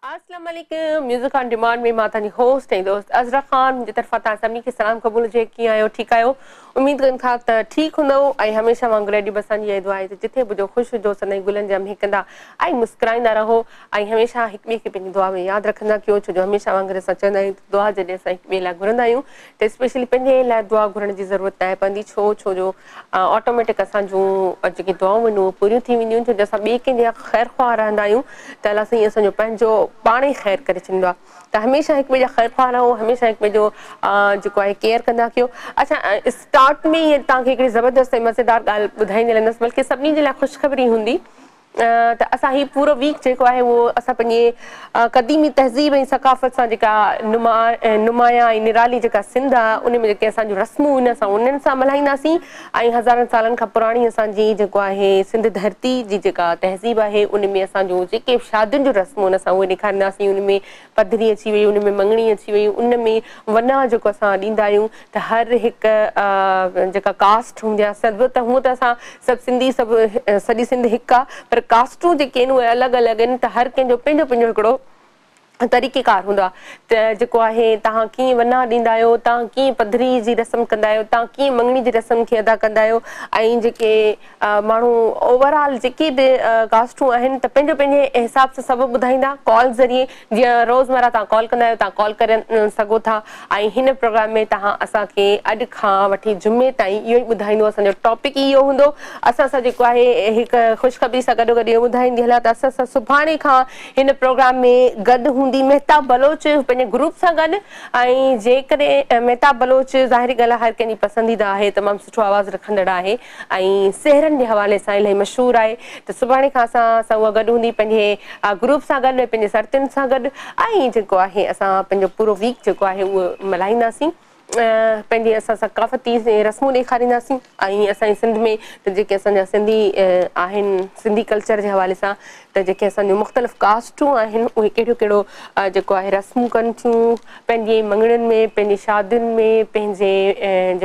اسلام عليڪم music on demand ۾ مان توهان جي هوسٽ ۽ دوست عذرا خان منهنجي طرفان توهان سڀني کي سلام قبول هجي. ڪيئن آهيو؟ ٺيڪ آهيو؟ اميد ڪن ٿا ته ٺيڪ هوندؤ ۽ هميشه وانگر اڄ به اسان جي اها دعا آهي ته جٿي به هجو خوش هجو سدائين گلن جا مهڪندا ۽ مسڪرائيندا رهو ۽ هميشه هڪ ٻئي کي پنهنجي دعا ۾ ياد رکندا ڪيو ڇو جو هميشه وانگر اسان چوندا آهيون ته دعا جڏهن اسان هڪ ٻئي لاء گهرندا آهيون ته اسپيشلي پنهنجي لاء دعا گهرڻ جي ضرورت ناهي پوندي ڇو ڇو جو آٽوميٽڪ اسان جون جيڪي دعائون آهن اهي پوريون ٿي وينديون آهن ڇو جو اسان ٻئي ڪنهن جا خير خواهه رهندا آهيون ته الله سائين اسان جو پنهنجو پاڻ ئي خير ڪري ڇڏيندو آهي ته هميشه هڪ ٻئي جا خير خواهه رهو هميشه هڪ ٻئي جو جيڪو آهي ڪيئر ڪندا ڪيو. اڇا اسٽارٽ ۾ ئي توهان کي هڪڙي زبردست ۽ مزيدار ڳالهه ٻڌائيندي هلندس بلڪه سڀني جي لاء خوشخبري هوندي ته اسان هي پورو ويڪ جيڪو آهي اهو اسان پنهنجي قديمي تهذيب ۽ ثقافت سان جيڪا نمايان ۽ نرالي جيڪا سنڌ آهي ان ۾ جيڪي اسان جون رسمون آهن اسان انهن سان ملهائينداسين ۽ هزارن سالن کان پراڻي اسان جي جيڪو آهي سنڌ ڌرتي جي جيڪا تهذيب آهي ان ۾ اسان جون جيڪي شادين جون رسمون آهن اسان اهي ڏيکارينداسين ان ۾ پڌري اچي وئي ان ۾ مڱڻي اچي وئي ان ۾ ونا جيڪو اسان ڏيندا آهيون ته هر هڪ جيڪا ڪاسٽ هوندي آهي سڀ ته هونء ته اسان سڀ سنڌي سڀ سڄي سنڌ هڪ آهي پر ڪاسٽون جيڪي آهن اهي الڳ الڳ آهن ته هر ڪنهن جو پنهنجو پنهنجو هڪڙو طريقي ڪار هوندو آهي ته جيڪو آهي توهان ڪيئن ونا ڏيندا آهيو توهان ڪيئن پڌري جي رسم ڪندا آهيو توهان ڪيئن مڱڻي جي رسم کي ادا ڪندا آهيو ۽ جيڪي ماڻهو اوور آل جيڪي به ڪاسٽون آهن ته پنهنجو پنهنجي حساب سان سڀ ٻڌائيندا ڪال ذريعي جيئن روزمره توهان ڪال ڪندا آهيو توهان ڪال ڪري سگهو ٿا ۽ هن پروگرام ۾ توهان اسان کي اڄ کان وٺي جمعي تائين اهو ئي ٻڌائيندو اسان جو ٽاپڪ ئي اهو هوندو اسان سان جيڪو آهي هڪ خوشخبري سان گڏو گڏ اهو ٻڌائيندي هلان ته اسان سان سڀاڻي کان هن پروگرام ۾ گڏ هوندي مهتاب بلوچ پنهنجي گروپ سان گڏ ۽ جيڪڏهن مهتاب بلوچ ظاهري ڳالهه آهي هر ڪنهن جي پسنديده آهي تمام سٺو آواز رکندڙ آهي ۽ سهرن جي حوالي سان الاهي مشهور آهي ته سڀاڻي کان اسان سان اها گڏ هوندي پنهنجي گروپ سان گڏ ۽ پنهنجي سرتين سان گڏ ۽ جيڪو آهي اسان پنهنجو پورو ويڪ جيڪو آهي اهو ملهائينداسين پنهنجي اسان ثقافتي رسمون ڏيکارينداسين ۽ اسان جي سنڌ ۾ ته جيڪي اسان جا سنڌي آهن سنڌي ڪلچر جي حوالي سان ته جيڪي اسان جون مختلف ڪاسٽون آهن اهي ڪهڙيون ڪهڙو جيڪو آهي رسمون ڪن ٿيون پنهنجي مڱڻين ۾ پنهنجي شادين ۾ پنهنجي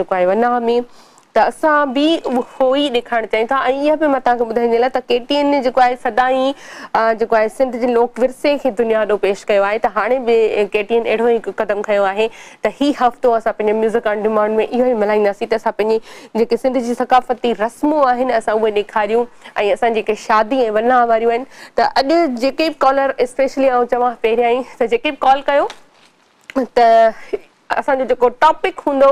جيڪو آهي وناهه ۾ ته اسان به اهو ئي ڏيکارڻ چاهيون ٿا ۽ اها به مان توهان کي ٻڌائيندي هلان ته ڪي ٽي اين جيڪو آهي سدائين جيڪو آهي سنڌ جي لوڪ ورثي کي دنيا آڏو پيش ڪيو آهي ته هاڻي به ڪي ٽي اين اهڙو ئي هڪ قدم کنيو آهي ته هي هفتو اسان پنهنجي ميوزڪ آن ڊيمانڊ ۾ اهو ئي ملهائينداسين ته اسان پنهنجي جيڪي سنڌ جي ثقافتي رسمون آهن اسان اهي ڏيکاريون ۽ اسان جيڪي شادي ۽ وناهه واريون آهن ته اڄ جيڪي به ڪالر اسپيشلي آئون چوان پهريائين ته جيڪي به ڪال ڪيو ته اسان جو جيڪو ٽاپڪ هوندو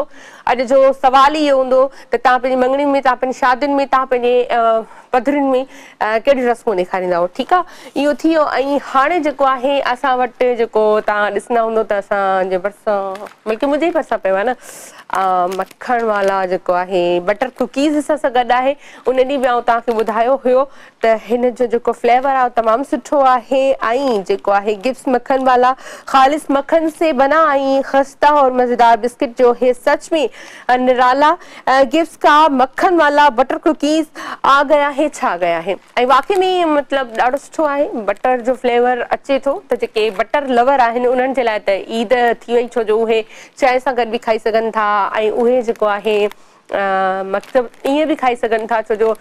اڄ جو سوال ئي اهو هوندو ته توهان پنهنجي مڱڻين ۾ توهان پنهنجي شادين ۾ توهان پنهنجي پڌرين ۾ ڪهڙيون رسمون ڏيکاريندا آهيو ٺيڪ آهي اهو ٿي ويو ۽ هاڻي جيڪو آهي اسان وٽ جيڪو توهان ڏسندا هوندو ته اسان جي ڀرسان بلڪه منهنجي ئي ڀرسان پيو آهي نه مکڻ والا جيڪو آهي بٽر ڪوڪيز اسان سان گڏ آهي ان ڏينهن به آئون توهان کي ٻڌايو هيو ته هن جو جيڪو فليور آهي تمام سٺو آهي ۽ جيڪو آهي گفس مکن والا خالص مکن سي بنا ۽ خسته اور مزيدار بسڪٽ جو هي سچ ۾ نرالا گفس کا مکن والا بٽر ڪوڪيز آ گيا هي ڇا گيا هي ۽ واقعي ۾ مطلب ڏاڍو سٺو آهي بٽر جو فليور اچي ٿو ته جيڪي بٽر لور آهن انهن جي لاء ته عيد ٿي وئي ڇو جو اهي چانهه سان گڏ به کائي سگهن ٿا ۽ اهي جيڪو آهي مطلب ائين به کائي سگهن ٿا ڇو جو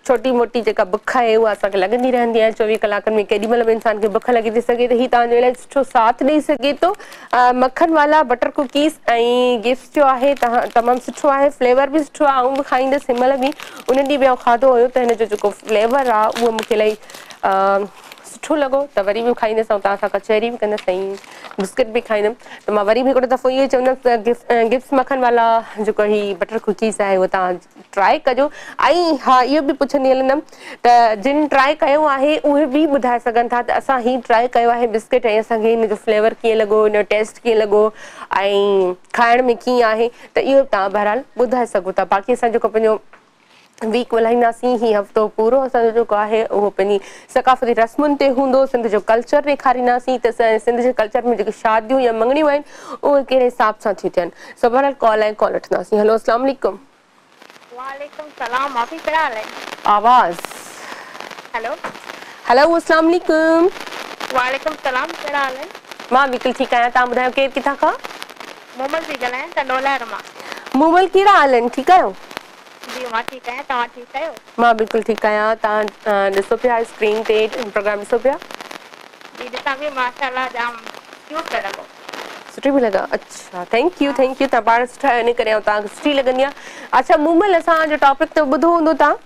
ڇوٽي موٽي جيڪا بک آهي اها اسان کي لڳندي رهندي آهي 24 ڪلاڪن ۾ ڪيڏي مهل به انسان کي بک لڳي ٿي سگهي ته هي توهان جو الاهي سٺو ساٿ ڏئي سگهي ٿو. مکن والا بٽر ڪوڪيز ۽ گفٽس جو آهي تمام سٺو آهي فليور به سٺو آهي آئون به کائيندس هن مهل به ان ڏينهن به آئون کاڌو هيو ته هن جو جيڪو فليور آهي اهو مون کي الاهي سٺو لڳو ته وري به کائيندس ۽ توهان سان ڪچهري به ڪندس ۽ بسڪٽ به کائيندم ته مان وري به هڪڙو دفعو اهو ئي چوندس ته گفٽس مکن والا جيڪو هي بٽر ڪوڪيز آهي اهو توهان ٽرائي ڪجو ۽ ها اهو به پڇندي هلندم ته جن ٽرائي ڪيو آهي اهي به ٻڌائي سگهن ٿا ته اسان هي ٽرائي ڪيو آهي بسڪٽ ۽ اسان کي هن جو فليور ڪيئن لڳو هن جو ٽيسٽ ڪيئن لڳو ۽ کائڻ ۾ ڪيئن آهي ته اهو به توهان بهرحال ٻڌائي سگهو ٿا باقي اسان جيڪو پنهنجو ويڪ ملهائينداسين. هي هفتو پورو اسان جو جيڪو آهي اهو پنهنجي ثقافتي رسمن تي هوندو. سنڌ جو ڪلچر ڏيکارينداسين ته سنڌ جي ڪلچر ۾ جيڪي شاديون يا مڱڻيون آهن اهي ڪهڙي حساب سان ٿيون ٿين. سو بهرحال ڪال ۽ ڪال وٺنداسين. هلو اسلام عليڪم. وعليڪم سلام مافي ڪهڙا حال آهن. آواز. هلو. هلو اسلام عليڪم. وعليڪم سلام ڪهڙا حال آهن. مان بلڪل ٺيڪ آهيان توهان ٻڌايو ڪير ڪٿان کان. مومل ٿي ڳالهايان ٽنڊوالهيار مان. مومل ڪهڙا حال آهن ٺيڪ آهيو. جي مان ٺيڪ آهيان توهان ٺيڪ آهيو. مان بلڪل ٺيڪ آهيان توهان ڏسو پيا اسڪرين تي پروگرام ڏسو پيا. جي ڏسان پئي ماشاءالله جام ڪيوٽ پيا لڳو. سٺي پئي لڳان اڇا thank you thank you توهان پاڻ سٺا آهيو ان ڪري آئون توهان کي سٺي لڳندي آهيان اڇا مومل اسان جو ٽاپڪ ته ٻڌو هوندو توهان.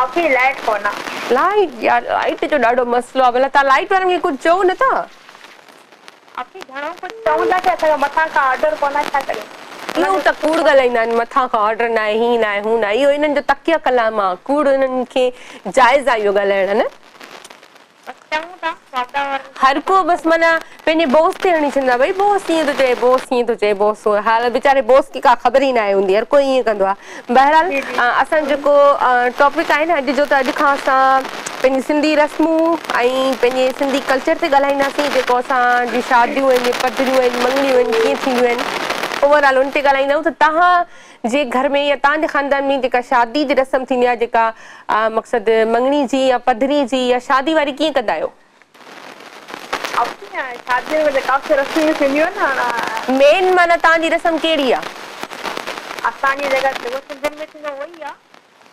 آپي لائيٽ ڪونه آ. لائيٽ يار لائيٽ جو ڏاڍو مسئلو آ ڀلا توهان لائيٽ وارن کي ڪجهه چئو نه ٿا. آپي گهڻو ڪجهه چئون ٿا ڪي اسان کي مٿان کان آرڊر ڪونه آ ڇا ڪريون. اهو ته ڪوڙ ڳالهائيندا آهن مٿان کان آرڊر ناهي هي ناهي هو ناهي اهو انهن جو تڪيه ڪلام آ ڪوڙ انهن کي جائز آ اهو ڳالهائڻ نه. هر ڪو بس معنيٰ پنهنجي بوس تي هڻي ڇڏيندا ڀئي بوس ائين ٿو چئي بوس ائين ٿو چئي بوس هونئن حال ويچاري بوس کي ڪا خبر ئي ناهي هوندي هر ڪو ائين ڪندو آهي بهرحال اسان جو جيڪو ٽاپڪ آهي نه اڄ جو ته اڄ کان اسان پنهنجي سنڌي رسمون ۽ پنهنجي سنڌي ڪلچر تي ڳالهائينداسين جيڪو اسان جون شاديون آهن پڌريون آهن مڱڻيون آهن ڪيئن ٿينديون آهن اوور آل ان تي ڳالهائيندا آهيون ته توهان جي گهر ۾ يا توهان جي خاندان ۾ جيڪا شادي جي رسم ٿيندي آهي جيڪا مقصد مڱڻي جي يا پڌري جي يا شادي واري ڪيئن ڪندا آهيو؟ شادي ۾ ته ڪافي رسمون ٿينديون آهن نه. مين معنيٰ توهان جي رسم ڪهڙي آهي؟ اسان جي جيڪا جيڪو سنڌين ۾ ٿيندو اهو ئي آهي.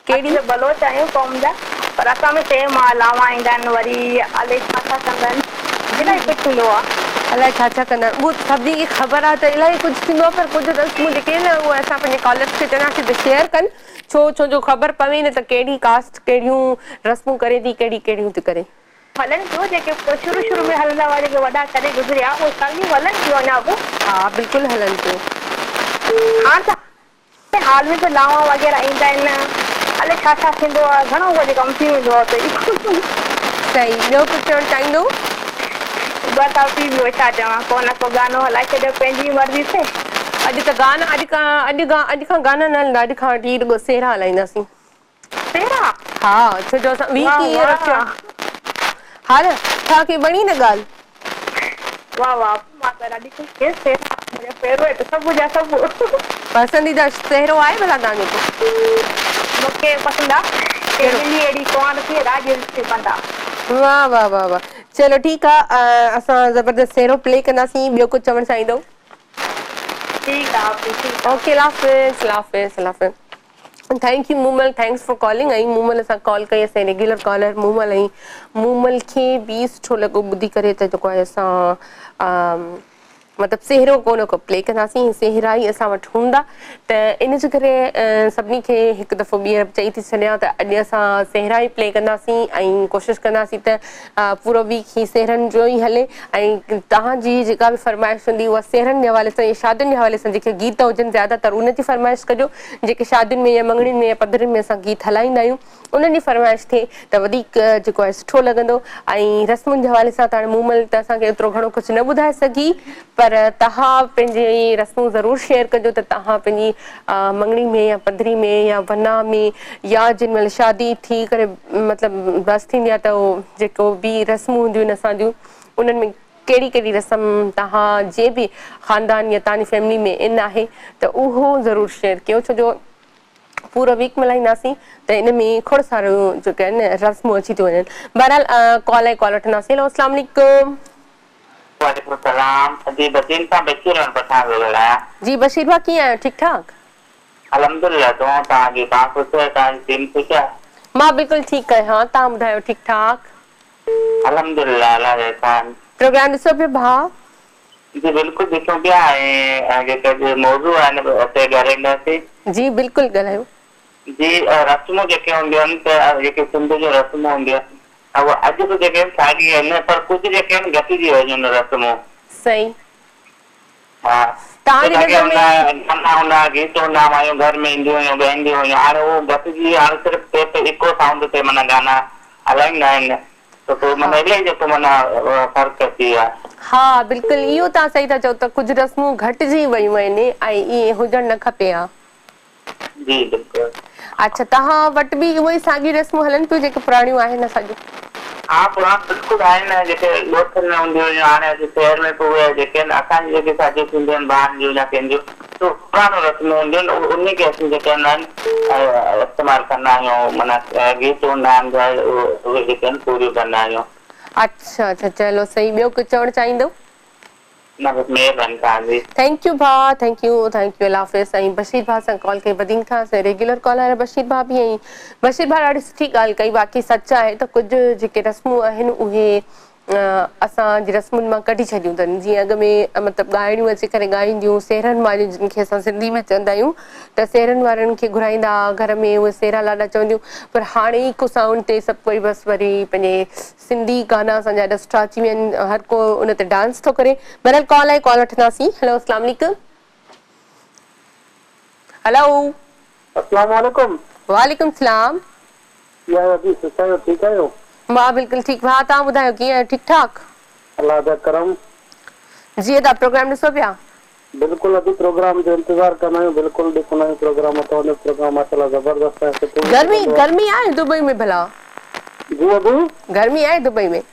ڪهڙي؟ اسين ته بلوچ آهيون قوم جا پر اسان ۾ سيم آ لاوان ايندا آهن وري الائي ڇا ڇا ڪندا آهن الاهي ڪجهه ٿيندو آ. الائي ڇا ڇا ڪندا آهن اهو سڀني کي خبر آ ته الاهي ڪجهه ٿيندو آ پر ڪجهه رسمون جيڪي آهن نه اهي اسان پنهنجي ڪالرس کي چونداسين ته شيئر ڪن ڇو ڇو جو خبر پوي نه ته ڪهڙي ڪاسٽ ڪهڙيون رسمون ڪري ٿي ڪهڙي ڪهڙيون ٿي ڪري. هلن پيو جيڪي شروع شروع ۾ هلندا هئا جيڪي وڏا ڪري گذريا اهي ساڳيون هلن پيون اڃا به. ها بلڪل هلن پيون. هاڻ ته هال ۾ به لاوان وغيره ايندا آهن الائي ڇا ڇا ٿيندو آهي گهڻو ڪجهه ڪم ٿي ويندو آهي اتي. صحيح ٻيو ڪجهه چوڻ چاهيندو؟ بس آپي ٻيو ڇا چوان ڪو نه ڪو گانو هلائي ڇڏيو پنهنجي مرضي سي. اڄ ته گانا اڄ کان اڄ اڄ کان گانا نه هلندا اڄ کان وٺي رڳو سهرا هلائينداسين. سهرا؟ ها ڇو جو اسان ويڪ واه ئي ائين رکيو واه. آهي. ها نه توهان کي وڻي نه ڳالهه. واه واه مان ته ڏاڍي خوش ٿيس سهرا منهنجا فيوريٽ سڀ جا سڀ. پسنديده سهرو آهي ڀلا توهان جو ڪو؟ مونکي پسند آ ڪي ڪهڙو؟ ملي اهڙي ڪنوار ٿئي راڄ ريت ڪندا. واه واه واه واه چلو ٺيڪ آ اسان زبردست سهرو پلي ڪنداسين ٻيو ڪجهه چوڻ چاهيندو؟ ٺيڪ آ آپي ٺيڪ آ. اوڪي الله حافظ الله حافظ الله حافظ. Thank you Momal thanks for calling ۽ Momal اسان ڪال ڪئي اسان جي ريگيولر ڪالر مومل ۽ مومل کي به سٺو لڳو ٻڌي ڪري ته جيڪو آهي اسان مطلب سهرو ڪو نه ڪو پلي ڪنداسين سهرا ئي اسان وٽ هوندا ته ان جي ڪري سڀني کي هڪ دفعو ٻيهر چئي ٿي ڇڏيان ته اڄ اسان سهرا ئي پلي ڪنداسين ۽ ڪوشش ڪنداسين ته پورو ويڪ هي سهرن جو ئي هلي ۽ توهان جي جيڪا به فرمائش هوندي اها سهرن جي حوالي سان يا شادين جي حوالي سان جيڪي گيت هجن زياده تر ان جي فرمائش ڪجو جيڪي شادين ۾ يا مڱڻين ۾ يا پڌرين ۾ اسان گيت هلائيندا آهيون انهن جي فرمائش ٿئي ته وڌيڪ جيڪو آهي سٺو لڳندو ۽ رسمن جي حوالي سان ته هاڻي مومل ته اسان کي ايترو گهڻو ڪجهه نه ٻڌائي سگهي پر توهان پنهنجي رسمون ضرور شيئر ڪجو ته توهان پنهنجي مڱڻي ۾ يا پڌري ۾ يا ونا ۾ يا جن مهل شادي ٿي ڪري مطلب بس ٿيندي آهي ته اهو جيڪو به رسمون هونديون آهن اسان جون انهن ۾ ڪهڙي ڪهڙي رسم توهان جي به خاندان يا توهان جي فيملي ۾ ان آهي ته اهو ضرور شيئر ڪيو ڇو جو پورو ويڪ ملهائينداسين ته ان ۾ کوڙ ساريون جيڪي آهن رسمون اچي ٿيون وڃن بهرحال ڪال ۽ ڪال وٺنداسين هيلو اسلام عليڪم. وعليڪم السلام جي بدين کان بشير احمد پٺاڻ پيو ڳالهايان. جي بشير ڀاء ڪيئن آهيو ٺيڪ ٺاڪ. الحمدلله دعائون توهان جون توهان خوش آهيو توهان جي ٽيم خوش آهي. مان بلڪل ٺيڪ آهيان توهان ٻڌايو ٺيڪ ٺاڪ. الحمدلله الله جو احسان. پروگرام ڏسو پيا ڀاء. جي بلڪل ڏسون پيا ۽ جيڪي اڄ موضوع آهي ان تي ڳالهائينداسين. جي بلڪل ڳالهايو. جي رسمون جيڪي هونديون آهن ته جيڪي سنڌ جون رسمون هونديون آهن اهي اڄ به جيڪي آهن ساڳي آهن پر ڪجهه جيڪي آهن گهٽجي ويون آهن رسمون. صحيح. ها توهان جي جيڪي نظر ۾. گانا هوندا هئا گيت هوندا هئا مايون گهر ۾ اينديون هيون ڳائينديون هيون هاڻي اهو گهٽجي ويو هاڻي صرف ٽيپ ايڪو سائونڊ تي معنيٰ گانا هلائيندا آهن ته پوء معنيٰ الائي جيڪو معنيٰ فرق اچي ويو آهي. ها بلڪل اهو توهان صحيح ٿا چئو ته ڪجهه رسمون گهٽجي ويون آهن ۽ ائين هجڻ نه کپي ها. جي بلڪل. اڇا توهان وٽ به اهي ئي ساڳيون رسمون هلن پيون جيڪي پراڻيون آهن اسان جون. ها پراڻيون بلڪل آهن جيڪي ڳوٺن ۾ هونديون هيون هاڻي اڄ شهر ۾ به اهي جيڪي آهن اسان جون جيڪي شاديون ٿينديون آهن ڀائن جون يا ڪنهن جون ته پراڻيون رسمون هونديون آهن انهي کي اسين جيڪي آهن استعمال ڪندا آهيون معنيٰ گيت هوندا آهن اهي جيڪي آهن پوريون ڪندا آهيون. اڇا اڇا چلو صحيح ٻيو ڪجهه چوڻ چاهيندو. نه بس مهرباني توهان جي. Thank you ڀاء thank you thank you الله حافظ ۽ بشير ڀاء سان ڪال ڪئي بدين کان اسان ريگيولر ڪالر آهي بشير ڀاء به ۽ بشير ڀاء ڏاڍي سٺي ڳالهه ڪئي واقعي سچ آهي ته ڪجهه جيڪي رسمون آهن اهي اسان جي رسمن مان ڪڍي ڇڏيون اٿن جيئن اڳ ۾ مطلب ڳائڻيون اچي ڪري ڳائينديون سهرن واريون جن کي اسان سنڌي ۾ چوندا آهيون ته سهرن وارن کي گهرائيندا ها گهر ۾ اهي سهرا لاڏا چونديون پر هاڻي ايڪو سائونڊ تي سڀ ڪوئي بس وري پنهنجي سنڌي گانا اسان جا ايڏا سٺا اچي ويا آهن هر ڪو ان تي ڊانس ٿو ڪري بهرحال ڪال آئي ڪال وٺنداسين هيلو اسلام عليڪم هيلو. اسلام عليڪم. وعليڪم سلام. ڪيئن آهيو ادي سٺا آهيو ٺيڪ آهيو. مان بلڪل ٺيڪ ڀاء توهان ٻڌايو ڪيئن آهيو ٺيڪ ٺاڪ. الله جا ڪرم. جي ادا پروگرام ڏسو پيا. بلڪل ادي پروگرام جو انتظار ڪندا آهيون بلڪل ڏسندا آهيون پروگرام توهان جو پروگرام ماشاءالله زبردست آهي سٺو به گرمي لڳندو آهي. گرمي آهي دبئي ۾ ڀلا. جي ادي. گرمي آهي دبئي ۾.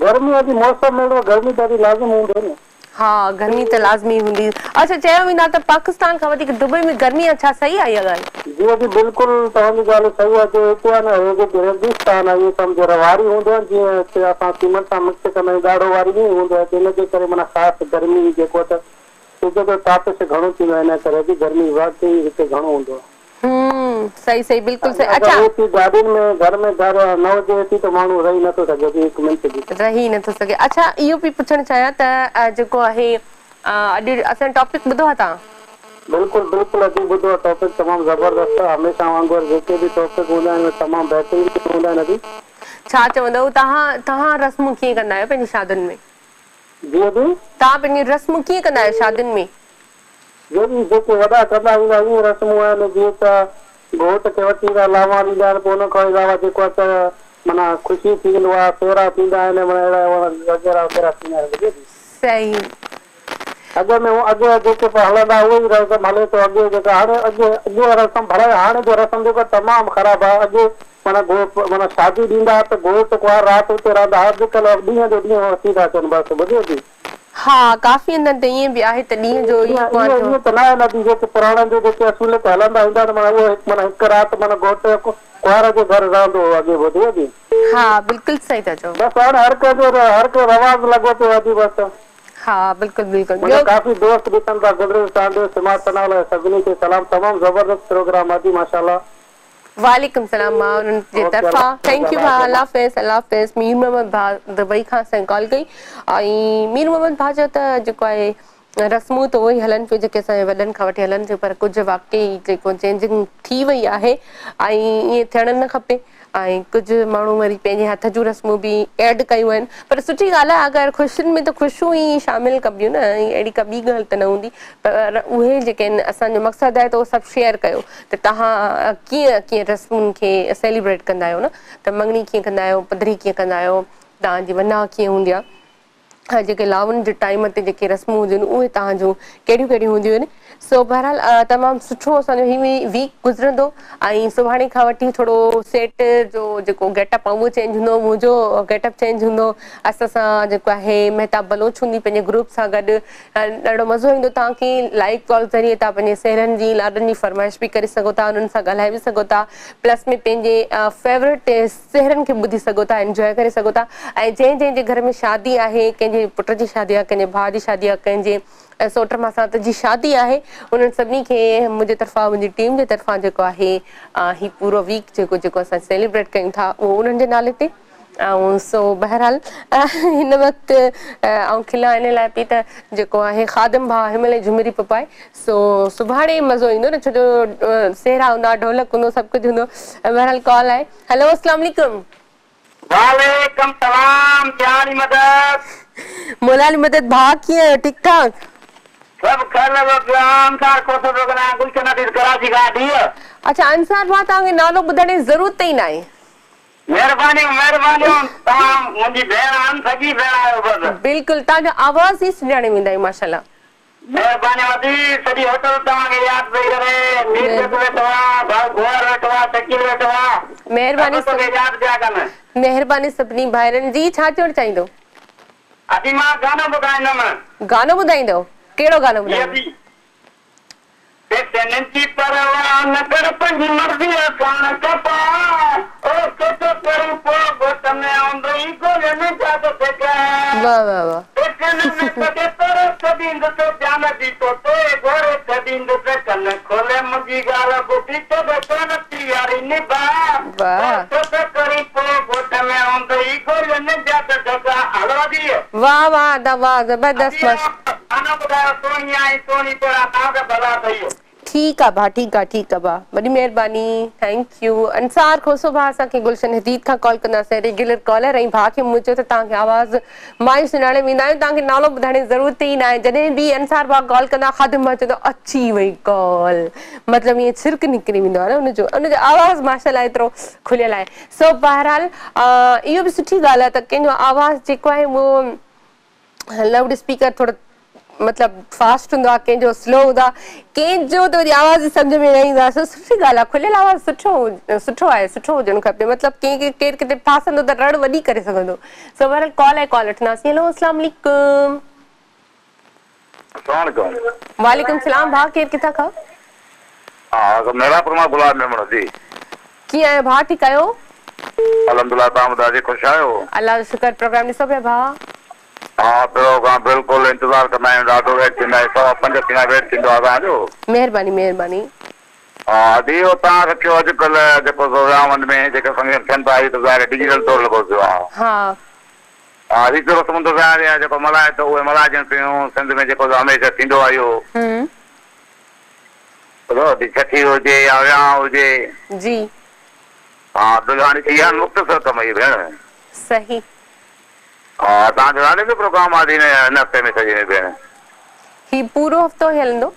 گرمي ادي موسم اهڙو گرمي ته ادي لازم هوندو نه. ها گرمي ته لازمي هوندي. اڇا چيو ويندو آهي ته پاڪستان کان وڌيڪ دبئي ۾ گرمي آهي ڇا صحيح آهي اها ڳالهه؟ جي ادي بلڪل توهان جي ڳالهه صحيح آهي جو هتي آهي نه ريگستان آهي ائين سمجهو واري هوندو آهي جيئن هتي اسان سيمنٽ سان مڪس ڪندا آهيون ڳاڙهو واري ائين هوندو آهي ته ان جي ڪري معنيٰ خاص گرمي جيڪو ته سج جو تابش گهڻو ٿيندو آهي ان ڪري ادي گرمي واقعي هتي گهڻو هوندو آهي. همم صحيح صحيح بلڪل صحيح اگر اڇا. اي سي گاڏين ۾ گهر ۾ گهر نه هجي اي سي ته ماڻهو رهي نه ٿو سگهي ادي هڪ منٽ به. رهي نه ٿو سگهي اڇا اهو پئي پڇڻ چاهيان ته جيڪو آهي اڄ اسان جو ٽاپڪ ٻڌو آهي توهان. بلڪل بلڪل ادي ٻڌو آهي ٽاپڪ تمام زبردست آهي هميشه وانگر جيڪي به ٽاپڪ هوندا آهن اهي تمام بهترين هوندا آهن ادي. ڇا چوندؤ توهان توهان رسمون ڪيئن ڪندا آهيو پنهنجي شادين ۾. جي ادي. توهان پنهنجي رسمون ڪيئن ڪندا آهيو شادين ۾. جيڪي جيڪي وڏا ڪندا ايندا اهي رسمون آهن جيئن ته گهوٽ کي وٺي ايندا لاوان ڏيندا آهن پوء ان کان علاوه جيڪو آهي ته معنيٰ خوشي ٿيندو آهي ڦيرا ٿيندا آهن معنيٰ اهڙا وغيره وغيره ٿيندا آهن ٻڌيو ٿي. صحيح. اڳ ۾ اڳي جيڪي پيا هلندا اهي ئي رسم هلي ٿو اڳي جيڪا هاڻي اڳي اڳي وارا رسم ڀلا هاڻي جو رسم جيڪو آهي تمام خراب آهي اڳي معنيٰ گهوٽ معنيٰ شادي ڏيندا ها ته گهوٽ ڪنوار رات اتي رهندا ها اڄڪلهه ڏينهن جو ڏينهن وٺي ٿا اچن بس ٻڌيو ٿي. ها ڪافي هنڌن تي ائين به آهي ته ڏينهن جو ئي ائين ڪنوار ائين ته ناهي نه ادي جيڪي پراڻن جو جيڪي اصول تي هلندا ايندا آهن معنيٰ اهو هڪ معنيٰ هڪ رات معنيٰ گهوٽ ڪنوار جي گهر رهندو هو اڳي ٻڌو ادي. ها بلڪل صحيح ٿا چئو. بس هاڻي هر ڪنهن جو هر ڪنهن رواج لڳو پيو ادي بس. ها بلڪل بلڪل منهنجا ٻيو. ڪافي دوست ڏسن ٿا گلريز چانڊيو سماج ثناء سڀني کي سلام تمام زبردست پروگرام ادي ماشاءالله. وعليڪم سلام ڀاء انهن جي اوڪي طرفان الله thank you حافظ ڀاء الله الله حافظ الله حافظ مير محمد ڀاء دبئي کان اسان کي ڪال ڪئي ۽ مير محمد ڀاء چيو ته جيڪو آهي رسمون ته اهي ئي هلن پيون جيڪي اسان جي وڏن کان وٺي هلن ٿيون پر ڪجهه واقعي جيڪو چينجنگ ٿي وئي آهي ۽ ائين ٿيڻ نه کپي ۽ ڪجهه ماڻهو وري پنهنجي هٿ جون رسمون به ايڊ ڪيون آهن پر سٺي ڳالهه آهي اگر خوشين ۾ ته خوشيون ئي شامل ڪبيون نه ۽ اهڙي ڪا ٻي ڳالهه ته نه هوندي پر اهي جيڪي آهن اسان جو مقصد آهي ته اهو سڀ شيئر ڪيو ته توهان ڪيئن ڪيئن رسمن کي سيليبريٽ ڪندا آهيو نه ته مڱڻي ڪيئن ڪندا آهيو پڌري ڪيئن ڪندا آهيو توهان جي وناهه ڪيئن هوندي آهي ۽ جيڪي لاون جي ٽائيم تي جيڪي رسمون هونديون آهن اهي توهان جون ڪهڙيون ڪهڙيون هونديون آهن سو بهرحال تمام سٺو اسان جو هي ويڪ گذرندو ۽ سڀاڻي کان وٺي ٿورو سيٽ جو جيڪو گيٽ اپ آهي اهو چينج هوندو منهنجو گيٽ اپ چينج هوندو اسان سان جيڪو آهي مهتاب بلوچ هوندي پنهنجي گروپ سان گڏ ڏاڍو مزو ايندو توهان کي لائيو ڪال ذريعي توهان پنهنجي سهرن جي لاڏن جي فرمائش به ڪري سگهو ٿا انهن سان ڳالهائي به سگهو ٿا پلس ۾ پنهنجي فيورٽ سهرن کي ٻڌي سگهو ٿا انجواء ڪري سگهو ٿا ۽ جنهن جنهن جي گهر ۾ شادي آهي ڪنهن جي پٽ جي شادي آهي ڪنهن جي ڀاء جي شادي آهي ڪنهن جي سوٽ ماسات جي شادي آهي انهن سڀني کي منهنجي طرفان منهنجي ٽيم جي طرفان جيڪو آهي هي پورو ويڪ جيڪو جيڪو اسان سيليبريٽ ڪيون ٿا اهو انهن جي نالي تي ۽ سو بهرحال هن وقت آئون کلان ان لاء پئي ته جيڪو آهي خادم ڀاء هن مهل جهمري پيو پائي سو سڀاڻي مزو ايندو نه ڇو جو سهرا هوندا ڍولڪ هوندو سڀ ڪجهه هوندو بهرحال ڪال آهي هلو اسلام عليڪم. وعليڪم سلام يا علي مدد. مولا علي مدد ڀاء ڪيئن آهيو ٺيڪ ٺاڪ. سڀ خير لڳو پيو آ انصار کوسو پيو ڳالهايان گلشن حديد ڪراچي کان ڌيء. اڇا انصار ڀاء توهان کي نالو ٻڌڻ جي ضرورت ئي ناهي. مهربانيون مهربانيون توهان منهنجي ڀيڻ آهن سڳي ڀيڻ آهيو بس. بلڪل توهان جو آواز ئي سڃاڻي ويندا آهيون ماشاءالله. مهرباني ادي سڄي هوٽل توهان کي ياد پئي ڪري مير جت ويٺو آ ڀائو گوهر ويٺو آ شڪيل ويٺو آ مهرباني سڀ توکي ياد پيا ڪن. مهرباني سڀني ڀائرن جي ڇا چوڻ چاهيندو. ادي مان گانو ٻڌائيندم. گانو ٻڌائيندو ڪهڙو گانو جي ٻڌائيندو. ادي. پئسن جي پرواهه نه ڪر پنهنجي مرضيء ساڻ ڪپاء او ڪيترو ڪرين پوء ڳوٺ ۾ هوندو ئي گولين جا ته ٺڪاء. واه واه واه. کن ۾ ڇڏي پري ڇڏيندس جان جي توتي گهوري ڇڏيندس ڪن کولي منهنجي ڳالهه ٻڌي ڇڏ ڪونه ٿي ياري نڀان ڇو ٿو ڪرين پوء ڳوٺ ۾ هوندئي گولين جا ته ڍڳا هلو ادي. واه واه ادا واه زبردست ادي گانو ٻڌايو سهڻي آهين سهڻي تهڙا ناز ڀلا اٿئي. ٺيڪ آ ڀا ٺيڪ آ ٺيڪ آ ڀا وڏي مهرباني thank you Ansar Khoso ڀا اسان کي گلشن حديد کان ڪال ڪندا اسان ريگيولر ڪالر ۽ ڀا کي مون چيو ته توهان کي آواز مان ئي سڃاڻي ويندا آهيون توهان کي نالو ٻڌائڻ جي ضرورت ئي ناهي جڏهن به انصار ڀا ڪال ڪندا خادم ڀا چوندو اچي وئي ڪال مطلب ائين ڇرڪ نڪري ويندو آهي نه ان جو ان جو آواز ماشاءالله ايترو کليل آهي سو بهرحال اهو به سٺي ڳالهه آهي ته ڪنهن جو آواز جيڪو آهي اهو لائوڊ اسپيڪر ٿورو مطلب فاسٽ هوندو آهي ڪنهن جو سلو هوندو آهي ڪنهن جو ته وري آواز ئي سمجهه ۾ نه ايندو آهي سو سٺي ڳالهه آهي کليل آواز سٺو سٺو آهي سٺو هجڻ کپي مطلب ڪنهن کي ڪير ڪٿي ڦاسندو ته رڙ وڏي ڪري سگهندو سو بهرحال ڪال آهي ڪال وٺنداسين هيلو اسلام عليڪم. اسلام عليڪم. وعليڪم سلام ڀاء ڪير ڪٿان کان. ها محرابپور مان گلاب ميمڻ جي. ڪيئن آهيو ڀاء ٺيڪ آهيو. الحمدلله توهان ٻڌايو جي خوش آهيو. الله جو شڪر پروگرام ڏسو پيا ڀاء. ها پروگرام بلڪل انتظار ڪندا آهيون ڏاڍو ويٽ ٿيندا آهي سوا پنج ٿيندا ويٽ ٿيندو آهي اسان جو. مهرباني مهرباني. ها ادي اهو توهان رکيو اڄ ڪلهه جيڪو سو وياون ۾ جيڪي فنڪشن ٿين ٿا هي ته ظاهر ڊجيٽل دور لڳو پيو آهي. ها. ها ريتون رسمون ته ظاهر آهي جيڪو ملهائي ٿو اهي ملهائجن پيون سنڌ ۾ جيڪو سو هميشه ٿيندو آيو. ٻڌو ٿي ڇٺي هجي يا ويانهه هجي. جي. ها دلهاڻي ٿي آهن مختصر ڪم اهي ڀيڻ. صحيح. ها توهان جو هلندو پروگرام آ هن هفتي ۾ سڄي ۾ ڀيڻ. هي پورو هفتو هلندو.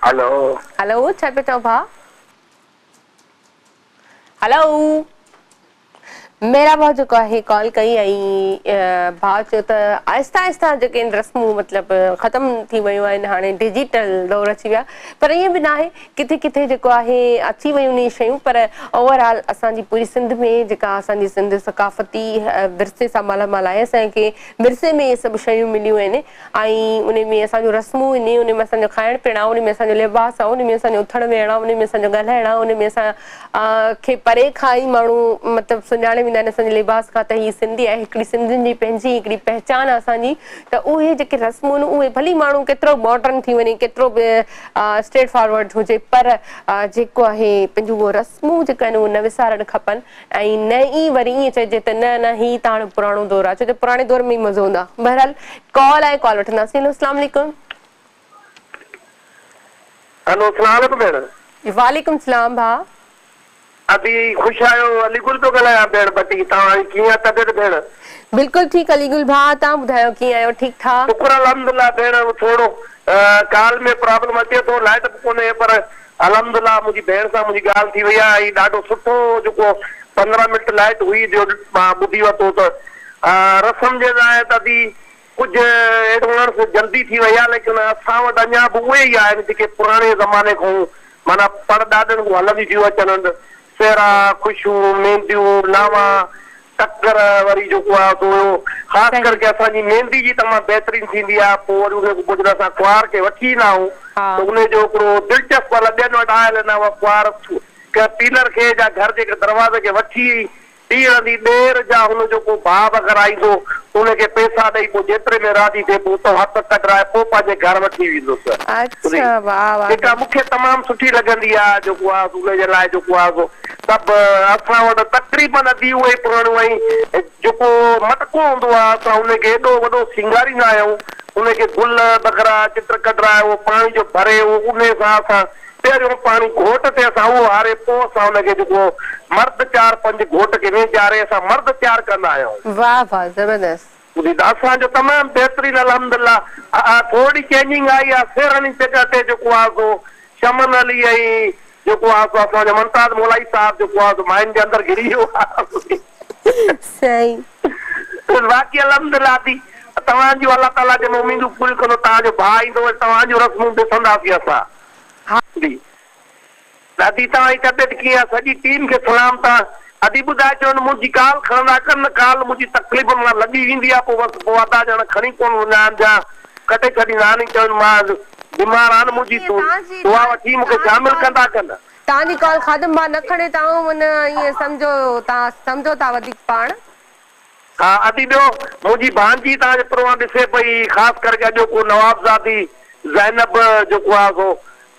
هلو. هلو ڇا پيا چئو ڀاء. هلو ميرا ڀاء جيڪو آهي ڪال ڪئي ۽ ڀاء چيو ته آهسته آهسته جيڪي آهن رسمون مطلب ختم ٿي ويون آهن هاڻي ڊجيٽل دور اچي ويو آهي پر ائين به ناهي ڪٿي ڪٿي جيڪو آهي اچي ويون اهي شيون پر اوور آل اسان جي پوري سنڌ ۾ جيڪا اسان جي سنڌ ثقافتي ورثي سان مالا مال آهي اسان کي ورثي ۾ اهي سڀ شيون مليون آهن ۽ ان ۾ اسان جون رسمون آهن ان ۾ اسان جو کائڻ پيئڻ آهي ان ۾ اسان جو لباس آهي ان ۾ اسان جو اٿڻ ويهڻ آهي ان ۾ اسان جو ڳالهائڻ آهي ان ۾ اسان کي پري کان ئي ماڻهو مطلب سڃاڻي ويندا آهن اسان جي لباس کان ته هي سنڌي آهي هڪڙي سنڌين جي پنهنجي هڪڙي پهچان آهي اسان جي ته اهي جيڪي رسمون آهن اهي ڀلي ماڻهو ڪيترو به ماڊرن ٿي وڃي ڪيترو به اسٽريٽ فارورڊ هجي پر جيڪو آهي پنهنجون اهي رسمون جيڪي آهن اهي نه وسارڻ کپن ۽ نه ئي وري ائين چئجي ته نه نه هي ته هاڻي پراڻو دور آهي ڇو ته پراڻي دور ۾ ئي مزو هوندو آهي بهرحال ڪال آهي ڪال وٺنداسين هيلو اسلام عليڪم. هيلو اسلام عليڪم ڀيڻ. وعليڪم سلام ڀاء. ادي خوش آهيو علي گل پيو ڳالهايان ڀيڻ ڀٽي توهان جي ڪيئن آهي طبيعت ڀيڻ. بلڪل ٺيڪ علي گل ڀاء توهان ٻڌايو ڪيئن آهيو ٺيڪ ٺاڪ. شڪر الحمدلله ڀيڻ ٿورو ڪال ۾ پرابلم اچي ٿو لائٽ به ڪونهي پر الحمدلله منهنجي ڀيڻ سان منهنجي ڳالهه ٿي وئي آهي ۽ ڏاڍو سٺو جيڪو 15 منٽ لائٽ هئي جو مان ٻڌي ورتو ته رسم جي لاء ته ادي ڪجهه ايڊوانس جلدي ٿي وئي آهي ليڪن اسان وٽ اڃا به اهي ئي آهن جيڪي پراڻي زماني کان معنيٰ پڙ ڏاڏن کان هلندي ٿيون اچن سهرا خوشيون مينديون لاوان ٽڪر وري جيڪو آهي سو اهو خاص ڪرڪي اسان جي ميندي جي تمام بهترين ٿيندي آهي پوء وري ان کان پوء جڏهن اسان ڪنوار کي وٺي ايندا آهيون ته ان جو هڪڙو دلچسپ الڳ ٻين وٽ آيل نه اها ڪنوار ڪنهن پيلر کي يا گهر جي ڪنهن دروازي کي وٺي بيهندي ڏير جا هن جو ڪو ڀاء وغيره ايندو ان کي پئسا ڏئي پوء جيتري ۾ راضي ٿئي پوء اتان هٿ ڪڍرائي پوء پنهنجي گهر وٺي ويندس ٻڌي اڇا واه واه جيڪا مون کي تمام سٺي لڳندي آهي جيڪو آهي سو ان جي لاء جيڪو آهي سو سڀ اسان وٽ تقريبن ادي اهي ئي پراڻيون ۽ جيڪو مٽڪو هوندو آهي اسان ان کي ايڏو وڏو سينگاريندا آهيون ان کي گل وغيره چتر ڪڍرائي اهو پاڻي جو ڀري اهو انهي سان اسان پهريون پاڻي گهوٽ تي اسان اهو هاري پوء اسان ان کي جيڪو مرد چار پنج گهوٽ کي وهنجاري اسان مرد تيار ڪندا آهيون. واه واه زبردست. ٻڌي ته اسان جو تمام بهترين الحمدلله ٿورڙي چينجنگ آئي آهي سهرن جي جڳهه تي جيڪو آهي سو شمن علي ۽ جيڪو آهي سو اسان جو ممتاز مولائي صاحب جيڪو آهي سو ماين جي اندر گهڙي ويو آهي. صحيح. باقي الحمدلله ادي توهان جون الله تعالي جنهن ۾ اميدون پوريون ڪندو توهان جو ڀاء ايندو وري توهان جون رسمون ڏسنداسين اسان. ها. جي ادي توهان جي طبيعت ڪيئن آهي سڄي ٽيم کي سلام توهان ادي ٻڌائي ڇڏيو نه منهنجي ڪال کڻندا ڪر نه ڪال منهنجي تڪليفن مان لڳي ويندي آهي پوء بس پوء ادا ڄڻ کڻي ڪونه ويندا آهن جا ڪٽي ڇڏيندا آهن چون مان بيمار آهن منهنجي دعا وٺي مون کي شامل ڪندا ڪن. توهان جي ڪال خادم ڀاء نه کڻي ته آئون ان ائين سمجهو توهان سمجهو ٿا وڌيڪ پاڻ. ها ادي ٻيو منهنجي ڀانجي توهان جو پروگرام ڏسي پئي خاص ڪرڪي اڄوڪو نوابزادي زينب جيڪو آ سو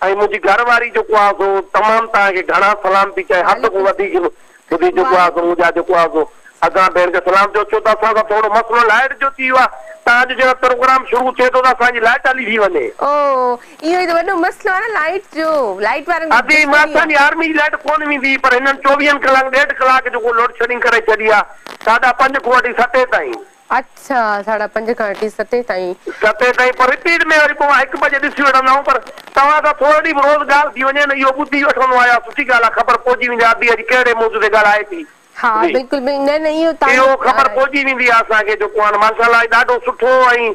۽ منهنجي گهر واري جيڪو آ سو تمام توهان کي گهڻا سلام پئي چئي حد کان وڌيڪ ٻڌي جيڪو آ سو منهنجا جيڪو آ سو ازرا ڀيڻ کي سلام چئو ڇو ته اسان سان ٿورو مسئلو لائيٽ جو ٿي ويو آ توهان جو جڏهن پروگرام شروع ٿئي ٿو ته اسان جي لائيٽ هلي ٿي وڃي. او اهو ئي ته وڏو مسئلو آ نه لائيٽ جو لائيٽ وارن کي ادي دشمني آ. اسان جي آرمي جي لائيٽ ڪونه ويندي پر هنن چوويهن ڪلاڪ ڏيڍ ڪلاڪ جيڪو لوڊ شيڊنگ ڪري ڇڏي آ ساڍا پنج کان وٺي ستين تائين. اڇا ساڍا پنج کان وٺي ستين تائين. ستين تائين پر رپيٽ ۾ وري پوء مان هڪ بجي ڏسي وٺندو آهيان پر توهان سان ٿورڙي به روز ڳالهه ٿي وڃي نه اهو ٻڌي وٺندو آهيان سٺي ڳالهه آهي خبر پئجي ويندي آهي ادي اڄ ڪهڙي موضوع تي ڳالهائي ٿي ها جي بلڪل بلڪل نه نه اهو اهو خبر پئجي ويندي آهي اسان کي جيڪو آهي نه ماشاء الله ڏاڍو سٺو ۽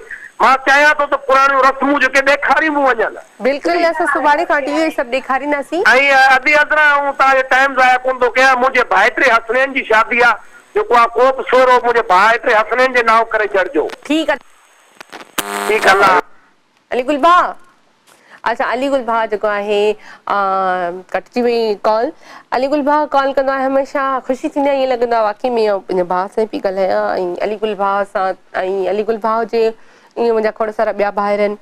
مان چاهيان ٿو ته پراڻيون رسمون جيڪي ڏيکاريون به وڃن. بلڪل اسان سڀاڻي کان وٺي اهو ئي سڀ ڏيکارينداسين. ۽ ادي ازرا آئون توهان جو ٽائيم ضايع ڪونه ٿو ڪيان منهنجي ڀائٽي حسنين جي شادي آهي جيڪو آ ڪوپ سهرو منهنجي ڀائٽي حسنين جي نانء ڪري ڇڏجو. ٺيڪ آ. ٺيڪ الله. علي گل ڀاء اڇا علي گل ڀاء جيڪو آهي ڪٽجي وئي ڪال علي گل ڀاء ڪال ڪندو آهي هميشه خوشي ٿيندي آهي ائين لڳندو آهي واقعي ۾ آئون پنهنجي ڀاء سان پئي ڳالهايان ۽ علي گل ڀاء سان ۽ علي گل ڀاء هجي ائين منهنجا کوڙ سارا ٻيا ڀائر آهن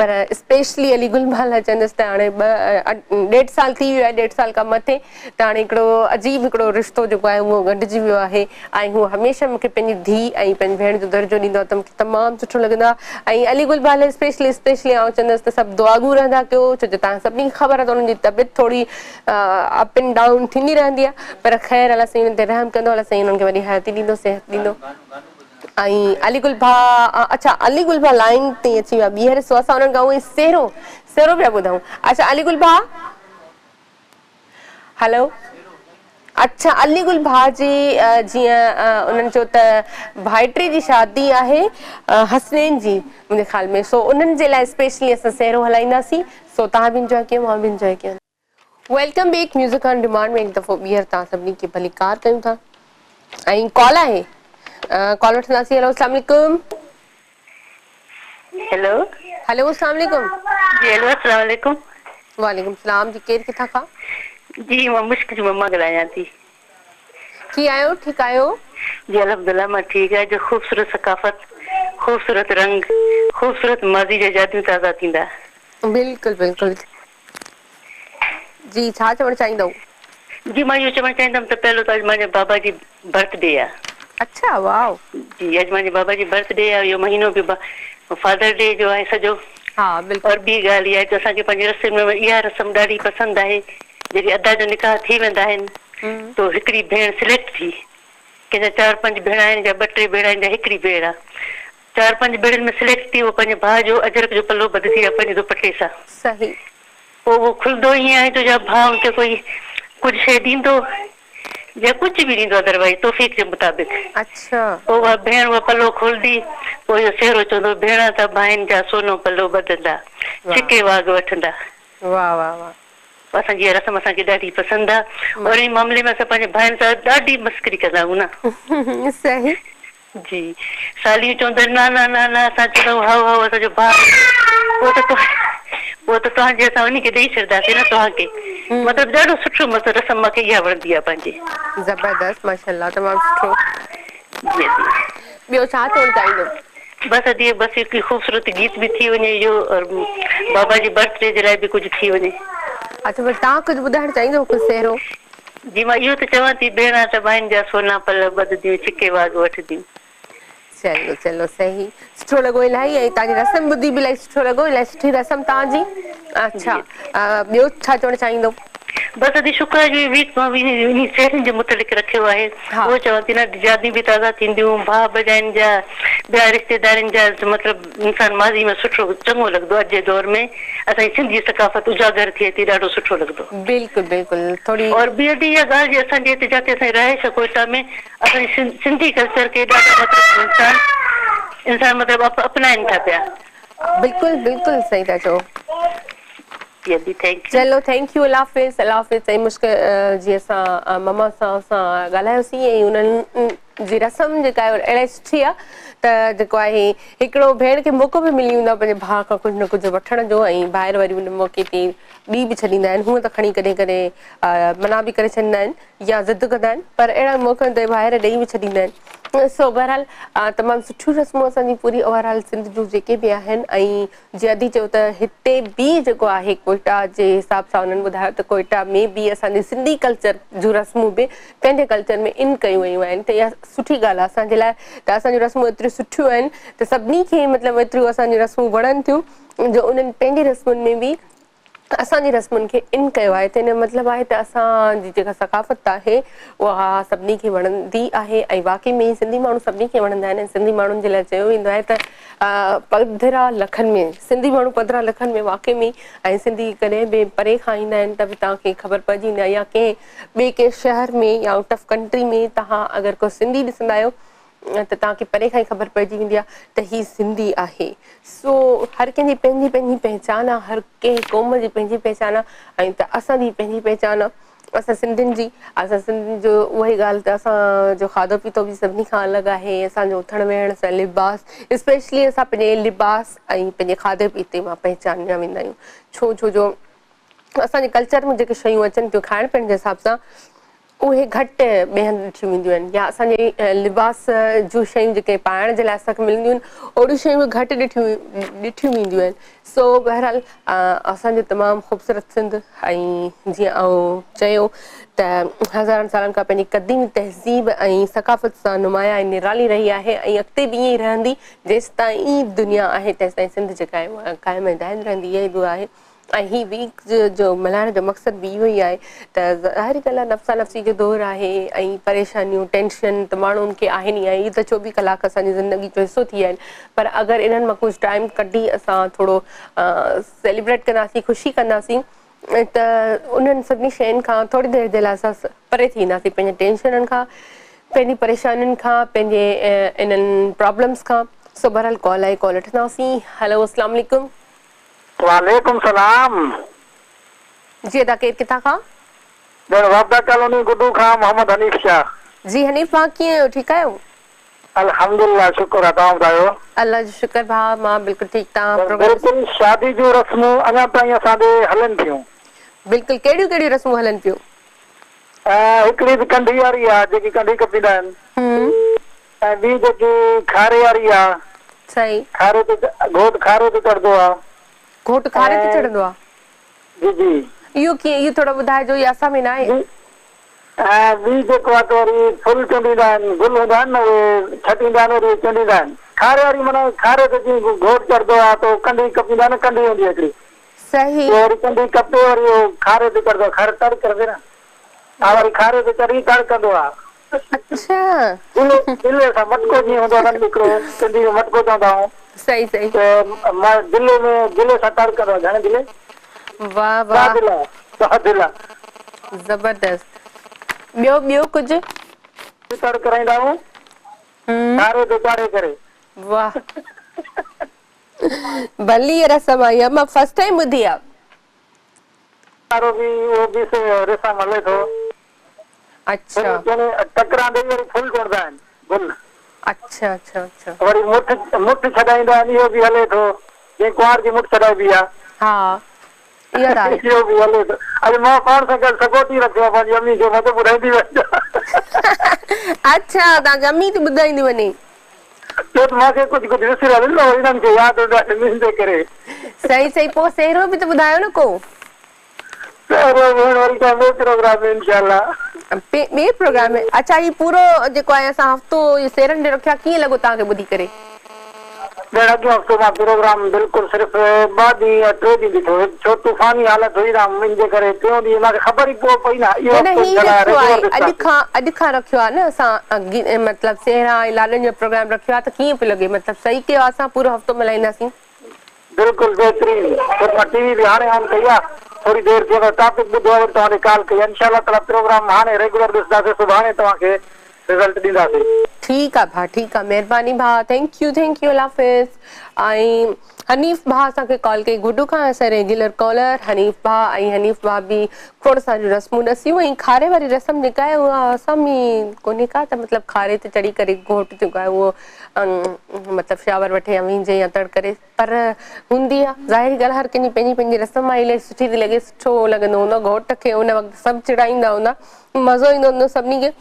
پر اسپيشلي علي گل ڀاء لاء چوندس ته هاڻي ٻه ڏيڍ سال ٿي ويو آهي ڏيڍ سال کان مٿي ته هاڻي هڪڙو عجيب هڪڙو رشتو جيڪو آهي اهو ڳنڍجي ويو آهي ۽ هو هميشه مون کي پنهنجي ڌيء ۽ پنهنجي ڀيڻ جو درجو ڏيندو آهي ته مون کي تمام سٺو لڳندو آهي ۽ علي گل ڀاء لاء اسپيشلي اسپيشلي آئون چوندس ته سڀ دعاگو رهندا ڪيو ڇو جو توهان سڀني کي خبر آهي ته انهن جي طبيعت ٿوري اپ اينڊ ڊائون ٿيندي رهندي آهي پر خير الله سائين انهن تي رحم ڪندو الله سائين انهن کي وڏي حياتي ڏيندو صحت ڏيندو ۽ علي گل ڀاء اڇا علي گل ڀاء لائين تي اچي ويا ٻيهر سو اسان انهن کان اهو سهرو سهرو پيا ٻڌون اڇا علي گل ڀاء هلو اڇا علي گل ڀاء جي جيئن انهن چيو ته ڀائٽي جي شادي آهي حسنين جي منهنجي خيال ۾ سو انهن جي لاء اسپيشلي اسان سهرو هلائينداسين سو توهان به انجوائي ڪيو مان به انجوائي ڪيان. Welcome back music on demand ۾ هڪ دفعو ٻيهر توهان سڀني کي ڀليڪار ڪيون ٿا ۽ ڪال آهي ڪال وٺنداسين هيلو اسلام عليڪم. هيلو. هيلو اسلام عليڪم. جي هيلو اسلام عليڪم. وعليڪم السلام جي ڪير ڪٿان کان. جي مان مشڪ جي مما ڳالهايان ٿي. ڪيئن آهيو ٺيڪ آهيو. جي الحمدلله مان ٺيڪ آهيان جو خوبصورت ثقافت خوبصورت رنگ خوبصورت ماضي جا ياديون تازا ٿيندا. بلڪل بلڪل جي ڇا چوڻ چاهيندؤ. جي مان اهو چوڻ چاهيندم ته پهلو ته اڄ مانجي بابا جي برٿ ڊي آ. اڇا واو. جي اڄ مانجي بابا جي برٿ ڊي آ اهو مهينو به فادر ڊي جو آهي سڄو. ها بلڪل. اور ٻي ڳالهه اها آهي ته اسان کي پنهنجي رسم ۾ اها رسم ڏاڍي پسند آهي جڏهن ادا جو نڪاح ٿي ويندا آهن تو هڪڙي ڀيڻ سليڪٽ ٿي ڪنهن جا چار پنج ڀيڻ آهن يا ٻه ٽي ڀيڻ آهن يا هڪڙي ڀيڻ آ چار پنج ڀيڻن ۾ سليڪٽ ٿي اهو پنهنجي ڀاء جو اجرڪ جو پلو ٻڌندي آ پنهنجي دوپٽي سان. صحيح. پوء اهو کلندو ائين آهي جو يا ڀاء ان کي ڪوئي ڪجهه شيء ڏيندو يا ڪجهه به ڏيندو ادروائيز توفيق جي مطابق. اڇا. پوء اها ڀيڻ اهو پلو کولندي پوء اهو سهرو چوندو ڀيڻا ته ڀائن جا سونو پلو ٻڌندا ڇڪي واڳ وٺندا. واه واه واه. اسان جي اها رسم اسان کي ڏاڍي پسند آ اور ان معاملي ۾ اسان پنهنجي ڀائن سان ڏاڍي مسخري ڪندا آهيون نه. صحيح. جي ساليون چونديون آهن نه نه نه نه اسان چوندا آهيون هائو هائو اسان جو ڀاء اهو ته اهو ته توهان جي اسان انهي کي ڏئي ڇڏنداسين نه توهان کي مطلب ڏاڍو سٺو مطلب رسم مان کي اها وڻندي آهي پنهنجي. زبردست ماشاءالله تمام سٺو. جي جي. ٻيو ڇا چوڻ چاهيندو. بس ادي بس هڪ خوبصورت گيت به ٿي وڃي اهو اور بابا جي برٿ ڊي جي لاء به ڪجهه ٿي وڃي. اڇا پر توهان ڪجهه ٻڌائڻ چاهيندو ڪجهه سهرو. جي مان اهو ته چوان ٿي ڀيڻا ته ڀائن جا سونا پلو ٻڌنديون ڇڪي واڳ وٺنديون. چلو چلو صحيح سٺو لڳو الاهي ۽ توهان جي رسم ٻڌي به الاهي سٺو لڳو الاهي سٺي رسم توهان جي اڇا ٻيو ڇا چوڻ چاهيندو. بس ادي شڪر آهي جو هي ويڪ مان انهي سهرن جي متعلق رکيو آهي اهو چوان ٿي نه ياديون به تازا ٿينديون ڀاء ڀڄاين جا ٻيا رشتيدارين جا مطلب انسان ماضي ۾ سٺو چڱو لڳندو اڄ جي دور ۾ اسان جي سنڌ جي ثقافت اجاگر ٿئي ٿي ڏاڍو سٺو لڳندو. بلڪل بلڪل ٿوري. اور ٻي ادي اها ڳالهه جي اسان جي هتي جاتي اسان جي رهائش آهي ڪوئيٽا ۾ اسان جي سنڌي ڪلچر کي ڏاڍا مطلب انسان انسان مطلب اپنائن ٿا پيا. بلڪل بلڪل صحيح ٿا چئو. جي ادي thank you. چلو thank you الله حافظ الله حافظ ۽ مشڪ جي اسان مما سان اسان ڳالهايوسين ۽ انهن. جي رسم جيڪا آهي اهڙي سٺي آهي ته جيڪو آهي هڪڙو ڀيڻ کي موقعو به ملي ويندو آهي پنهنجي ڀاء کان ڪجهه نه ڪجهه وٺڻ جو ۽ ڀائر وري ان موقعي تي ڏئي به ڇڏيندا آهن هونء ته کڻي ڪڏهن ڪڏهن منع به ڪري ڇڏيندا آهن يا ضد ڪندا آهن پر اهڙا موقعن تي ڀائر ڏئي به ڇڏيندا آهن سو بهرحال تمام سٺيون رسمون اسان جي پوري اوور آل سنڌ جون جيڪي به آهن ۽ جيئن ادي چيو ته هتي به جيڪو آهي ڪوئيٽا جي حساب سان انهن ٻڌايو ته ڪوئيٽا ۾ به اسان جي سنڌي ڪلچر جون رسمون به پنهنجي ڪلچر ۾ ان ڪيون ويون آهن ته اها سٺي ڳالهه آهي اسان جي لاء ته اسان جون رسمون ايتريون سٺيون آهن ته سڀني کي مطلب ايتريون اسان جون رسمون وڻن ٿيون جو انهن پنهنجي رسمن ۾ به اسان جي رسمن کي ان ڪيو آهي ته ان جو مطلب آهي ته اسان جي جيڪا ثقافت آهي اها سڀني کي وڻندي آهي ۽ واقعي ۾ سنڌي ماڻهو سڀني کي وڻندا آهن ۽ سنڌي ماڻهن جي لاء چيو ويندو آهي ته پڌرا لکن ۾ سنڌي ماڻهو پڌرا لکن ۾ واقعي ۾ ۽ سنڌي ڪڏهن به پري کان ايندا آهن ته به توهان کي خبر پئجي ويندي آهي يا ڪنهن ٻئي ڪنهن شهر ۾ يا آئوٽ آف ڪنٽري ۾ توهان اگر ڪو سنڌي ڏسندا آهيو ته توهان کي پري کان ئي خبر پئجي ويندي آهي ته هي سنڌي آهي. سو هر ڪنهن جي پنهنجي پنهنجي پهچان آهي، هر ڪنهن قوم جي پنهنجي پهچان آهي ۽ ته اسان جي پنهنجي پهچان آهي. اسان سنڌين جي، اسان سنڌين جو اها ئي ڳالهه ته اسان جو کاڌو پيتو به سڀني کان الڳ آهي، اسان جو اٿڻ ويهڻ، اسان جو لباس، اسپيشلي اسان پنهنجي لباس ۽ پنهنجي کاڌي پيتي مان پهچانيا ويندا آهيون. ڇو ڇو جو اسان جي ڪلچر ۾ جيڪي شيون اچن ٿيون کائڻ پيئڻ جي حساب سان اهي گهٽ ٻئي هنڌ ڏٺيون وينديون آهن يا اسان جي لباس جون شيون جيڪي پائڻ جي لاء اسان کي ملنديون آهن اهڙيون شيون به گهٽ ڏٺيون ڏٺيون وينديون آهن سو بهرحال اسان جو تمام خوبصورت سنڌ ۽ جيئن آئون چيو ته هزارن سالن کان پنهنجي قديم تهذيب ۽ ثقافت سان نمايان ۽ نرالي رهي آهي ۽ اڳتي به ائين ئي رهندي جيستائين دنيا آهي تيستائين سنڌ جيڪا آهي اها قائم ۽ دائم رهندي اها ئي دعا آهي ۽ هي ويڪ جو ملهائڻ جو مقصد به اهو ئي آهي ته ظاهري ڳالهه آهي نفسا نفسي جو دور آهي ۽ پريشانيون ٽينشن ته ماڻهن کي آهن ئي آهن اهي ته 24 ڪلاڪ اسان جي زندگي جو حصو ٿي ويا آهن پر اگر انهن مان ڪجهه ٽائيم ڪڍي اسان ٿورو سيليبريٽ ڪنداسين خوشي ڪنداسين ته انهن سڀني شين کان ٿوري دير جي لاء اسان پري ٿي وينداسين پنهنجي ٽينشنن کان پنهنجي پريشانين کان پنهنجي انهن پرابلمس کان سو بهرحال ڪال آئي ڪال وٺنداسين هلو اسلام عليڪم. وعليڪم سلام. جي ادا ڪير ڪٿان کان. ڄڻ واپڊا ڪالوني گڊو کان محمد حنيف شاھ. جي حنيف ڀاء ڪيئن آهيو ٺيڪ آهيو. الحمدلله شڪر آ توهان ٻڌايو. الله جو شڪر ڀاء مان بلڪل ٺيڪ توهان پروگرام. بلڪل شادي جون رسمون اڃا تائين اسان ڏي هلن ٿيون. بلڪل ڪهڙيون ڪهڙيون رسمون هلن پيون. هڪڙي ته ڪنڍي واري آ جيڪي ڪنڍي ڪپيندا آهن. ۽ ٻي جيڪي کاري واري آ. صحيح. کاري تي گهوٽ کاري تي چڙهندو آ. گهوٽ کاري تي چڙهندو آ. جي جي. اهو ڪيئن اهو ٿورو ٻڌائجو اهو اسان ۾ ناهي. ۽ ٻي جيڪو آ ته وري ڦل چونڊيندا آهن گل هوندا آهن نه اهي ڇٽيندا آهن وري چونڊيندا آهن. کاري واري معنيٰ کاري تي جيئن گهوٽ چڙهندو آ ته ڪنڍي ڪپيندا آهن نه ڪنڍي هوندي آ هڪڙي. صحيح. اهو وري ڪنڍي ڪپي وري اهو کاري تي چڙهندو آ کاري تڙ ڪرندي نه ها وري کاري تي چڙهي تڙ ڪندو آ. اڇا. دلي دلي سان مٽڪو جيئن هوندو آهي نه هڪڙو سنڌي ۾ مٽڪو چوندا آهيون. صحيح صحيح. ته مان دلي ۾ دلي سان تڙ ڪندو آهي گهڻي دلي. واه واه. ٻه دلا ٻه دلا. زبردست ٻيو ٻيو ڪجهه. تڙ ڪرائيندا آهيون کاري تي چاڙهي ڪري. واه ڀلي رسم آهي اها مان فرسٽ ٽائيم ٻڌي آ. وارو به اهو به رسم هلي ٿو. اڇا. ڦل ٽڪرا ڏئي وري ڦل چونڊندا آهن گل. اڇا اڇا اڇا. وري مٺ مٺ ڇڏائيندا آهن اهو به هلي ٿو جيئن ڪنوار جي مٺ ڇڏائبي آ. ها اها ته آهي. اهو به هلي ٿو. اڄ مان پاڻ سان گڏ سڳوٽي رکيو آ پنهنجي امي کي مان ته ٻڌائيندي وڃ. اڇا توهان کي امي ٿي ٻڌائيندي وڃي. ڇو ته مان کي ڪجهه ڪجهه وسريل آهن نه وري انهن کي ياد هوندو آهي انهن جي ڪري. صحيح صحيح پوء سهرو به ته ٻڌايو نه ڪو. سهرو ڀيڻ وري ڪنهن ٻئي پروگرام ۾ انشاء الله. ٻئي پروگرام ۾ اڇا هي پورو جيڪو آهي اسان هفتو سهرن جو رکيو آهي ڪيئن لڳو توهان کي ٻڌي ڪري. ڀيڻ اڳيون هفتو مان پروگرام بلڪل صرف ٻه ڏينهن يا ٽي ڏينهن ڏٺو هيم ڇو طوفاني حالت هئي نه ان جي ڪري ٽيون ڏينهن مان کي خبر ئي پوء پئي نه اهو نه نه هفتو هي انشاء الله رکيو آهي ريگيولر اڄ ڏسنداسين. کان اڄ کان رکيو آهي نه اسان مطلب سهرا ۽ لاڏن جو پروگرام رکيو آهي ته ڪيئن پيو لڳي مطلب صحيح ڪيو آهي اسان پورو هفتو ملهائينداسين. بلڪل بهترين ڇو ته مان ٽي وي به هاڻي آن ڪئي آ ٿوري دير ٿي آ ٽاپڪ ٻڌو آ وري توهان ڏي ڪال ڪئي آ انشاء الله تعالي پروگرام هاڻي ريگيولر ڏسنداسين سڀاڻي توهان کي رزلٽ ڏينداسين. ٺيڪ آ ڀاء ٺيڪ آ مهرباني ڀاء thank you thank you الله حافظ ۽ حنيف ڀاء اسان کي ڪال ڪئي گڊو کان اسان ريگيولر ڪالر حنيف ڀاء ۽ حنيف ڀاء به کوڙ ساريون رسمون ڏسيون ۽ کاري واري رسم جيڪا آهي اها اسان ۾ ڪونهي ڪا ته مطلب کاري تي چڙهي ڪري گهوٽ جيڪو آهي اهو مطلب شاور وٺي يا وهنجي يا تڙ ڪري پر هوندي آ ظاهري ڳالهه هر ڪنهن جي پنهنجي پنهنجي رسم آهي الاهي سٺي ٿي لڳي سٺو لڳندو هوندو گهوٽ کي ان وقت سڀ چڙائيندا هوندا مزو ايندو هوندو سڀني کي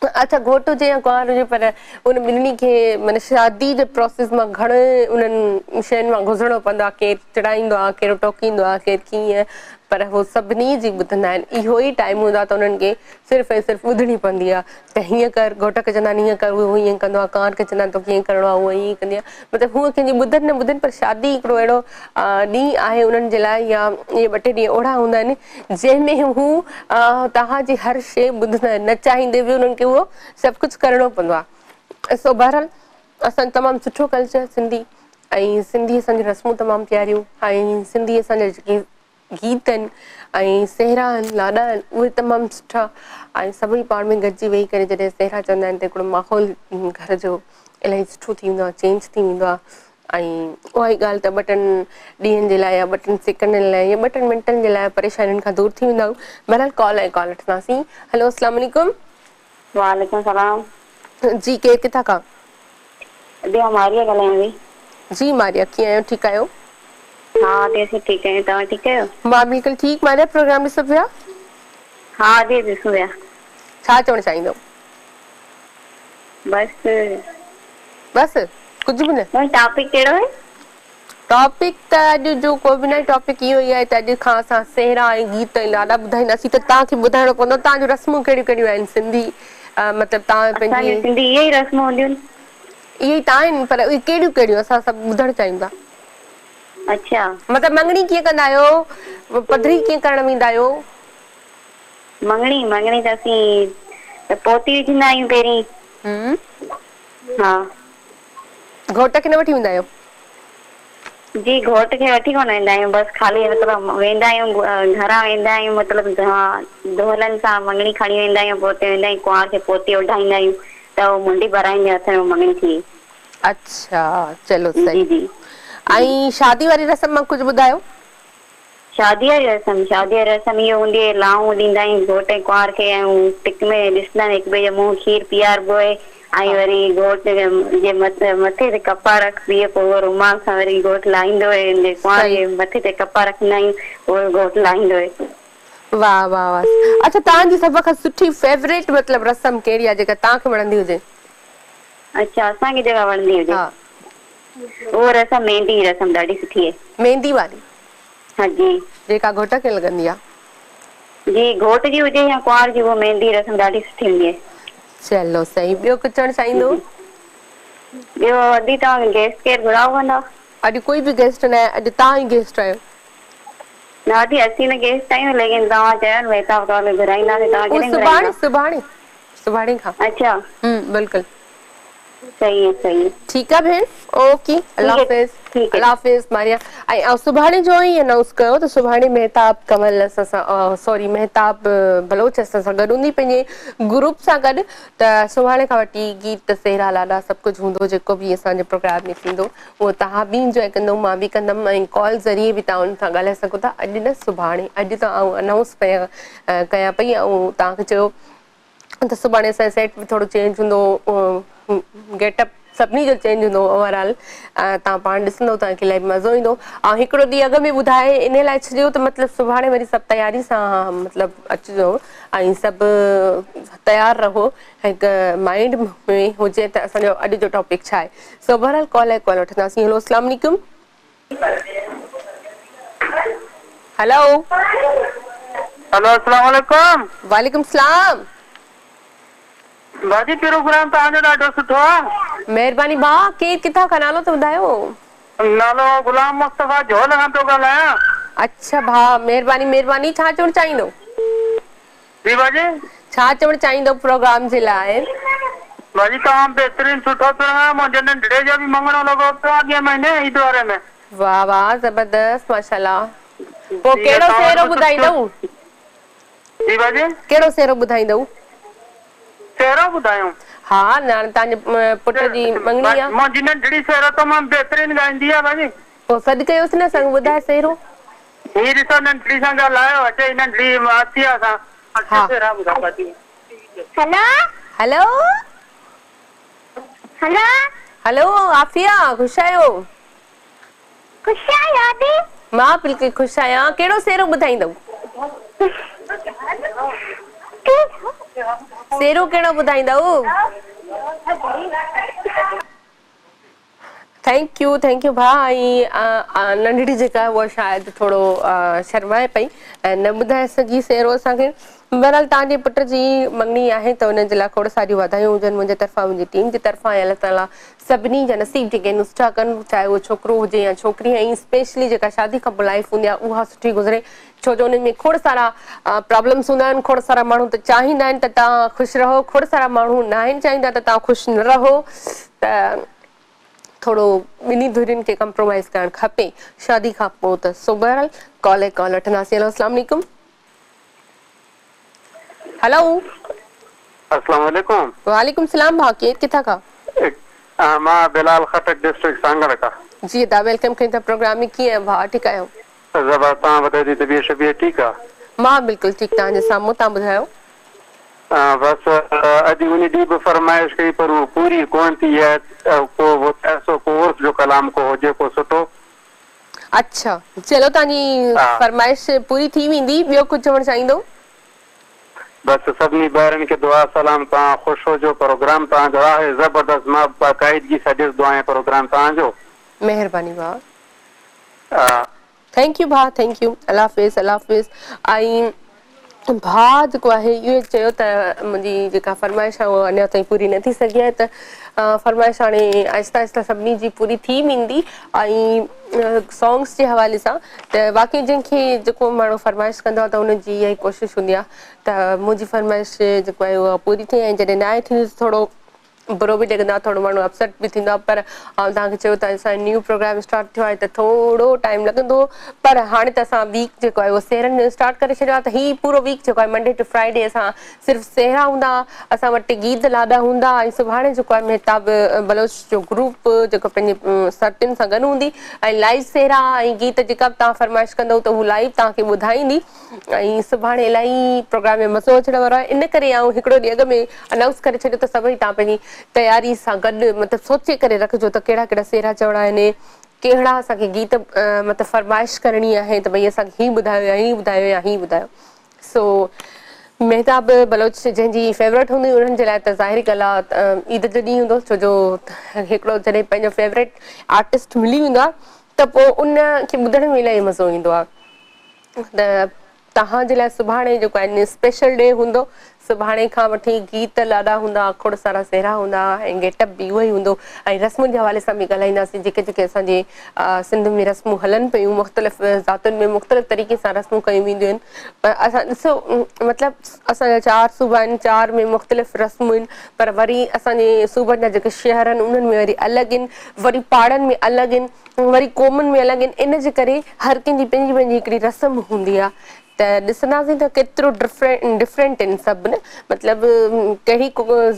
اڇا گهوٽ هجي يا ڪنوار هجي پر ان ٻنهي کي معنيٰ شادي جي پروسيس مان گهڻي انهن شين مان گذرڻو پوندو آهي ڪير چڙائيندو آهي ڪير ٽوڪيندو آهي ڪير ڪيئن پر هو سڀني جي ٻڌندا آهن اهو ئي ٽائيم هوندو آهي ته انهن کي صرف ۽ صرف ٻڌڻي پوندي آهي ته هيئن ڪر گهوٽ کي چوندا آهن هيئن ڪر اهو هيئن ڪندو آهي ڪنوار کي چوندا آهن توکي هيئن ڪرڻو آهي هوء هيئن ڪندي آهي مطلب هو ڪنهن جي ٻڌن نه ٻڌن پر شادي هڪڙو اهڙو ڏينهن آهي انهن جي لاء يا اهي ٻه ٽي ڏينهن اهڙا هوندا آهن جنهن ۾ هو توهان جي هر شيء ٻڌندا آهن نه چاهيندي به انهن کي اهو سڀ ڪجهه ڪرڻو پوندو آهي سو بهرحال اسان جو تمام سٺو ڪلچر سنڌي ۽ سنڌي اسان جون رسمون تمام پياريون ۽ سنڌي اسان جا جيڪي گيت آهن ۽ سهرا آهن لاڏا آهن اهي تمام سٺا ۽ سڀئي پاڻ ۾ گڏجي ويهي ڪري جڏهن سهرا چوندا آهن ته هڪڙو ماحول گهر جو الاهي سٺو ٿي ويندو آهي چينج ٿي ويندو آهي ۽ اها ئي ڳالهه ته ٻه ٽن ڏينهن جي لاء يا ٻه ٽن سيڪنڊن لاء يا ٻه ٽن منٽن جي لاء پريشانين کان دور ٿي ويندا آهيون. بهرحال ڪال ۽ ڪال وٺنداسين. هيلو اسلام عليڪم. وعليڪم سلام. جي ڪير ڪٿان کان؟ ادي آئون ماريا ڳالهايان پئي. جي ماريا ڪيئن آهيو ٺيڪ آهيو؟ ها ادي اسين ٺيڪ آهيون توهان ٺيڪ آهيو؟ مان بلڪل ٺيڪ ماريا پروگرام ڏسو پيا؟ ها ادي ڏسون پيا. ڇا چوڻ چاهيندؤ؟ بس. بس ڪجهه به نه. ميم ٽاپڪ ڪهڙو آهي؟ ٽاپڪ ته اڄ جو ڪو به ناهي ٽاپڪ اهو ئي آهي ته اڄ کان اسان سهرا ۽ گيت ۽ لاڏا ٻڌائينداسين ته توهان کي ٻڌائڻو پوندو توهان جون رسمون ڪهڙيون ڪهڙيون آهن سنڌي مطلب توهان اسان پنهنجي جون سنڌي اهي ئي رسمون هونديون آهن. اهي ئي ته آهن پر اهي ڪهڙيون ڪهڙيون اسان سڀ ٻڌڻ چاهيون ٿا. اڇا. مطلب مڱڻي ڪيئن ڪندا آهيو پڌري ڪيئن ڪرڻ ويندا آهيو. مڱڻي مڱڻي ته اسين پوتي وجهندا آهيون پهرين. ها. گهوٽ کي نه وٺي ويندا آهيو؟ جي گهوٽ کي وٺي ڪونه ويندا آهيون بس خالي مطلب ويندا آهيون گهران ويندا آهيون مطلب ها دهلن سان مڱڻي کڻي ويندا آهيون پوء اتي ويندا آهيون ڪنوار کي پوتي اوڍائيندا آهيون ته هو منڊي پارائيندي آهي هٿ ۾ مڱڻي ٿي وئي. اڇا چلو جي صحيح جي ۽ شادي واري رسم مان ڪجهه ٻڌايو. شاديء واري رسم، شاديء واري رسم اهو هوندي آهي لائون ڏيندا آهيون گهوٽ ۽ ڪنوار کي ۽ ٽڪ ۾ ڏسندا آهن هڪ ٻئي جو منهن کير پياربو آهي ۽ وري گهوٽ جي مٿي تي ڪپا رکبي آهي پوء اهو رومال سان وري گهوٽ لاهيندو آهي ان جي ڪنوار جي مٿي تي ڪپا رکندا آهيون پوء گهوٽ لاهيندو آهي. واه واه واه اڇا توهان جي سڀ کان سٺي فيوريٽ مطلب رسم ڪهڙي آهي جيڪا توهان کي وڻندي هجي. اڇا اسان کي جيڪا وڻندي هجي. ها. اهو رسم ميندي جي رسم ڏاڍي سٺي آهي. ميندي واري. ها جي. جيڪا گهوٽ کي لڳندي آ. جي گهوٽ جي هجي يا ڪنوار جي اها ميندي رسم ڏاڍي سٺي هوندي آهي. چلو صحيح ٻيو ڪجهه چوڻ چاهيندو. ٻيو ادي توهان گيسٽ ڪير گهرايو هوندا. اڄ ڪوئي به گيسٽ نه آهي اڄ توهان ئي گيسٽ آهيو. نه ادي اسين نه گيسٽ آهيون ليڪن توهان چيو نه مهتاب ڪنول کي گهرائينداسين توهان اهو ڪڏهن سڀاڻي گهرائيندا. سڀاڻي سڀاڻي کان. اڇا. بلڪل. صحيح آ صحيح آ. ٺيڪ آ ڀيڻ اوڪي الله ٺيڪ حافظ ٺيڪ الله حافظ ماريا ۽ ۽ سڀاڻي جو ئي انائونس ڪيو ته سڀاڻي مهتاب ڪنول اسان سان سوري مهتاب بلوچ اسان سان گڏ هوندي پنهنجي گروپ سان گڏ ته سڀاڻي کان وٺي گيت سهرا لاڏا سڀ ڪجهه هوندو جيڪو به اسان جي پروگرام ۾ ٿيندو اهو توهان به انجوائي ڪندو مان به ڪندم ۽ ڪال ذريعي به توهان ان سان ڳالهائي سگهو ٿا اڄ نه سڀاڻي اڄ ته آئون انائونس ڪيان پئي ۽ توهان کي چيو ته سڀاڻي اسان جو سيٽ به ٿورو چينج هوندو گيٽ اپ سڀني جو چينج هوندو اوور آل توهان پاڻ ڏسندو توهان کي الاهي مزو ايندو ۽ هڪڙو ڏينهن اڳ ۾ ٻڌائي انهي لاء ڇڏيو ته مطلب سڀاڻي وري سڀ تياري سان مطلب اچجو ۽ سڀ تيار رهو هڪ مائنڊ ۾ هجي ته اسان جو اڄ جو ٽاپڪ ڇا آهي سو بهرحال ڪال آهي ڪال وٺنداسين هيلو اسلام عليڪم هلو. هلو اسلام عليڪم. وعليڪم سلام. باجي پروگرام توهان جو ڏاڍو سٺو آ. مهرباني ڀاء ڪير ڪٿان کان نالو ته ٻڌايو. نالو غلام مصطفيٰ جهول کان پيو ڳالهايان. اڇا ڀاء مهرباني مهرباني ڇا چوڻ چاهيندو. جي باجي. ڇا چوڻ چاهيندو پروگرام جي لاء. باجي تمام بهترين سٺو پروگرام منهنجي ننڍڙي جو به مڱڻو لڳو پيو آ اڳئين مهيني عيد واري ۾. واه واه زبردست ماشاءالله پوء جي ڪهڙو اسان وٽ سهرو به سٺو ٻڌائيندؤ. جي باجي. ڪهڙو سهرو ٻڌائيندؤ. سهرو ٻڌايون؟ ها نه هاڻي توهان جي پٽ جي مڱڻي آ. منهنجي ننڍڙي سهرو تمام بهترين ڳائيندي آ باجي. پوء سڏ ڪيوس نه سنگ ٻڌائي سهرو. هي ڏسو ننڍڙي سان ڳالهايو اچي ننڍڙي آسيا سان. ها. سهرا ٻڌاء باجي. هيلو. هيلو. هيلو. هيلو عافيه خوش آهيو؟ خوش آهيو ادي؟ مان بلڪل خوش آهيان ڪهڙو سهرو ٻڌائيندؤ؟ سهرو ڪهڙو ٻڌائيندؤ؟ Thank you thank you ڀاء ۽ ننڍڙي جيڪا آهي اها شايد ٿورو شرمائي پئي ۽ نه ٻڌائي سگهي سهرو اسان کي بهرحال توهان جي پٽ جي مڱڻي آهي ته ان جي لاء کوڙ ساريون واڌايون هجن منهنجي طرفان منهنجي ٽيم جي طرفان ۽ الله تعالي سڀني جا نصيب جيڪي آهن سٺا ڪن چاهي اهو ڇوڪرو هجي يا ڇوڪري ۽ اسپيشلي جيڪا شادي کان پوء لائيف هوندي آهي اها سٺي گذري ڇو جو انهن ۾ کوڙ سارا پرابلمس هوندا آهن کوڙ سارا ماڻهو ته چاهيندا آهن ته توهان خوش رهو کوڙ سارا ماڻهو ناهن چاهيندا ته توهان خوش نه رهو ته ٿورو ٻنهي ڌرين کي ڪمپرومائز ڪرڻ کپي شادي کان پوء ته سو بهرحال ڪال ۽ ڪال وٺنداسين هيلو اسلام عليڪم هيلو. اسلام عليڪم. وعليڪم السلام ڀاء ڪير ڪٿان کان. مان بلال خٽڪ ڊسٽرڪٽ سانگهڙ کان. جي ادا welcome ڪيون ٿا پروگرام ۾ ڪيئن آهيو ڀاء ٺيڪ آهيو. زبردست توهان ٻڌايو جي طبيعت شبيعت ٺيڪ آ. مان بلڪل ٺيڪ توهان جي سامهون توهان ٻڌايو. بس اڄ انهي ڏينهن به فرمائش ڪئي پر اهو پوري ڪونه ٿي آهي ڪو ايسو ڪو عرس جو ڪلام ڪو هجي ڪو سٺو. اڇا چلو توهان جي فرمائش پوري ٿي ويندي ٻيو ڪجهه چوڻ چاهيندو. بس سڀني ڀائرن کي دعا سلام توهان خوش هجو پروگرام توهان جو آهي زبردست مان باقاعدگي سان ڏسندو آهيان پروگرام توهان جو. مهرباني ڀاء. Thank you ڀاء thank you الله حافظ الله حافظ ۽ ڀاء جيڪو آهي اهو چيو ته منهنجي جيڪا فرمائش آهي اها اڃا تائين پوري نه ٿي سگهي آهي ته فرمائش هاڻي آهستي آهستي سڀني جي پوري ٿي ويندي ۽ سانگس جي حوالي سان ته باقي جنهن کي جيڪو ماڻهو فرمائش ڪندو آهي ته ان جي اها ئي ڪوشش هوندي آهي ته منهنجي فرمائش جيڪو آهي اها پوري ٿئي ۽ جڏهن ناهي ٿيندي ته ٿورو برو به لڳندو آهي ٿورو ماڻهو اپسيٽ به ٿيندو آهي پر آئون توهان کي چيو ته اسان جو نيو پروگرام اسٽارٽ ٿيو آهي ته ٿورو ٽائيم لڳندو پر هاڻي ته اسان ويڪ جيڪو آهي اهو سهرن جو اسٽارٽ ڪري ڇڏيو آهي ته هي پورو ويڪ جيڪو آهي منڊي ٽو فرائيڊي اسان صرف سهرا هوندا اسان وٽ گيت لاڏا هوندا ۽ سڀاڻي جيڪو آهي مهتاب بلوچ جو گروپ جيڪو پنهنجي سرتين سان گڏ هوندي ۽ لائيو سهرا ۽ گيت جيڪا به توهان فرمائش ڪندو ته هو لائيو توهان کي ٻڌائيندي ۽ سڀاڻي الاهي پروگرام ۾ مزو اچڻ وارو آهي ان ڪري آئون هڪڙو ڏينهن اڳ ۾ انائونس ڪري ڇڏيو ته سڀئي توهان پنهنجي تياري سان گڏ مطلب سوچي ڪري رکجو ته ڪهڙا ڪهڙا سهرا چوڻا آهن ڪهڙا اسان کي گيت مطلب فرمائش ڪرڻي آهي ته ڀئي اسان کي هي ٻڌايو يا هي ٻڌايو يا هي ٻڌايو سو مهتاب بلوچ جنهن جي فيورٽ هوندي انهن جي لاء ته ظاهري ڳالهه آهي عيد جو ڏينهن هوندو ڇو جو هڪڙو جڏهن پنهنجو فيورٽ آرٽسٽ ملي ويندو آهي ته پوء ان کي ٻڌڻ ۾ الاهي مزو ايندو آهي ته توهان جي لاء سڀاڻي جيڪو آهي اسپيشل ڊي هوندو. سڀاڻي کان وٺي گيت لاڏا هوندا، کوڙ سارا سهرا هوندا ۽ گيٽ اپ به اهو ئي هوندو ۽ رسمن جي حوالي سان به ڳالهائينداسين جيڪي جيڪي اسان جي سنڌ ۾ رسمون هلن پيون مختلف ذاتين ۾ مختلف طريقي سان رسمون ڪيون وينديون آهن پر اسان ڏسو مطلب اسان جا چار صوبا آهن چار ۾ مختلف رسمون آهن پر وري اسان جي صوبن جا جيڪي شهر آهن انهن ۾ وري الڳ آهن وري پاڙن ۾ الڳ آهن وري قومن ۾ الڳ آهن ان جي ڪري هر ڪنهن جي پنهنجي پنهنجي هڪڙي رسم هوندي آهي ته ڏسنداسين ته ڪيترو ڊفرنٽ آهن سڀ نه مطلب ڪهڙي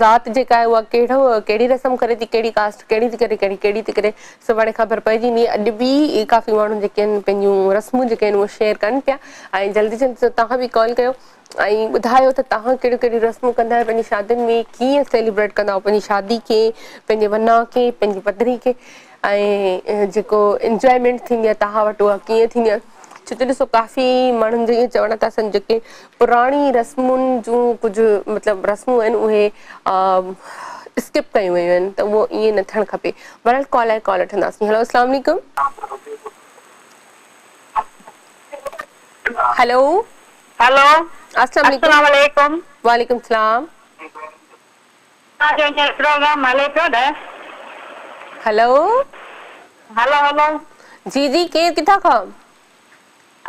ذات جيڪا آهي اها ڪهڙو ڪهڙي رسم ڪري ٿي ڪهڙي ڪاسٽ ڪهڙي ٿي ڪري ڪهڙي ڪهڙي ٿي ڪري سڀاڻي خبر پئجي ويندي اڄ به ڪافي ماڻهو جيڪي آهن پنهنجون رسمون جيڪي آهن اهي شيئر ڪن پيا ۽ جلدي جلدي توهان به ڪال ڪيو ۽ ٻڌايو ته توهان ڪهڙيون ڪهڙيون رسمون ڪندا آهيو پنهنجي شادين ۾ ڪيئن سيليبريٽ ڪندا آهيو پنهنجي شادي کي پنهنجي وناهه کي پنهنجي پڌري کي ۽ جيڪو انجوائمينٽ ٿيندي آهي توهان وٽ اها ڪيئن ٿيندي آهي ڇو جو ڏسو ڪافي ماڻهن جو ائين چوڻ آهي ته اسان جيڪي پراڻي رسمن جون ڪجهه مطلب رسمون آهن اهي اسڪپ ڪيون ويون آهن ته اهو ائين نه ٿيڻ کپي بهرحال ڪال آهي ڪال وٺنداسين هيلو اسلام عليڪم هيلو هيلو السلام السلام عليڪم وعليڪم السلام توهان جو هينئر پروگرام هلي پيو نه هيلو هيلو هيلو جي جي ڪير ڪٿان کان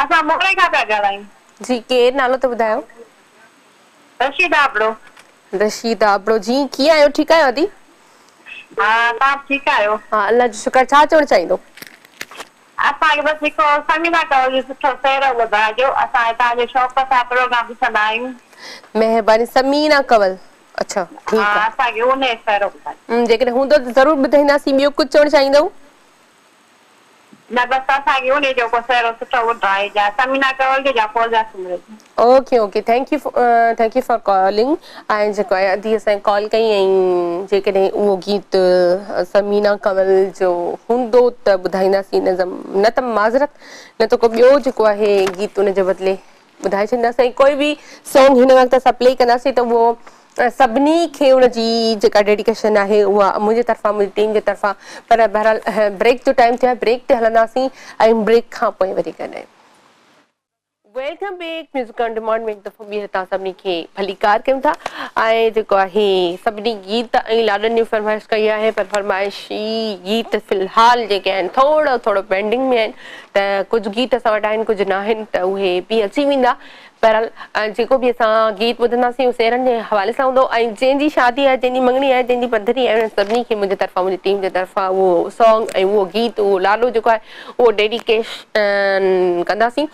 اسان موري کان پيا ڳالهايون جي ڪير نالو ته ٻڌايو رشيده ابڙو رشيده ابڙو جي ڪيئن آهيو ٺيڪ آهيو ادي ها توهان ٺيڪ آهيو ها الله جو شڪر ڇا چوڻ چاهيندو اسان کي بس هڪ ثمينه ڪنول جو سٺو سهرو ٻڌائجو اسان توهان جو شوق سان پروگرام ڏسندا آهيون. مهرباني ثمينه ڪنول اڇا ٺيڪ ها آ. اسان کي ان جو سهرو ٻڌايو. جيڪڏهن هوندو ته ضرور ٻڌائينداسين ٻيو ڪجهه چوڻ چاهيندؤ؟ نه بس اسان کي ان جو ڪو سهرو سٺو ٻڌايو يا ثمينه ڪنول جو يا فوزيا سومرو جو. Okay okay thank you thank you for calling ۽ جيڪو آهي ادي اسان ڪال ڪئي ۽ جيڪڏهن اهو گيت ثمينه ڪنول جو هوندو ته ٻڌائينداسين نه نه ته معذرت نه ته ڪو ٻيو جيڪو آهي گيت ان جي بدلي ٻڌائي ڇڏينداسين ۽ ڪوئي به سانگ هن وقت اسان پلي ڪنداسين ته اهو سڀني کي ان جي جيڪا ڊيڊيڪيشن آهي اها منهنجي طرفان منهنجي ٽيم جي طرفان پر بهرحال بريڪ جو ٽائيم ٿيو آهي بريڪ تي هلنداسين ۽ بريڪ کان پوء وري ڪڏهن. Welcome back music on demand ۾ هڪ دفعو ٻيهر توهان سڀني کي ڀليڪار ڪيون ٿا ۽ جيڪو آهي سڀني گيت ۽ لاڏن جي فرمائش ڪئي آهي پر فرمائشي گيت في الحال جيڪي آهن ٿورو ٿورو پينڊنگ ۾ آهن ته ڪجهه گيت اسان وٽ آهن ڪجهه ناهن ته اهي به اچي ويندا بهرحال جيڪو به اسان گيت ٻڌنداسين اهو سهرن جي حوالي سان هوندو ۽ جنهن جي شادي آهي جنهن جي مڱڻي آهي جنهن جي پڌري آهي انهن سڀني کي منهنجي طرفان منهنجي ٽيم جي طرفان اهو سانگ ۽ اهو گيت اهو لاڏو جيڪو آهي اهو ڊيڊيڪيشن ڪنداسين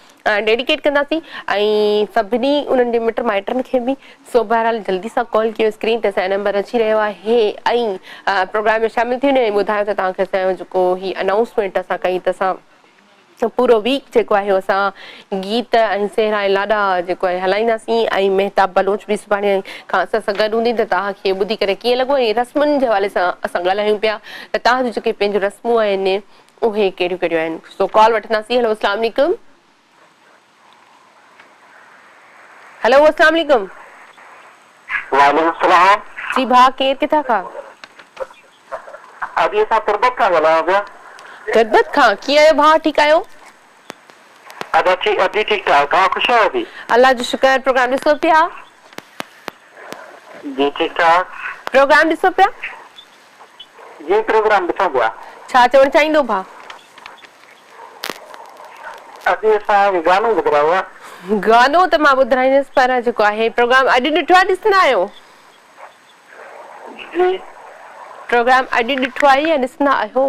ڊيڊيڪيٽ ڪنداسين ۽ سڀني انهن جي مٽ مائٽن کي به سو بهرحال جلدي سان ڪال ڪيو اسڪرين تي اسان جو نمبر اچي رهيو آهي ۽ پروگرام ۾ شامل ٿي وڃو ۽ ٻڌايو ته توهان کي اسان جو جيڪو هي انائونسمينٽ اسان ڪئي ته اسان پورو ويڪ جيڪو آهي اسان گيت ۽ سهرا ۽ لاڏا جيڪو آهي هلائينداسين ۽ مهتاب بلوچ به سڀاڻي کان اسان سان گڏ هوندي ته توهان کي ٻڌي ڪري ڪيئن لڳو ۽ رسمن جي حوالي سان اسان ڳالهايون پيا ته توهان جون جيڪي پنهنجون رسمون آهن اهي ڪهڙيون ڪهڙيون آهن سو ڪال وٺنداسين هلو اسلام عليڪم هلو اسلام عليڪم. وعليڪم السلام. جي ڀاء ڪير ڪٿان کان. ادي اسان تربت کان ڳالهايون پيا. تربت کان ڪيئن آهيو ڀاء ٺيڪ آهيو. ادا ٺيڪ ادي ٺيڪ ٺاڪ توهان خوش آهيو ادي. الله جو شڪر پروگرام ڏسو پيا. جي ٺيڪ ٺاڪ. پروگرام ڏسو پيا. جي پروگرام ڏسون پيا. ڇا چوڻ چاهيندو ڀاء. ادي اسان کي گانو ٻڌرايو ها. گانو ته مان ٻڌرائيندس پر جيڪو آهي پروگرام اڄ ڏٺو آهي ڏسندا آهيو. جي. پروگرام اڄ ڏٺو آهي يا ڏسندا آهيو.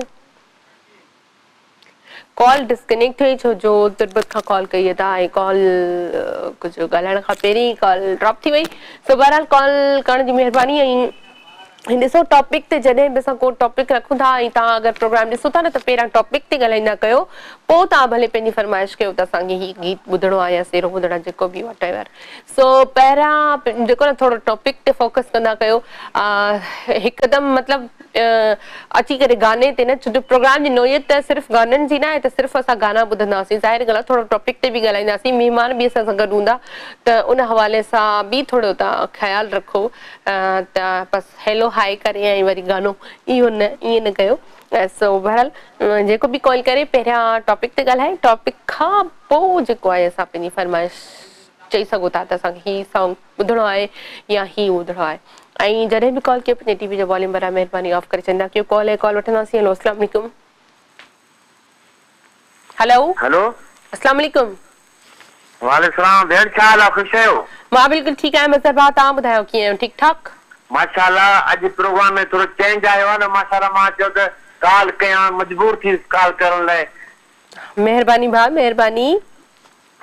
ڪال ڊسڪنيڪٽ ٿي وئي ڇو جو تربت کان ڪال ڪئي ادا ۽ ڪال ڪجهه ڳالهائڻ کان پهرين ئي ڪال ڊراپ ٿي وئي سو بهرحال ڪال ڪرڻ جي مهرباني ۽ ڏسو ٽاپڪ تي جڏهن به اسان ڪو ٽاپڪ رکون ٿا ۽ توهان اگر پروگرام ڏسو ٿا نه ته پهريان ٽاپڪ تي ڳالهائيندا ڪيو پوء توهان ڀلي پنهنجي فرمائش ڪيو ته اسان کي هي گيت ٻڌڻو آهي يا سهرو ٻڌڻو آهي جيڪو به واٽ ايور سو پهريان جيڪو نه ٿورو ٽاپڪ تي فوڪس ڪندا ڪيو هڪدم مطلب اچي ڪري گاني تي نه ڇو جو پروگرام جي نوعيت ته صرف گانن جي ناهي ته صرف اسان گانا ٻڌنداسين ظاهر ڳالهه آهي ٿورو ٽاپڪ تي به ڳالهائينداسين مهمان به اسان سان گڏ هوندا ته ان حوالي سان به ٿورو توهان خيال رکو ته بس هيلو هاء ڪري ۽ وري گانو اهو نه ائين نه ڪيو سو بهرحال جيڪو به ڪال ڪري پهريان ٽاپڪ تي ڳالهائي ٽاپڪ کان پوء جيڪو آهي اسان پنهنجي فرمائش چئي سگهو ٿا ته اسان کي هي سانگ ٻڌڻو آهي يا هي ٻڌڻو آهي ۽ جڏهن به ڪال ڪيو پنهنجي ٽي وي جو واليوم براء مهرباني آف ڪري ڇڏيندا ڪيو ڪال ۽ ڪال وٺنداسين هلو اسلام عليڪم هلو هلو اسلام عليڪم. وعليڪم السلام ڀيڻ ڇا حال آ خوش آهيو. مان بلڪل ٺيڪ آهيان مظهر ڀاء توهان ٻڌايو ڪيئن آهيو ٺيڪ ٺاڪ. ماشاءالله اڄ پروگرام ۾ ٿورو چينج آيو آ نه ماشاءالله مان چيو ته ڪال ڪيان مجبور ٿي ويس ڪال ڪرڻ لاء. مهرباني ڀاء مهرباني.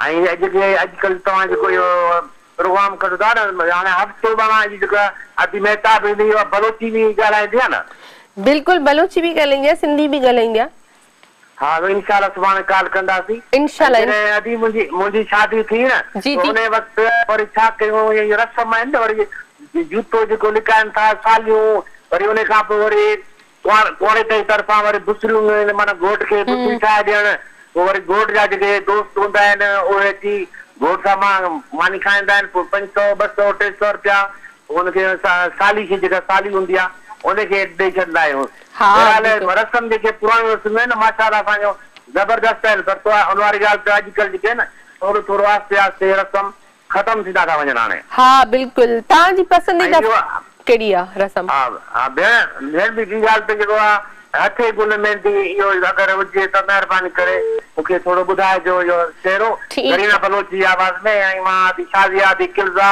۽ اڄ جي اڄڪلهه توهان جيڪو اهو پروگرام ڪڍو ٿا نه هاڻي هفتو معنيٰ اڄ جيڪا ادي مهتاب ايندي اها بلوچي به ڳالهائيندي آهي نه. بلڪل بلوچي به ڳالهائيندي آهي سنڌي به ڳالهائيندي آهي. ها ته انشاء الله سڀاڻي ڪال ڪنداسين. انشاء الله. ۽ جڏهن ادي منهنجي منهنجي شادي ٿي نه جي ته جي. انهي وقت وري ڇا ڪيون اهي رسم آهن نه وري جوتو جيڪو لڪائن ٿا ساليون وري انهي کان پوء وري ڪنواريت جي طرفان وري بسريون معنيٰ گهوٽ کي بسري ٺاهي ڏيڻ، پوء وري گهوٽ جا جيڪي دوست هوندا آهن اهي اچي گهوٽ سان ماني کائيندا آهن، پوء پنج سؤ، ٻه سؤ، ٽي سؤ رپيا ان کي سالي کي جيڪا سالي هوندي آهي ان کي ڏئي ڇڏندا آهيون. بهرحال رسم جيڪي پراڻيون رسمون آهن نه ماشاء الله اسان جون زبردست آهن پر ان واري ڳالهه ته اڄڪلهه جيڪي آهن نه ٿورو ٿورو آهستي آهستي رسم ختم ٿيندا ٿا وڃن هاڻي. ها بلڪل توهان جي ۽ پسنديده ٻيو ڪهڙي آ رسم. ها ها ڀيڻ ڀيڻ ٻي ڳالهه ته جيڪو آ هٿي گل ميندي اهو اگر هجي ته مهرباني ڪري مون کي ٿورو ٻڌائجو اهو سهرو ٺيڪ زرينا آ. بلوچ جي آواز ۾ ۽ مان ادي شازيه ادي ڪلزا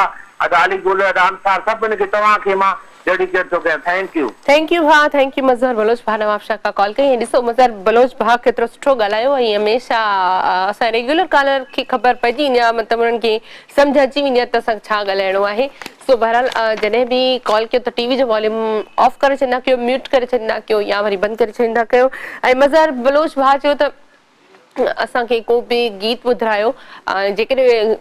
ادا علي گل ادا انصار سڀني کي توهان کي مان ڊيڊيڪيٽ ٿو ڪيان thank you. Thank you ڀاء thank you Mazhar Baloch ڀاء نوابشاهه کان ڪال ڪئي ۽ ڏسو مظهر بلوچ ڀاء ڪيترو سٺو ڳالهايو ۽ هميشه اسان ريگيولر ڪالر کي خبر پئجي ويندي آهي مطلب انهن کي سمجهه اچي ويندي آهي ته اسان کي ڇا ڳالهائڻو آهي سو بهرحال جڏهن به ڪال ڪيو ته ٽي وي جو واليوم آف ڪري ڇڏيندا ڪيو ميوٽ ڪري ڇڏيندا ڪيو يا وري بند ڪري ڇڏيندا ڪيو ۽ مظهر بلوچ ڀاء چيو ته اسان کي ڪو به گيت ٻڌرايو جيڪڏهن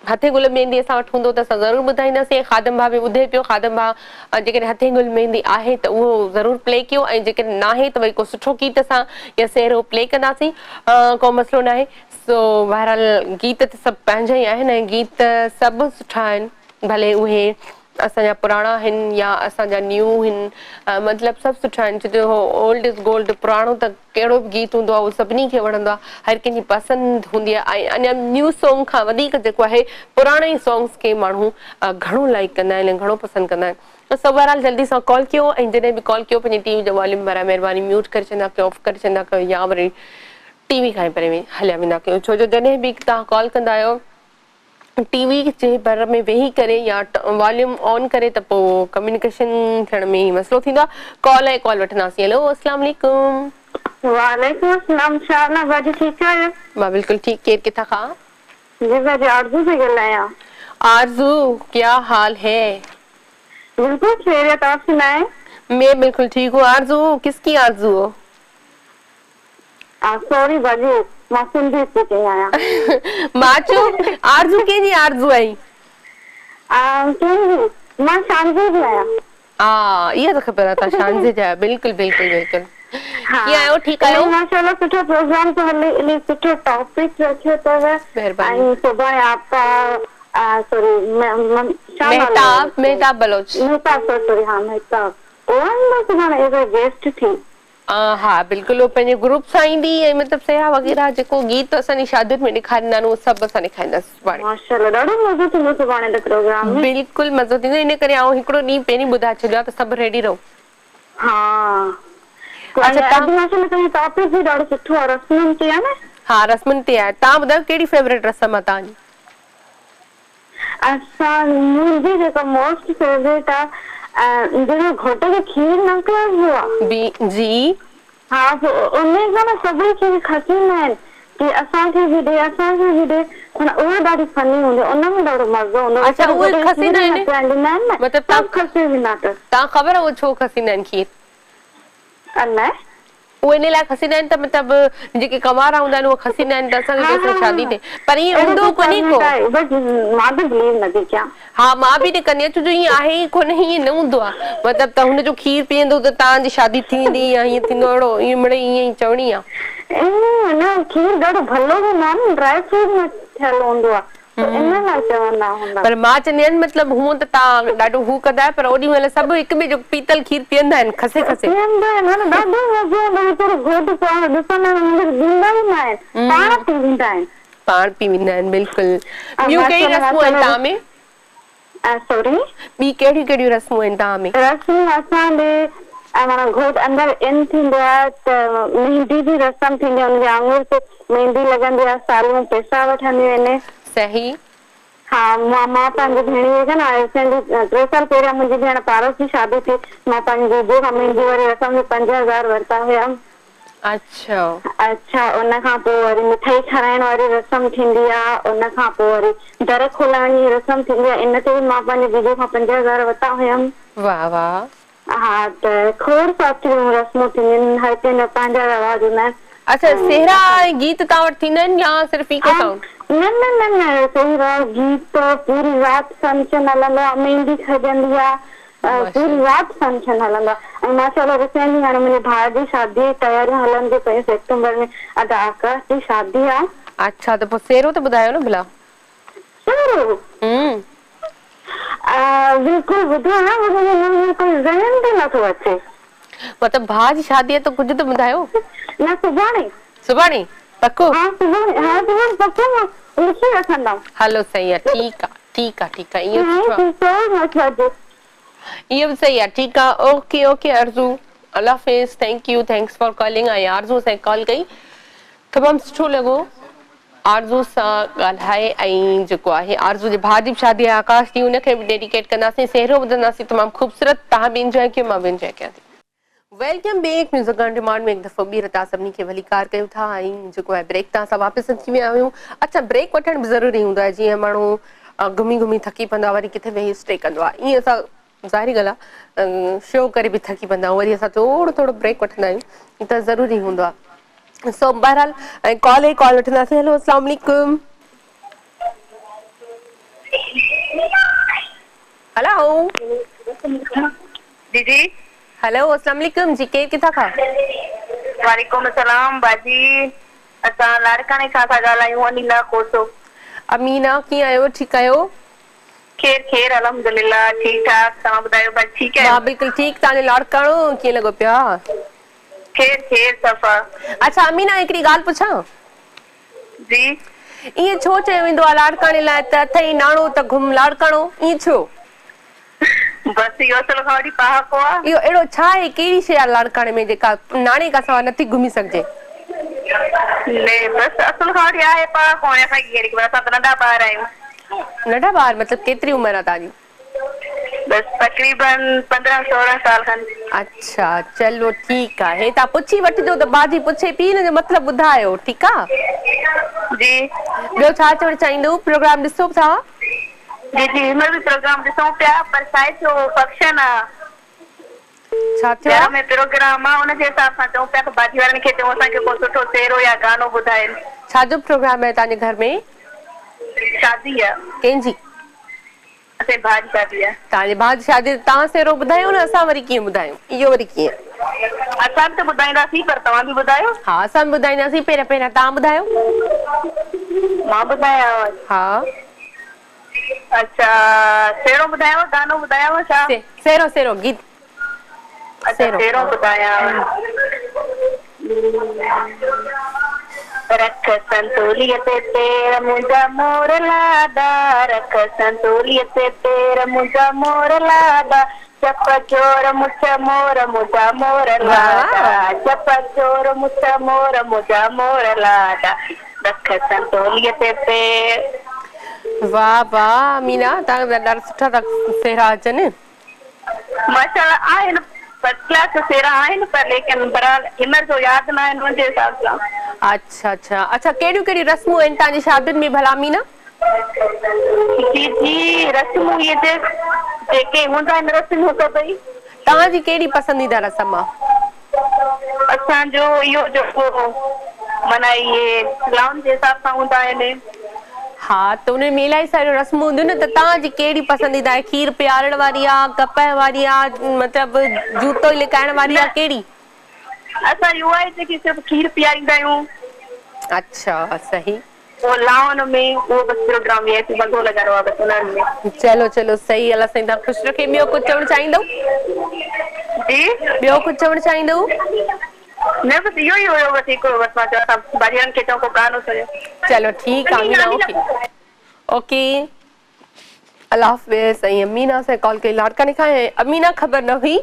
هٿين گل ميندي اسان وٽ هوندو ته اسان ضرور ٻڌائينداسين ۽ خادم ڀاء به ٻڌي پيو خادم ڀاء جيڪڏهن هٿين گل ميندي آهي ته اهو ضرور پلي ڪيو ۽ جيڪڏهن ناهي ته وري ڪو سٺو گيت اسان يا سهرو پلي ڪنداسين ڪو مسئلو ناهي سو بهرحال گيت ته سڀ پنهنجا ئي آهن ۽ گيت سڀ سٺا آهن ڀلي اهي اسان جا پراڻا آهن يا اسان جا نيو آهن مطلب سڀ سٺا آهن ڇو جو اولڊ is gold پراڻو ته ڪهڙو به گيت هوندو آهي اهو سڀني کي وڻندو آهي هر ڪنهن جي پسند هوندي آهي ۽ اڃا نيو سونگ کان وڌيڪ جيڪو آهي پراڻي سونگس کي ماڻهو گهڻو لائيڪ ڪندا آهن ۽ گهڻو پسند ڪندا آهن سو بهرحال جلدي سان ڪال ڪيو ۽ جڏهن به ڪال ڪيو پنهنجي ٽي وي جو واليوم برائي مهرباني ميوٽ ڪري ڇڏيندا ڪيو آف ڪري ڇڏيندا ڪيو يا وري ٽي وي کان ئي پري هليا ويندا ڪيو ڇو جو جڏهن به توهان ڪال ڪندا آهيو ٽي وي جي ڀر ۾ ويهي ڪري يا واليوم آن ڪري ته پوء ڪميونيڪيشن ٿيڻ ۾ مسئلو ٿيندو آهي ڪال ۽ ڪال وٺنداسين هيلو اسلام عليڪم. وعليڪم السلام ڇا حال آ باجي ٺيڪ آهيو. مان بلڪل ٺيڪ ڪير ڪٿان کان. جي باجي آرزو پئي ڳالهايان. آرزو ڪيا حال هي. بلڪل خيريت آپ سنائي. مين بلڪل ٺيڪ هون آرزو ڪس ڪي آرزو هو. سوري باجي مان سنڌي اسپيڪنگ آهيان. مان چيو آرزو ڪنهن جي آرزو آهين؟ ڪنهن جي مان شانزي جي آهيان. ها اها ته خبر آهي توهان شانزي جا آهيو بلڪل بلڪل بلڪل ها ڪيئن آهيو ٺيڪ آهيو؟ الائي ماشاءالله سٺو پروگرام ٿو هلي الائي سٺو ٽاپڪ رکيو اٿو مهرباني ۽ سڀاڻي آپا سوري ڇا نالو مهتاب مهتاب بلوچ مهتاب سوري ها مهتاب اها ايندو سڀاڻي ايز اي گيسٽ ٿي. ها بلڪل هو پنهنجي گروپ سان ايندي ۽ مطلب سهرا وغيره جيڪو گيت اسان جي شادين ۾ ڏيکاريندا آهن اهو سڀ اسان ڏيکارينداسين سڀاڻي. ماشاءالله ڏاڍو مزو ٿيندو سڀاڻي ته پروگرام ۾. بلڪل مزو ٿيندو ان ڪري آئون هڪڙو ڏينهن پهرين ٻڌائي ڇڏيو آهي ته سڀ ريڊي رهو. ها اڇا اڄ تان ماشاءالله توهان جو ٽاپڪ به ڏاڍو سٺو آهي رسمن تي آهي نه. ها رسمن تي آهي تان ٻڌايو ڪهڙي فيوريٽ رسم آهي توهان جي. اسان منهنجي جيڪا موسٽ فيوريٽ آ جيڪو گهوٽ کي کير نه پياربو آ. بي جي. ها پوء انهي کان نه سڀئي کير کسيندا آهن ڪي اسان کي به ڏي اسان کي به ڏي معنيٰ اها ڏاڍي فني هوندي آ ان ۾ ڏاڍو مزو هوندو آ اڇا ويچاري اهي گهوٽ کي کير کسيندا ئي نه آهن پياريندا آهن نه مطلب سڀ کسي ويندا اٿس. تان خبر آ اهي ڇو کسيندا آهن کير. الائي. اهي ان لاء کسيندا آهن ته مطلب جيڪي ڪنوارا هوندا آهن اهي کسيندا آهن ته اسان کي ها ڪنهن سان ها شادي ها ٿئي پر ائين اهڙو هوندو ڪجهه ڪونهي ڪو. فارميٽ آهي بٽ مان ته بليو نه ٿي ڪيان. ها مان به نه ڪندي آهيان ڇو جو ائين آهي ئي ڪونه ائين نه هوندو آهي مطلب ته هن جو کير پيئندو ته توهان جي شادي ٿي ويندي يا هيئن ٿيندو اهڙو ائين مڙئي ائين ئي چوڻي آهي. ائين نه کير ڏاڍو ڀلو هوندو آهي نه ڊرائي فروٽ مان ٺهيل هوندو آهي ته ان لاء چوندا هوندا. پر مان چوندي آهيان مطلب هونئن ته توهان ڏاڍو هو ڪندا آهيو پر اوڏي مهل سڀ هڪ ٻئي جو پيتل کير پيئندا آهن کسي کسي. پيئندا آهن معنيٰ ڏاڍو مزو ايندو آهي ويچارو گهوٽ پاڻ ڏسندا آهن انهن کي ڏيندا ئي نه آهن پاڻ پي ويندا آهن. پاڻ پي ويندا آهن بلڪل. ٻيون ڪهڙيون ماشاءالله رسمون آهن ماشاءالله توهان ۾؟ سوري. ٻي ڪهڙيون ڪهڙيون رسمون آهن توهان ۾؟ رسمون اسان ڏي معنيٰ گهوٽ اندر ان ٿيندو آهي ته مهندي جي رسم ٿيندي آهي ان جي آڱر تي مهندي لڳندي آهي ساليون پئسا وٺنديون آهن. صحيح. ها مان مان پنهنجي ڀيڻيء کي نه ريسينٽلي ٽي سال پهريان منهنجي ڀيڻ پارس جي شادي ٿي مان پنهنجي جيجي کان مهندي واري رسم ۾ 5000 ورتا هيا. اڇا. اڇا ان کان پوء وري مٺائي کارائڻ واري رسم ٿيندي آ ان کان پوء وري در کولائڻ جي رسم ٿيندي آ ان تي به مان پنهنجي جيجي کان 5000 ورتا هيم. واه واه. ها ته کوڙ ساريون رسمون ٿينديون آهن هر ڪنهن جا پنهنجا رواج هوندا آهن. اڇا سهرا ۽ گيت توهان وٽ ٿيندا آهن يا صرف ايڪو سائونڊ؟ نه نه نه نه سهرا گيت پوري رات فنڪشن هلندو آ مهندي کڄندي آ پوري رات فنڪشن هلندو آ ۽ ماشاءالله ريسينٽلي هاڻي منهنجي ڀاء جي شادي جي تياريون هلن ٿيون پيون سيپٽمبر ۾ ادا آڪاش جي شادي آ. اڇا ته پوء سهرو ته ٻڌايو نه ڀلا. سهرو؟ همم. بلڪل ٻڌو نه پر منهنجي منهن ۾ ڪوئي ذهن تي نه ٿو اچي. مطلب ڀاء جي شادي آ ته ڪجهه ته ٻڌايو. نه سڀاڻي. سڀاڻي؟ پڪو؟ ها سڀاڻي ها سڀاڻي پڪو مان لکي رکندم. هلو صحيح آ ٺيڪ آ ٺيڪ آ ٺيڪ آ اهو سٺو آ. Thank you so much باجي. اهو به صحيح آ ٺيڪ آ اوڪي اوڪي آرزو الله حافظ thank you thanks for calling ۽ آرزو اسان کي ڪال ڪئي تمام سٺو لڳو. آرزو سان ڳالهائي ۽ جيڪو آهي آرزو جي ڀاء جي به شادي آهي آڪاش جي ان کي به ڊيڊيڪيٽ ڪنداسين سهرو ٻڌنداسين تمام خوبصورت توهان به انجوائي ڪيو مان به انجوائي ڪيان ٿي. Welcome back music on demand ۾ هڪ دفعو ٻيهر توهان سڀني کي ڀليڪار ڪيون ٿا ۽ جيڪو آهي بريڪ تان اسان واپس اچي ويا آهيون اڇا بريڪ وٺڻ به ضروري هوندو آهي جيئن ماڻهو گهمي گهمي ٿڪي پوندو آهي وري ڪٿي ويهي اسٽي ڪندو آهي ائين اسان ظاهري ڳالهه آهي شو ڪري به ٿڪي پوندا آهيون وري اسان ٿورو ٿورو بريڪ وٺندا آهيون ته ضروري هوندو آهي سو بهرحال ۽ ڪال ڪال وٺنداسين هيلو اسلام عليڪم هلو جي جي. هلو اسلام عليڪم جي ڪير ڪٿان کان. وعليڪم السلام باجي اسان لاڙڪاڻي کان ٿا ڳالهايون انيلا کوسو. امينا ڪيئن آهيو ٺيڪ آهيو. خير خير الحمدلله ٺيڪ ٺاڪ توهان ٻڌايو باجي ٺيڪ آهيو. مان بلڪل ٺيڪ توهان جو لاڙڪاڻو ڪيئن لڳو پيو آ. خير خير صفا. اڇا امينا هڪڙي ڳالهه پڇان. جي. ائين ڇو چيو ويندو آ لاڙڪاڻي لاء ته اٿئي ناڻو ته گهم لاڙڪاڻو ائين ڇو. بس اهو اصل کان وٺي پهاڪو آ. اهو اهڙو ڇا آهي ڪهڙي شيء آ لاڙڪاڻي ۾ جيڪا ناڻي کان سواء نٿي گهمي سگهجي. نه بس اصل کان وٺي آهي پهاڪو هاڻي اسان کي ڪهڙي خبر اسان ته ننڍا ٻار آهيون. ننڍا ٻار مطلب ڪيتري عمر آ توهان جي. بس تقريبن پندرهن سورهن سال کن. اڇا چلو ٺيڪ آ هي توهان پڇي وٺجو ته باجي پڇي پي هن جو مطلب ٻڌايو ٺيڪ آ. جي. ٻيو ڇا چوڻ چاهيندو پروگرام ڏسو ٿا. جي جي هن مهل به پروگرام ڏسون پيا پر ڇا آهي ٿيو فنڪشن آ ڇا ٿيو آ. گهر ۾ پروگرام آ ان جي حساب سان چئون پيا ته باجي وارن کي چئون اسان کي ڪو سٺو سهرو يا گانو ٻڌائين. ڇا جو پروگرام آهي توهان جي گهر ۾. شادي آ. ڪنهن جي. اسان جي ڀاء جي شادي آ. توهان جي ڀاء جي شادي ته توهان سهرو ٻڌايو نه اسان وري ڪيئن ٻڌايون اهو وري ڪيئن. اسان به ته ٻڌائينداسين پر توهان به ٻڌايو. ها اسان به ٻڌائينداسين پهريان پهريان توهان ٻڌايو. مان ٻڌايانو. ها. اڇا سهرو ٻڌايانو گانو ٻڌايانو ڇا. سهرو سهرو گيت. اڇا سهرو ٻڌايانو. رک سنتوليء تي پير منهنجا مور لاڏا رک سنتوليء تي پير منهنجا مور لاڏا چپ چور مڇ مور منهنجا مور لاڏا چپ چور مڇ مور منهنجا مور لاڏا رک سنتوليء تي پير. واه واه مينا توهان کي ته ڏاڍا سٺا ٿا سهرا اچن. ماشاءالله آهن فرسٽ ڪلاس سهرا آهن پر ليڪن بهرحال هن مهل جو ياد نه آهن ان جي حساب سان. اڇا اڇا اڇا ڪهڙيون ڪهڙيون رسمون آهن توهان جي شادين ۾ ڀلا مينا. جي جي رسمون اهي جيڪي هوندا آهن رسمون سڀئي. توهان جي ڪهڙي پسنديده رسم آ. اسان جو اهو جيڪو معنيٰ اهي لائن جي حساب سان هوندا آهن. ها ته انهن ۾ الاهي ساريون رسمون هونديون نه ته توهان جي ڪهڙي پسنديده آهي کير پيارڻ واري آ ڪپهه واري آ مطلب جوتو لڪائڻ واري آ ڪهڙي. اسان جي اها آهي جيڪي صرف کير پياريندا آهيون. اڇا صحيح. اهو لائن ۾ اهو بس پروگرام وي آء پي بندو لڳائڻو آهي بس انهن ۾. چلو چلو صحيح الله سائين توهان خوش رکي ٻيو ڪجهه چوڻ چاهيندؤ. جي. ٻيو ڪجهه چوڻ چاهيندؤ. نه بس اهو ئي هيو بس هڪڙو بس مان چيو اسان ڀاڄين کي چئون ڪو گانو سڻيو. چلو ٺيڪ آ امينا اوڪي اوڪي الله حافظ ۽ امينا اسان ڪال ڪئي لاڙڪاڻي کان ۽ امينا خبر نه هئي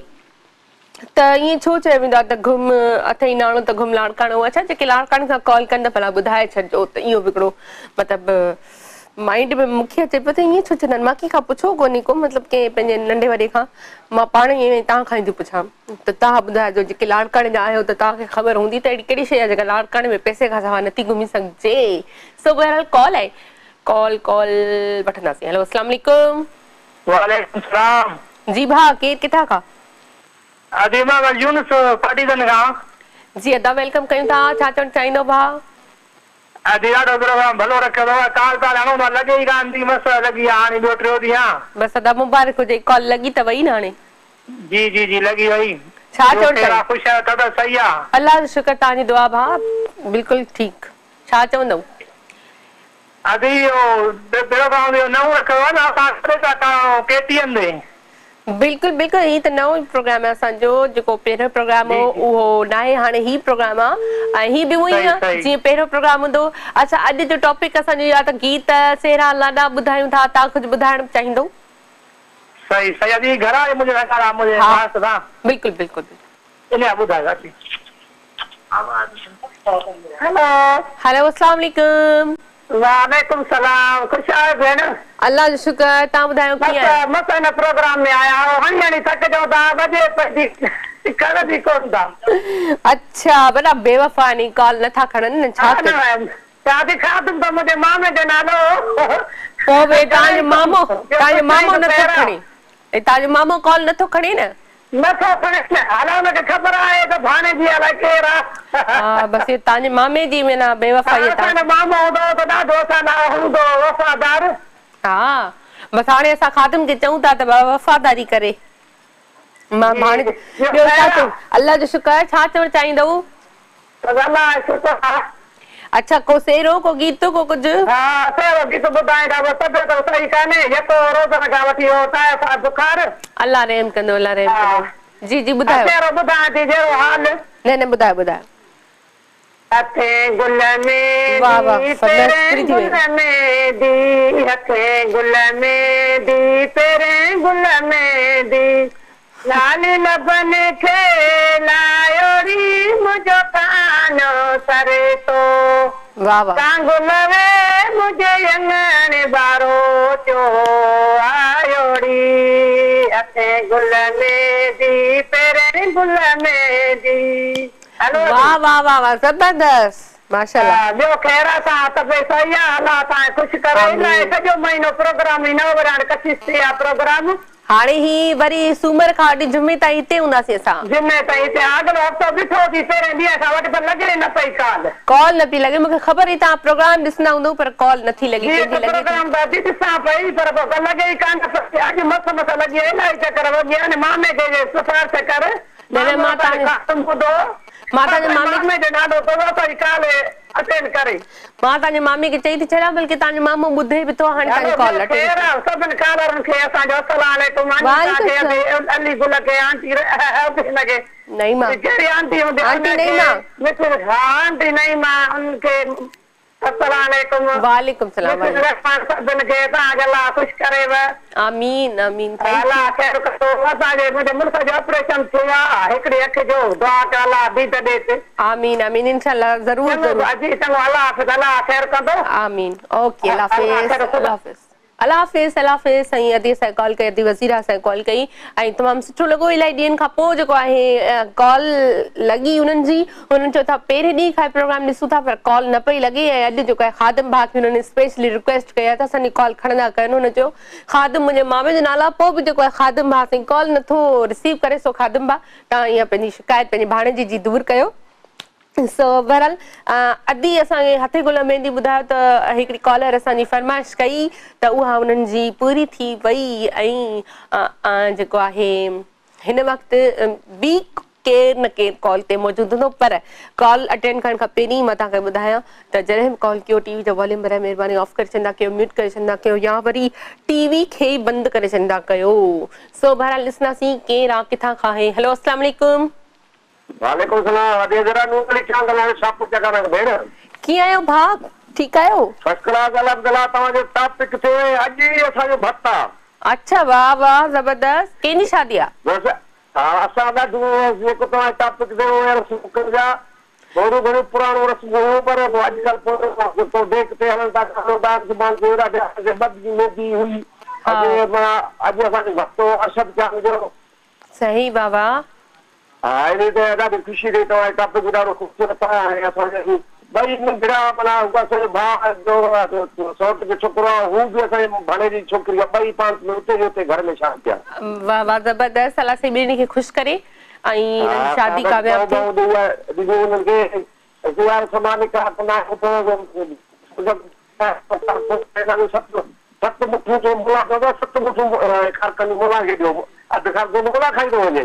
ته ائين ڇو چيو ويندو آهي ته گهم اٿئي ناڻو ته گهم لاڙڪاڻو اڇا جيڪي لاڙڪاڻي کان ڪال ڪن ته ڀلا ٻڌائي ڇڏجو ته اهو به هڪڙو مطلب مائنڊ ۾ مونکي اچي پيو ته ائين ڇو چوندا آهن مان ڪنهن کان پڇيو ڪونهي ڪو مطلب ڪنهن پنهنجي ننڍي وڏي کان مان پاڻ ئي ائين توهان کان ئي ٿي پڇان ته توهان ٻڌائجو جيڪي لاڙڪاڻي جا آهيو ته توهان کي خبر هوندي ته اهڙي ڪهڙي شيء آهي جيڪا لاڙڪاڻي ۾ پئسي کان سواء نٿي گهمي سگهجي سو بهرحال ڪال آهي ڪال ڪال وٺنداسين هيلو اسلام عليڪم. وعليڪم السلام. جي ڀاء ڪير ڪٿان کان. ادي مان يونس پڊعيدن کان. جي ادا welcome ڪيون ٿا ڇا چوڻ چاهيندو ڀاء. ادي ڏاڍو پروگرام ڀلو رکيو اٿو ڪال تال هڻون ٿا لڳي ئي ڪانه ٿي مس لڳي آ هاڻي ٻيو ٽيون ڏينهن آ. بس ادا مبارڪ هجي ڪال لڳي ته وئي نه هاڻي. جي جي جي لڳي وئي. ڇا ٻيو چوڻ خير آ چاهيندو. خوش آهيو طبيعت صحيح آ. الله جو شڪر توهان جي دعا ڀاء بلڪل ٺيڪ ڇا چوندؤ. ادي اهو پروگرام اهو نئون رکيو آ نه اسان ڪڏهن ٿا ڪرڻو ڪي ٽي اين تي. بلڪل بلڪل هي ته نئون ئي پروگرام آهي اسان جو جيڪو پهريون پروگرام جي هو جي اهو ناهي هاڻي هي پروگرام آ ۽ هي به اهو ئي صحيح آ صحيح جيئن پهريون پروگرام هوندو هو. اڇا اڄ جو ٽاپڪ اسان جو يا ته گيت سهرا لاڏا ٻڌايون ٿا توهان ڪجهه ٻڌائڻ چاهيندو؟ صحيح صحيح ادي گهر آهي منهنجي گهر آ منهنجي ها ماس سان. بلڪل بلڪل بلڪل. ان جا ٻڌايو ادي. هيلو. هيلو اسلام عليڪم. वालेकुम सलाम, ख़ुशि आहियो भेण? अलाह जो शुक्र, तव्हां ॿुधायो कीअं आहियो? मस मस हिन प्रोग्राम में आया आहियो, हाणे हाणे थकिजूं था, वॼे पई खणंदी कोन था। अच्छा, वॾा बेवफ़ा आहिनि, कॉल नथा खणनि न, छा कयूं? शादी खातिम त मुंहिंजे मामे जो नालो। पोइ बि तव्हांजो मामो, तव्हांजो मामो नथो खणे, ऐं तव्हांजो मामो कॉल नथो खणे न? नथो खणे, हाणे हुनखे ख़बर आहे त भाणेजी अलाए केरु आहे। हा, बसि इहो तव्हांजे मामे जी माना बेवफ़ाई आहे। असांजो मामो हूंदो हो त ॾाढो असां लाइ हूंदो हो वफ़ादार। हा, बसि हाणे असां ख़ादिम खे चऊं था त वफ़ादारी करे। मां भाणे ॿियो छा चऊं? अलाह जो शुक्र आहे, छा चवणु चाहींदव? अलाह जो शुक्र आहे। अच्छा, को सेरो को गीत को कुझु? हा, सेरो गीत ॿुधाईंदा, बसि तबियत सही कान्हे, यको रोज़नि खां वठी हो टाइफाइड बुखार। अलाह रहम कंदो, अलाह रहम कंदो। जी जी ॿुधायो। सेरो ॿुधायां थी जहिड़ो हाल। न न ॿुधायो ॿुधायो। हथे गुल में वाह वाह, दी गुल में दी, हथे गुल में दी, पेरे गुल में दी, लाल लबन खे लायो री मुंहिंजो कानो सरे तो। वाह वाह। कांगुल वे मुंहिंजे अंगण बारो थियो आयो री, हथे गुल में दी, पेरे गुल में दी। वाह वाह वाह वाह, ज़बरदस्त, माशाअल्लाह। ॿियो ख़ैर सां तबियत सही आहे, अलाह तव्हांखे ख़ुशि करे। इलाही सॼो महीनो प्रोग्राम ई न वरी हाणे कशिश थी आहे प्रोग्राम। हाणे ही वरी सूमर खां वठी जुमे ताईं हिते हूंदासीं असां। जुमे ताईं हिते। अॻिलो हफ़्तो ॾिठोसीं पहिरें ॾींहं खां वठी, पर लॻे न पई कॉल। कॉल न पई लॻे, मूंखे ख़बर हुई तव्हां प्रोग्राम ॾिसंदा हूंदव, पर कॉल नथी लॻे। कंहिंजी लॻे? प्रोग्राम त ॾिसां पई, पर पोइ लॻे ई कान पई। अॼु मस मस लॻी, इलाही चकर वॻी आहे। मामे खे सिफारिश कर। न मां तव्हांजे मामे जो नालो अथई कॉल अटेंड करे। मां तव्हांजे मामे खे चई थी छॾियां, बल्कि तव्हांजो मामो ॿुधे बि थो, हाणे तव्हांजी कॉल अटेंड। सभिनी कॉलरनि खे असांजो अस्सलाम वालेकुम। अली गुल खे, आंटी हिन खे, नईमा, कहिड़ी आंटी हूंदी? आंटी नईमा। हा, आंटी नईमा, उनखे अस्सलाम वालेकुम। वालेकुम सलाम। सभिनी खे तव्हांखे अलाह ख़ुशि करेव। आमीन आमीन। अलाह ख़ैर कंदो। असांजे मुंहिंजे मुड़ुस जो ऑपरेशन थियो आहे हिकिड़ी अखि जो, दुआ कयो अलाह दीद ॾे। आमीन आमीन, इंशाअल्लाह, ज़रूर ज़रूर। अजी चङो, अलाह हाफ़िज़, अलाह ख़ैर कंदो। आमीन। ओके, अलाह हाफ़िज़, अलाह हाफ़िज़, अलाह हाफ़िज़, अलाह हाफ़िज़। साईं अदी असांखे कॉल कई, अदी वज़ीरा असांखे कॉल कई ऐं तमामु सुठो लॻो। इलाही ॾींहनि खां पोइ जेको आहे कॉल लॻी हुननि जी। हुननि चयो था पहिरें ॾींहं खां प्रोग्राम ॾिसूं था, पर कॉल न पई लॻे। ऐं अॼु जेको आहे ख़ादिम भाउ खे हुननि स्पेशली रिक्वेस्ट कई आहे त असांजी कॉल खणंदा कनि। हुन चयो ख़ादिम मुंहिंजे मामे जो नालो आहे, पोइ बि जेको आहे ख़ादिम भाउ साईं कॉल नथो रिसीव करे। सो ख़ादिम भाउ, तव्हां इहा पंहिंजी शिकायत पंहिंजे भाणेजे जी दूर कयो। सो बहरहाल अदी असांखे हथे गुल मेहंदी ॿुधायो त हिकिड़ी कॉलर असांजी फरमाइश कई त उहा हुननि जी पूरी थी वई। ऐं जेको आहे हिन वक़्तु बि केरु न केरु कॉल ते मौजूदु हूंदो, पर कॉल अटेंड करण खां पहिरीं मां तव्हांखे ॿुधायां त जॾहिं बि कॉल कयो टीवी जो वॉल्यूम बराए महिरबानी ऑफ करे छॾींदा कयो, म्यूट करे छॾींदा कयो, या वरी टीवी खे बंदि करे छॾींदा कयो। सो बहरहाल ॾिसंदासीं केरु आहे, किथां खां आहे। हेलो, अस्सलाम वालेकुम। वालेकुम सलाम। अदी ज़रा नूर अली चांद ॻाल्हायो, शाहपुर चकाना भेण। कीअं आहियो भाउ? ठीकु आहियो? फर्स्ट क्लास, अल्हम्दुलिल्लाह। तव्हांजो टॉपिक थियो अॼु ई असांजो भत आहे। अच्छा, वाह वाह, ज़बरदस्त। कंहिंजी शादी आहे? बसि हा, असां ॾाढो जेको तव्हां टॉपिक थियो रस्म जा थोरो घणो पुराणो रस्म हुयो, पर अॼुकल्ह पोइ डेक ते हलनि था, डांस बांस ॿ मेहंदी हुई। अॼु असांजो भतो अरशद चांद जो। सही बाबा। हा, इन ते ॾाढी ख़ुशी थी। तव्हां टॉपिक ॾाढो ख़ूबसूरत आहे। असांजे ॿई नंढड़ा माना असांजो भाउ जो सौट जो छोकिरो आहे, हू बि असांजे भाणे जी छोकिरी आहे, ॿई पाण में उते जो उते घर में शादी थिया। वाह वाह, ज़बरदस्त। अलाह साईं ॿिन्ही खे ख़ुशि करे ऐं शादी कामयाब थिए। हुननि खे समान कंदा सत मुठूं जो मुला चवंदो, 7 मुठूं कारकन मुला खे ॾियो, अधु खां मुला खाई थो वञे।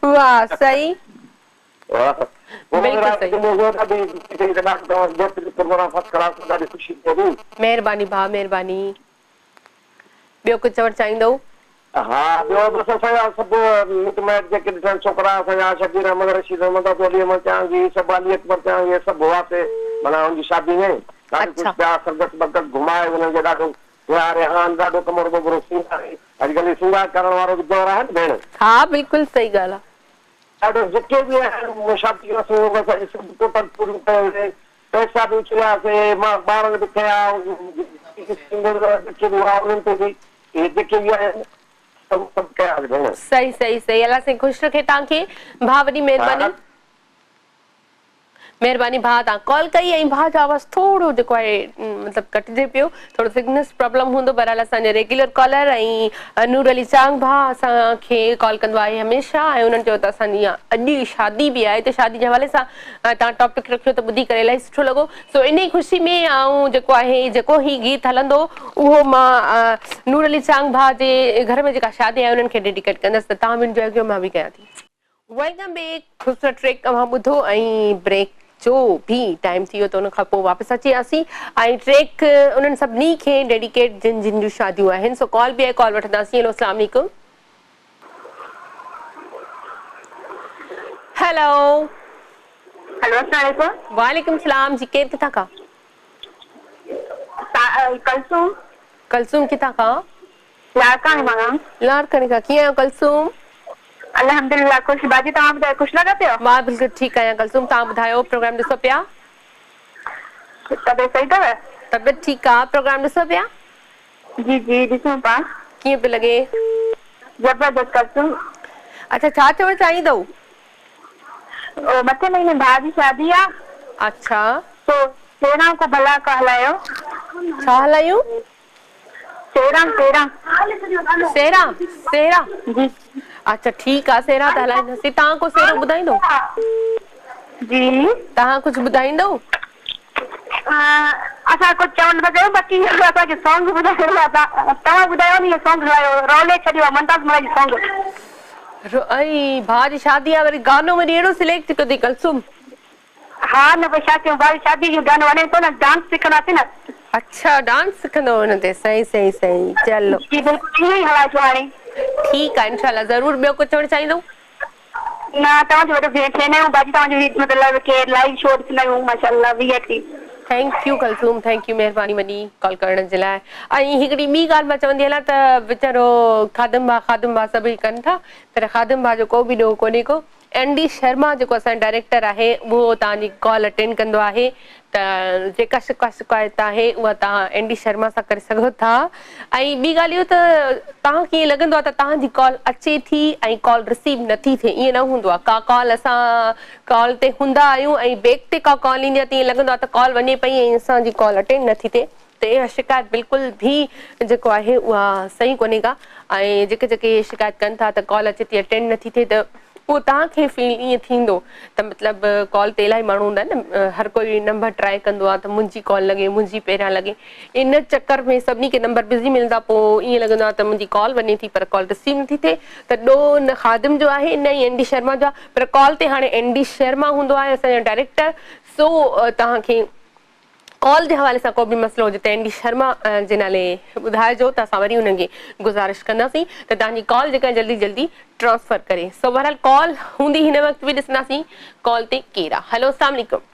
वाह, सही, महिरबानी भाउ, महिरबानी। ॿियो कुझु चवणु चाहींदो? हा, ॿियो बसि असांजा सभु मिट माइट जेके ॾिठा छोकिरा असांजा, शबीर अहमद, रशीद अहमद, अली अहमद चांगी, सभु अली अकबर चांगी, सभु हुआसीं माना हुनजी शादी में। ॾाढो ख़ुशि पिया, सरगत बरगत घुमाए हुननि खे ॾाढो रेहान, ॾाढो कमर बबरो सिंगारे। अॼुकल्ह सिंगार करण वारो बि दौर आहे न भेण। हा, बिल्कुलु सही ॻाल्हि आहे। ॾाढो जेके बि आहिनि शादी सभु टोटल पूरियूं कयूं। پئسا به اڇلياسين، مان ٻارن به کنيا، انهن تي به اهي جيڪي به آهن سڀ سڀ ڪياسين ڀيڻ. صحيح صحيح صحيح الله سائين خوش رکي توهان کي ڀاء وڏي مهرباني. مهرباني ڀاء توهان ڪال ڪئي ۽ ڀاء جو آواز ٿورو جيڪو آهي مطلب ڪٽجي پيو ٿورو سگنلز پرابلم هوندو بهرحال اسان جو ريگيولر ڪالر ۽ نور علي چانگ ڀاء اسان کي ڪال ڪندو آهي هميشه ۽ انهن چيو ته اسان جي اڄ شادي به آهي ته شادي جي حوالي سان توهان ٽاپڪ رکيو ته ٻڌي ڪري الاهي سٺو لڳو سو انهي خوشي ۾ آئون جيڪو آهي جيڪو هي گيت هلندو اهو مان نور علي چانگ ڀاء جي گهر ۾ جيڪا شادي آهي انهن کي ڊيڊيڪيٽ ڪندس ته توهان به انجوائي ڪيو مان به ڪيان ٿي. Welcome back خوبصورت ٽريڪ اوهان ٻڌو ۽ بريڪ جو به ٽائيم ٿي ويو ته ان کان پوء واپس اچي وياسين ۽ ٽريڪ انهن سڀني کي ڊيڊيڪيٽ جن جن جون شاديون آهن سو ڪال به آهي ڪال وٺنداسين هيلو اسلام عليڪم هيلو هيلو اسلام عليڪم. وعليڪم سلام جي ڪير ڪٿان کان؟ ڪلثوم. ڪلثوم ڪٿان کان؟ لاڙڪاڻي مان. لاڙڪاڻي کان ڪيئن آهيو ڪلثوم؟ الحمدلله خوش باجي توهان ٻڌايو خوش لڳا پيا. مان بلڪل ٺيڪ آهيان ڪلثوم توهان ٻڌايو پروگرام ڏسو پيا؟ طبيعت صحيح اٿو؟ طبيعت ٺيڪ آ پروگرام ڏسو پيا؟ جي جي ڏسون پيا. ڪيئن پيو لڳي؟ زبردست ڪلثوم. اڇا ڇا چوڻ چاهيندؤ؟ او مٿي مهيني ڀاء جي شادي آ. اڇا. سو سيران ڪو ڀلا ڪا هلايو. ڇا هلايون؟ سيران سيران. سيران سيران جي. اڇا ٺيڪ آ سيران ته هلائينداسين توهان ڪو سيرو ٻڌائيندو؟ جي. توهان ڪجهه ٻڌائيندو؟ اسان ڪجهه چوڻ نٿا چاهيون باقي اسان کي سونگ ٻڌائڻو آ توهان ٻڌايو نه اهو سونگ هلايو رولي ڇڏيو آ ممتاز ملاح جي سونگ. ائي ڀاء جي شادي آ وري گانو وري اهڙو سليڪٽ ڪيو اٿئي ڪلثوم. ها نه پوء ڇا ڪيون ڀاء جي شادي جو گانو وڻي ٿو نه ڊانس سکنداسين نه. اڇا ڊانس سکندو ان تي صحيح صحيح صحيح چلو. جي بلڪل اهو ئي هلائجو هاڻي. ٺيڪ آ انشاء الله ضرور ٻيو ڪجهه چوڻ چاهيندو؟ نه توهان جو وڏو فين آهيون باجي توهان جو هي مطلب ڪي لائيو شو ڏسندا آهيون ماشاء الله V I P. Thank you Kulsoom thank you مهرباني وڏي ڪال ڪرڻ جي لاء ۽ هڪڙي ٻي ڳالهه مان چوندي هلان ته ويچارو خادم ڀاء خادم ڀاء سڀئي ڪن ٿا پر خادم ڀاء جو ڪو به ڏوهه ڪونهي ڪو اين ڊي شرما جيڪو اسان جو ڊائريڪٽر آهي اهو توهان جي ڪال اٽينڊ ڪندو آهي ته جيڪا شڪوه شڪايت آهي اها توهان اين ڊي شرما سان ڪري سگهو ٿا ۽ ٻي ڳالهه اهو ته توهان کي ائين لڳندو آهي ته توهان جي ڪال اچي ٿي ۽ ڪال رسيو نٿي ٿئي ائين نه هوندو آهي ڪا ڪال اسان ڪال تي هوندا آهيون ۽ بيڪ تي ڪا ڪال ايندي آهي ته ائين لڳندو آهي ته ڪال وڃي پئي ۽ اسان جي ڪال اٽينڊ نٿي ٿئي ته اها شڪايت بلڪل به جيڪو آهي اها صحيح ڪونهي ڪا ۽ جيڪي جيڪي شڪايت ڪن ٿا ته ڪال اچي ٿي اٽينڊ نٿي ٿئي ته اهو توهان کي فيل ائين ٿيندو ته مطلب ڪال تي الاهي ماڻهو هوندا آهن نه هر ڪوئي نمبر ٽرائي ڪندو آهي ته منهنجي ڪال لڳي منهنجي پهريان لڳي ان چڪر ۾ سڀني کي نمبر بزي ملندا پوء ائين لڳندو آهي ته منهنجي ڪال وڃي ٿي پر ڪال رسيو نٿي ٿئي ته ڏوهه نه خادم جو آهي نه ئي اين ڊي شرما جو آهي پر ڪال تي هاڻي اين ڊي شرما هوندو آهي اسان جو ڊائريڪٽر سو توهان کي ڪال جي حوالي سان ڪو به مسئلو هجي ته اين ڊي شرما جي نالي ٻڌائجو ته اسان وري انهن کي گذارش ڪنداسين ته توهان جي ڪال جيڪا جلدي جلدي ٽرانسفر ڪري سو بهرحال ڪال هوندي هن وقت به ڏسنداسين ڪال تي ڪير آ هلو اسلام عليڪم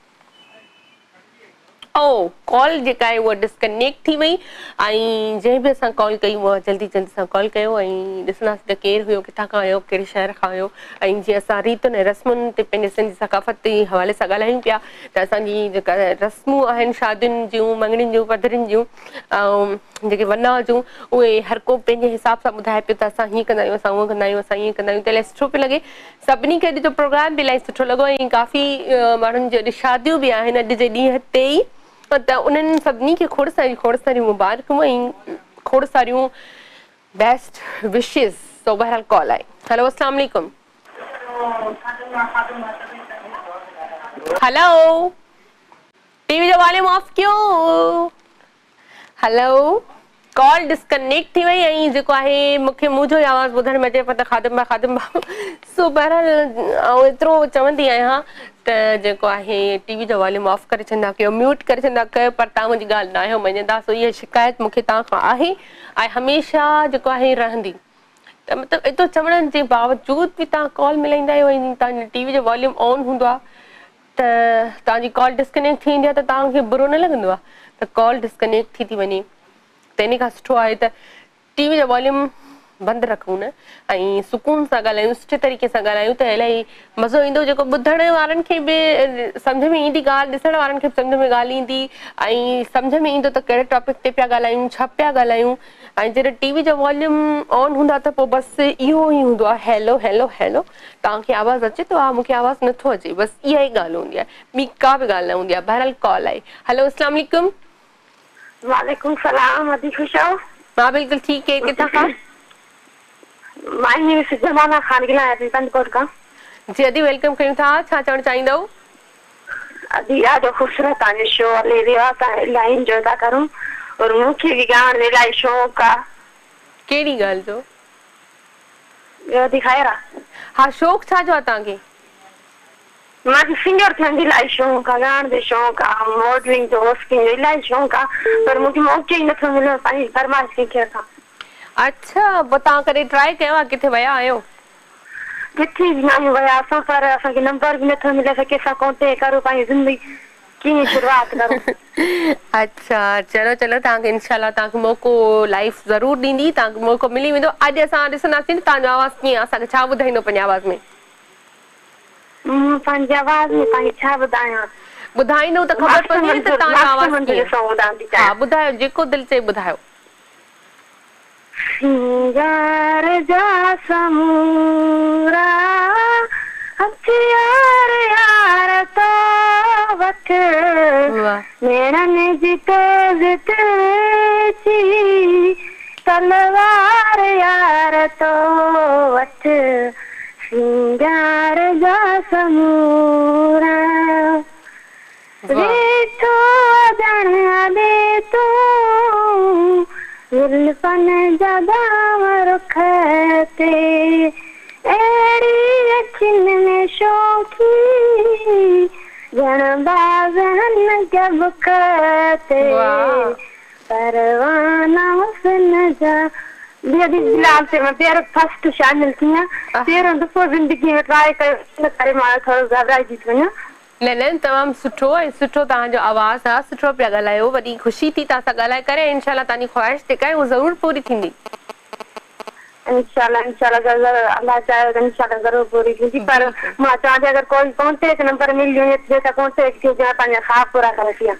او ڪال جيڪا آهي اها ڊسڪنيڪٽ ٿي وئي ۽ جنهن به اسان ڪال ڪئي اها جلدي جلدي سان ڪال ڪيو ۽ ڏسنداسين ته ڪير هيو ڪٿان کان هيو ڪهڙي شهر کان هيو ۽ جيئن اسان ريتن ۽ رسمن تي پنهنجي سنڌي ثقافت جي حوالي سان ڳالهايون پيا ته اسان جي جيڪا رسمون آهن شادين جون مڱڻين جون پڌرين جون ۽ جيڪي وناء جون اهي هر ڪو پنهنجي حساب سان ٻڌائي پيو ته اسان هيئن ڪندا آهيون اسان هونئن ڪندا آهيون اسان هيئن ڪندا آهيون ته الاهي سٺو پيو لڳي سڀني کي اڄ جو پروگرام به الاهي سٺو لڳو ۽ ڪافي ماڻهن جون اڄ شاديون به آهن اڄ جي ڏينهن تي ئي ته انهن سڀني کي کوڙ ساريون کوڙ ساريون مبارڪون ۽ کوڙ ساريون بيسٽ وشز سو بهرحال ڪال آئي هلو اسلام عليڪم. هلو ٽي وي جو واليوم آف ڪيو هلو ڪال ڊسڪنيڪٽ ٿي وئي ۽ جيڪو آهي مون کي منهنجو ئي آواز ٻڌڻ ۾ اچي پيو ته خادم ڀاء خادم ڀاء سو بهرحال آئون ايترو چوندي آهيان ته جيڪو آهي ٽي وي جو واليوم آف ڪري ڇڏيندا ڪيو ميوٽ ڪري ڇڏيندا ڪيو پر توهان منهنجي ڳالهه ناهيو مڃيندا سو اها شڪايت مون کي توهان کان آهي ۽ هميشه جيڪو آهي رهندي ته مطلب ايترو چوڻ جي باوجود به توهان ڪال ملائيندا آهيو ۽ توهان جي ٽي وي جو واليوم آن هوندو آهي ته توهان جي ڪال ڊسڪنيڪٽ ٿي ويندي آهي ته توهان کي برو نه لڳندو آهي ته ڪال ڊسڪنيڪٽ ٿي ٿي وڃي ته ان کان سٺو آهي ته ٽي وي جو واليوم بند رکون نه ۽ سڪون سان ڳالهايون سٺي طريقي سان ڳالهايون ته الاهي مزو ايندو جيڪو ٻڌڻ وارن کي به سمجهه ۾ ايندي ڳالهه ڏسڻ وارن کي به سمجهه ۾ ڳالهه ايندي ۽ سمجهه ۾ ايندو ته ڪهڙي ٽاپڪ تي پيا ڳالهايون ڇا پيا ڳالهايون ۽ جڏهن ٽي وي جو واليوم آن هوندو آهي ته پوء بس اهو ئي هوندو آهي هيلو هيلو هيلو توهان کي آواز اچي ٿو ها مون کي آواز نٿو اچي بس اها ئي ڳالهه هوندي آهي ٻي ڪا به ڳالهه نه هوندي آهي بهرحال ڪال آئي هيلو اسلام عليڪم. وعليڪم سلام ادي خوش آهيو. مان بلڪل ٺيڪ ڪير ڪٿان کان. مان مس زمانه خان ڳالهايان ٿي ڪنڌڪوٽ کان. جي ادي welcome ڪيون ٿا ڇا چوڻ چاهيندؤ. ادي ڏاڍو خوبصورت توهان جو شو هلي رهيو آهي اسان الاهي انجوائي ٿا ڪرون اور مون کي به ڳائڻ جو الاهي شوق آ. ڪهڙي ڳالهه جو. ٻيو ادي خير آ. ها شوق ڇا جو آ توهان کي. مان کي سنگر ٿيڻ جو الاهي شوق آ ڳائڻ جو شوق آ ماڊلنگ جو هوسٽنگ جو الاهي شوق آ پر مون کي موقعو ئي نٿو ملي پنهنجي فرمائش ڪنهن کي رکان. اڇا پوء توهان ڪڏهن ٽرائي ڪيو آ ڪٿي ويا آهيو. ڪٿي به نه آهيون ويا اسان پر اسان کي نمبر به نٿو ملي اسان ڪنهن سان ڪانٽيڪٽ ڪرون پنهنجي زندگي ڪيئن شروعات ڪرون. اڇا چلو چلو توهان کي انشاء الله توهان کي موقعو لائيف ضرور ڏيندي توهان کي موقعو ملي ويندو اڄ اسان ڏسنداسين توهان جو آواز ڪيئن آ اسان کي ڇا ٻڌائيندو پنهنجي آواز ۾. مون پنهنجي آواز ۾ توهان کي ڇا ٻڌايان. ٻڌائيندؤ ته خبر پوندي نه ته توهان جو آواز ڪيئن. ها ٻڌايو جيڪو دل چئي ٻڌايو. سينگار جا سمورا هٿيار يار تو وٽ نيڻن جي تيز ترڇي تلوار يار تو وٽ سينگار جا سمورا ويٺو اڄڻ اڏي تون زلفن جا دام رخ تي اهڙي اکين ۾ شوخي ڄڻ باز هن کي بک تي پروانا حسن جا بلال تي مان پهريون فرسٽ شامل ٿي آهيان پهريون دفعو زندگي ۾ ٽرائي ڪيو ان ڪري مان ٿورو گهٻرائجي ٿي وڃان. نه نه تمام سٺو ۽ سٺو توهان جو آواز آ سٺو پيا ڳالهايو وڏي خوشي ٿي توهان سان ڳالهائي ڪري ۽ انشاء الله توهان جي خواهش جيڪا آهي اها ضرور پوري ٿيندي. انشاء الله انشاء الله ضرور الله چاهيو ته انشاء الله ضرور پوري ٿيندي پر مان چوان ٿي اگر ڪوئي ڪانٽيڪ نمبر ملي وڃي ته جنهن سان ڪانٽيڪ ٿئي جيئن پنهنجا خواب پورا ڪري سگهان.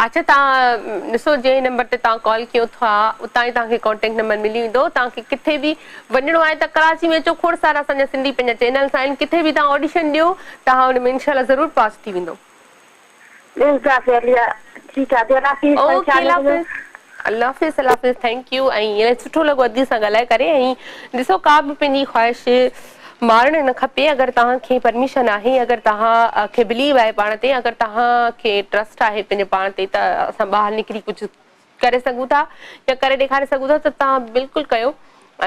اڇا توهان ڏسو جنهن نمبر تي توهان ڪال ڪيو ٿا اتان ئي توهان کي ڪانٽيڪٽ نمبر ملي ويندو توهان کي ڪٿي به وڃڻو آهي ته ڪراچي ۾ اچو کوڙ سارا اسان جا سنڌي پنهنجا چينلس آهن ڪٿي به توهان آڊيشن ڏيو توهان ان ۾ انشاء الله ضرور پاس ٿي ويندو. اوڪي الله حافظ الله حافظ الله حافظ thank you ۽ الاهي سٺو لڳو ادي سان ڳالهائي ڪري ۽ ڏسو ڪا به پنهنجي خواهش مارڻ نه کپي اگر توهان کي پرميشن آهي اگر توهان کي بليو آهي پاڻ تي اگر توهان کي ٽرسٽ آهي پنهنجي پاڻ تي ته اسان ٻاهر نڪري ڪجهه ڪري سگهون ٿا يا ڪري ڏيکاري سگهون ٿا ته توهان بلڪل ڪيو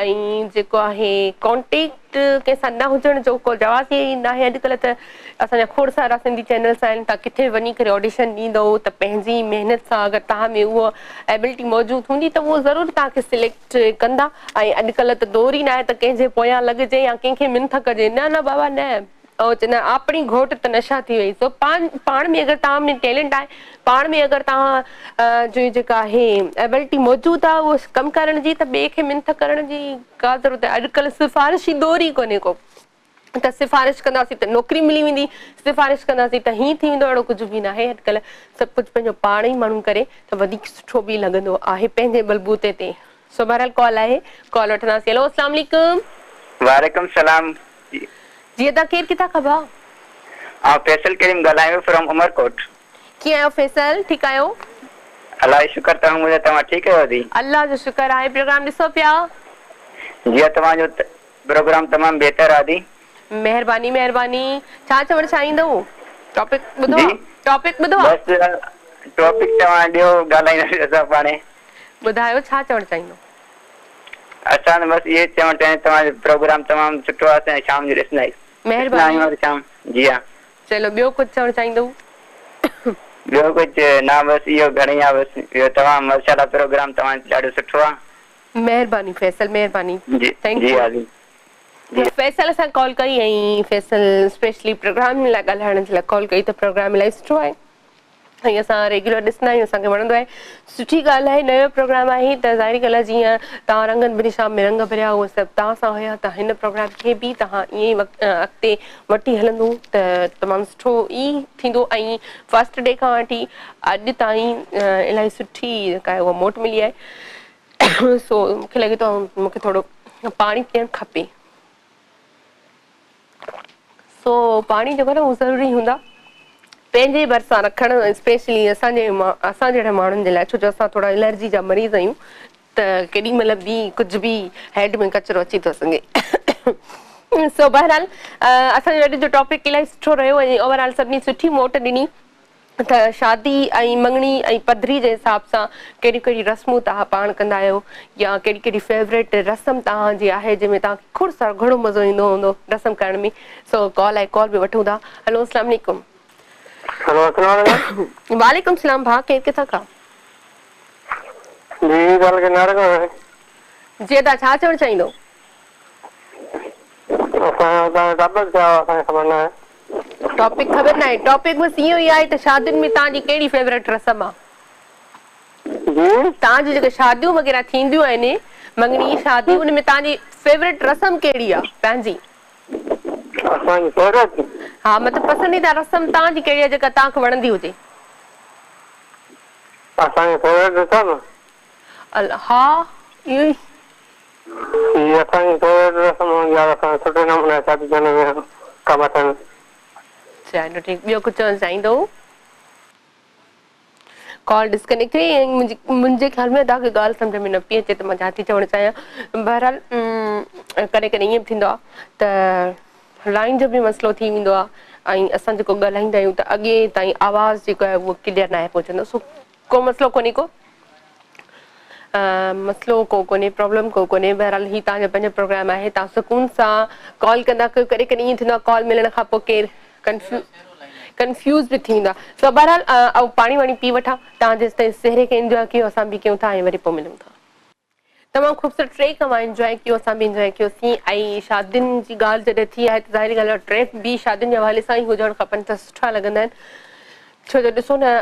۽ جيڪو آهي ڪانٽيڪٽ ڪنهن سان نه هجڻ جو ڪو جواز ئي ناهي اڄڪلهه ته اسان جا کوڙ سارا سنڌي چينلس آهن توهان ڪٿي به وڃي ڪري آڊيشن ڏيندؤ ته پنهنجي محنت سان اگر توهان ۾ اهو ايبلٽي موجود هوندي ته اهو ضرور توهان کي سليڪٽ ڪندا ۽ اڄڪلهه ته دور ئي ناهي ته ڪنهن جي پويان لڳجي يا ڪنهن کي منٿ ڪجي نه نه بابا نه او چوندا آهن آپڻي گهوٽ ته نشا ٿي وئي سو پاڻ پاڻ ۾ اگر توهان ۾ ٽيلنٽ آهي پاڻ ۾ اگر توهان جي جيڪا آهي ايبلٽي موجود آهي اهو ڪم ڪرڻ جي ته ٻئي کي منٿ ڪرڻ جي ڪا ضرورت آهي اڄڪلهه سفارشي دور ئي ڪونهي ڪو ته سفارش ڪنداسين ته نوڪري ملي ويندي سفارش ڪنداسين ته هيئن ٿي ويندو اهڙو ڪجهه به ناهي اڄڪلهه سڀ ڪجهه پنهنجو پاڻ ئي ماڻهو ڪري ته وڌيڪ سٺو به لڳندو آهي پنهنجي بلبوتي تي سو بهرحال ڪال آهي ڪال وٺنداسين هيلو اسلام عليڪم. وعليڪم السلام جي ادا ڪير ڪٿان کان ڀاء. آئون فيصل ڪريم ڳالهايان پيو فرام عمرڪوٽ. ڪيئن آهيو فيصل ٺيڪ آهيو. الله جو شڪر توهان ٻڌايو توهان ٺيڪ آهيو ادي. الله جو شڪر آهي پروگرام ڏسو پيا. جي ها توهان جو پروگرام تمام بهتر آ ادي. مهرباني مهرباني ڇا چوڻ چاهيندؤ ٽاپڪ ٻڌو آ ٽاپڪ ٻڌو آ. بس ٽاپڪ توهان ڏيو ڳالهائينداسين اسان پاڻهي. ٻڌايو ڇا چوڻ چاهيندؤ. اسان ته بس اهو چوڻ چاهيون توهان جو پروگرام تمام سٺو آهي اسان شام جو ڏسندا آهيون مهرباني آهيون هر شام جي ها. چلو ٻيو ڪجهه چوڻ چاهيندؤ. ٻيو ڪجهه نه بس اهو گهڻي آهي بس ٻيو توهان ماشاءالله پروگرام توهان جو ڏاڍو سٺو آهي. مهرباني فيصل مهرباني جي thank جي يو. ها جي جي. فيصل اسان ڪال ڪئي ۽ فيصل اسپيشلي پروگرام لاء ڳالهائڻ جي لاء ڪال ڪئي ته پروگرام الاهي سٺو آهي. ۽ اسان ريگيولر ڏسندا آهيون اسان کي وڻندو آهي سٺي ڳالهه آهي نيو پروگرام آهي ته ظاهري ڳالهه آهي جيئن توهان رنگن ڀري شام ۾ رنگ ڀريا اهي سڀ توهان سان هيا ته هن پروگرام کي به توهان ائين ئي اڳتي وٺي هلندو ته تمام سٺو ئي ٿيندو ۽ فرسٽ ڊي کان وٺي اڄ تائين الاهي سٺي جيڪا آهي اها موٽ ملي آهي سو مونکي لڳي ٿو مونکي ٿورو پاڻي پيئڻ کپي. سو پاڻي جيڪو آهي نه اهو ضروري هوندو آهي پنهنجي ڀرسان رکڻ اسپيشلي اسان جي اسان جهڙن ماڻهن جي لاء ڇو جو اسان ٿورا الرجي جا مريض آهيون ته ڪيڏي مهل به ڪجهه به هيڊ ۾ ڪچرو اچي ٿو سگهي سو بهرحال اسان جو اڄ جو ٽاپڪ الاهي سٺو رهيو ۽ اوور آل سڀني سٺي موٽ ڏني ته شادي ۽ مڱڻي ۽ پڌري جي حساب سان ڪهڙيون ڪهڙيون رسمون توهان پاڻ ڪندا آهيو يا ڪهڙي ڪهڙي فيوريٽ رسم توهان جي آهي جنهن ۾ توهان کي کوڙ سارو گهڻو مزو ايندو هوندو رسم ڪرڻ ۾ سو ڪال آهي ڪال به وٺون ٿا هلو اسلام عليڪم. هلو اسلام عليڪم. وعليڪم سلام ڀاء ڪير ڪٿان کان. جي ڳالهه ڪناري کان آهي. جي ادا ڇا چوڻ چاهيندو. اسان جو توهان جو ٽاپڪ ڇا هو اسان کي خبر ناهي. ٽاپڪ خبر ناهي ٽاپڪ بس اهو ئي آهي ته شادين ۾ توهان جي ڪهڙي فيورٽ رسم آ. جي. توهان جون جيڪي شاديون وغيره ٿينديون آهن مڱڻي شادي ان ۾ توهان جي فيورٽ رسم ڪهڙي آ پنهنجي. اسان جي فيورٽ. ها مطلب پسنديده رسم توهان جي ڪهڙي آ جيڪا توهان کي وڻندي هجي. اسان جي فيورٽ رسم. ها اهو ئي. جي اسان جي فيورٽ رسم هوندي آهي اسان سٺي نموني شادي ٿيڻ ۾ ڪم اچن. چلو ٺيڪ ٻيو ڪجهه چوڻ چاهيندو؟ ڪال ڊسڪنيڪٽ ٿي وئي ۽ منهنجي منهنجي خيال ۾ ادا کي ڳالهه سمجهه ۾ نه پئي اچي ته مان ڇا ٿي چوڻ چاهيان بهرحال ڪڏهن ڪڏهن ائين به ٿيندو آهي ته لائين جو به مسئلو ٿي ويندو آهي ۽ اسان جيڪو ڳالهائيندا آهيون ته اڳي تائين آواز جيڪو آهي اهو ڪليئر ناهي پهچندو سو ڪو مسئلو ڪونهي ڪو مسئلو ڪو ڪونهي پرابلم ڪو ڪونهي بهرحال هي توهان جو پنهنجو پروگرام آهي توهان سڪون سان ڪال ڪندا ڪيو ڪڏهن ڪڏهن ائين ٿيندو آهي ڪال ملڻ کان پوء ڪير ڪنفيوز به ٿي ويندو آهي سو بهرحال آئون پاڻي واڻي پي وٺان توهان جيستائين سهري کي انجواء ڪيو اسان به ڪيون ٿا ۽ وري پوء ملون ٿا. تمام خوبصورت ٽريڪ اوهان انجواء ڪيو اسان به انجواء ڪيوسين ۽ شادين جي ڳالهه جڏهن ٿي آهي ته ظاهري ڳالهه آهي ٽريڪ به شادين جي حوالي سان ئي هجڻ کپن ته سٺا لڳندا آهن ڇو جو ڏسو نه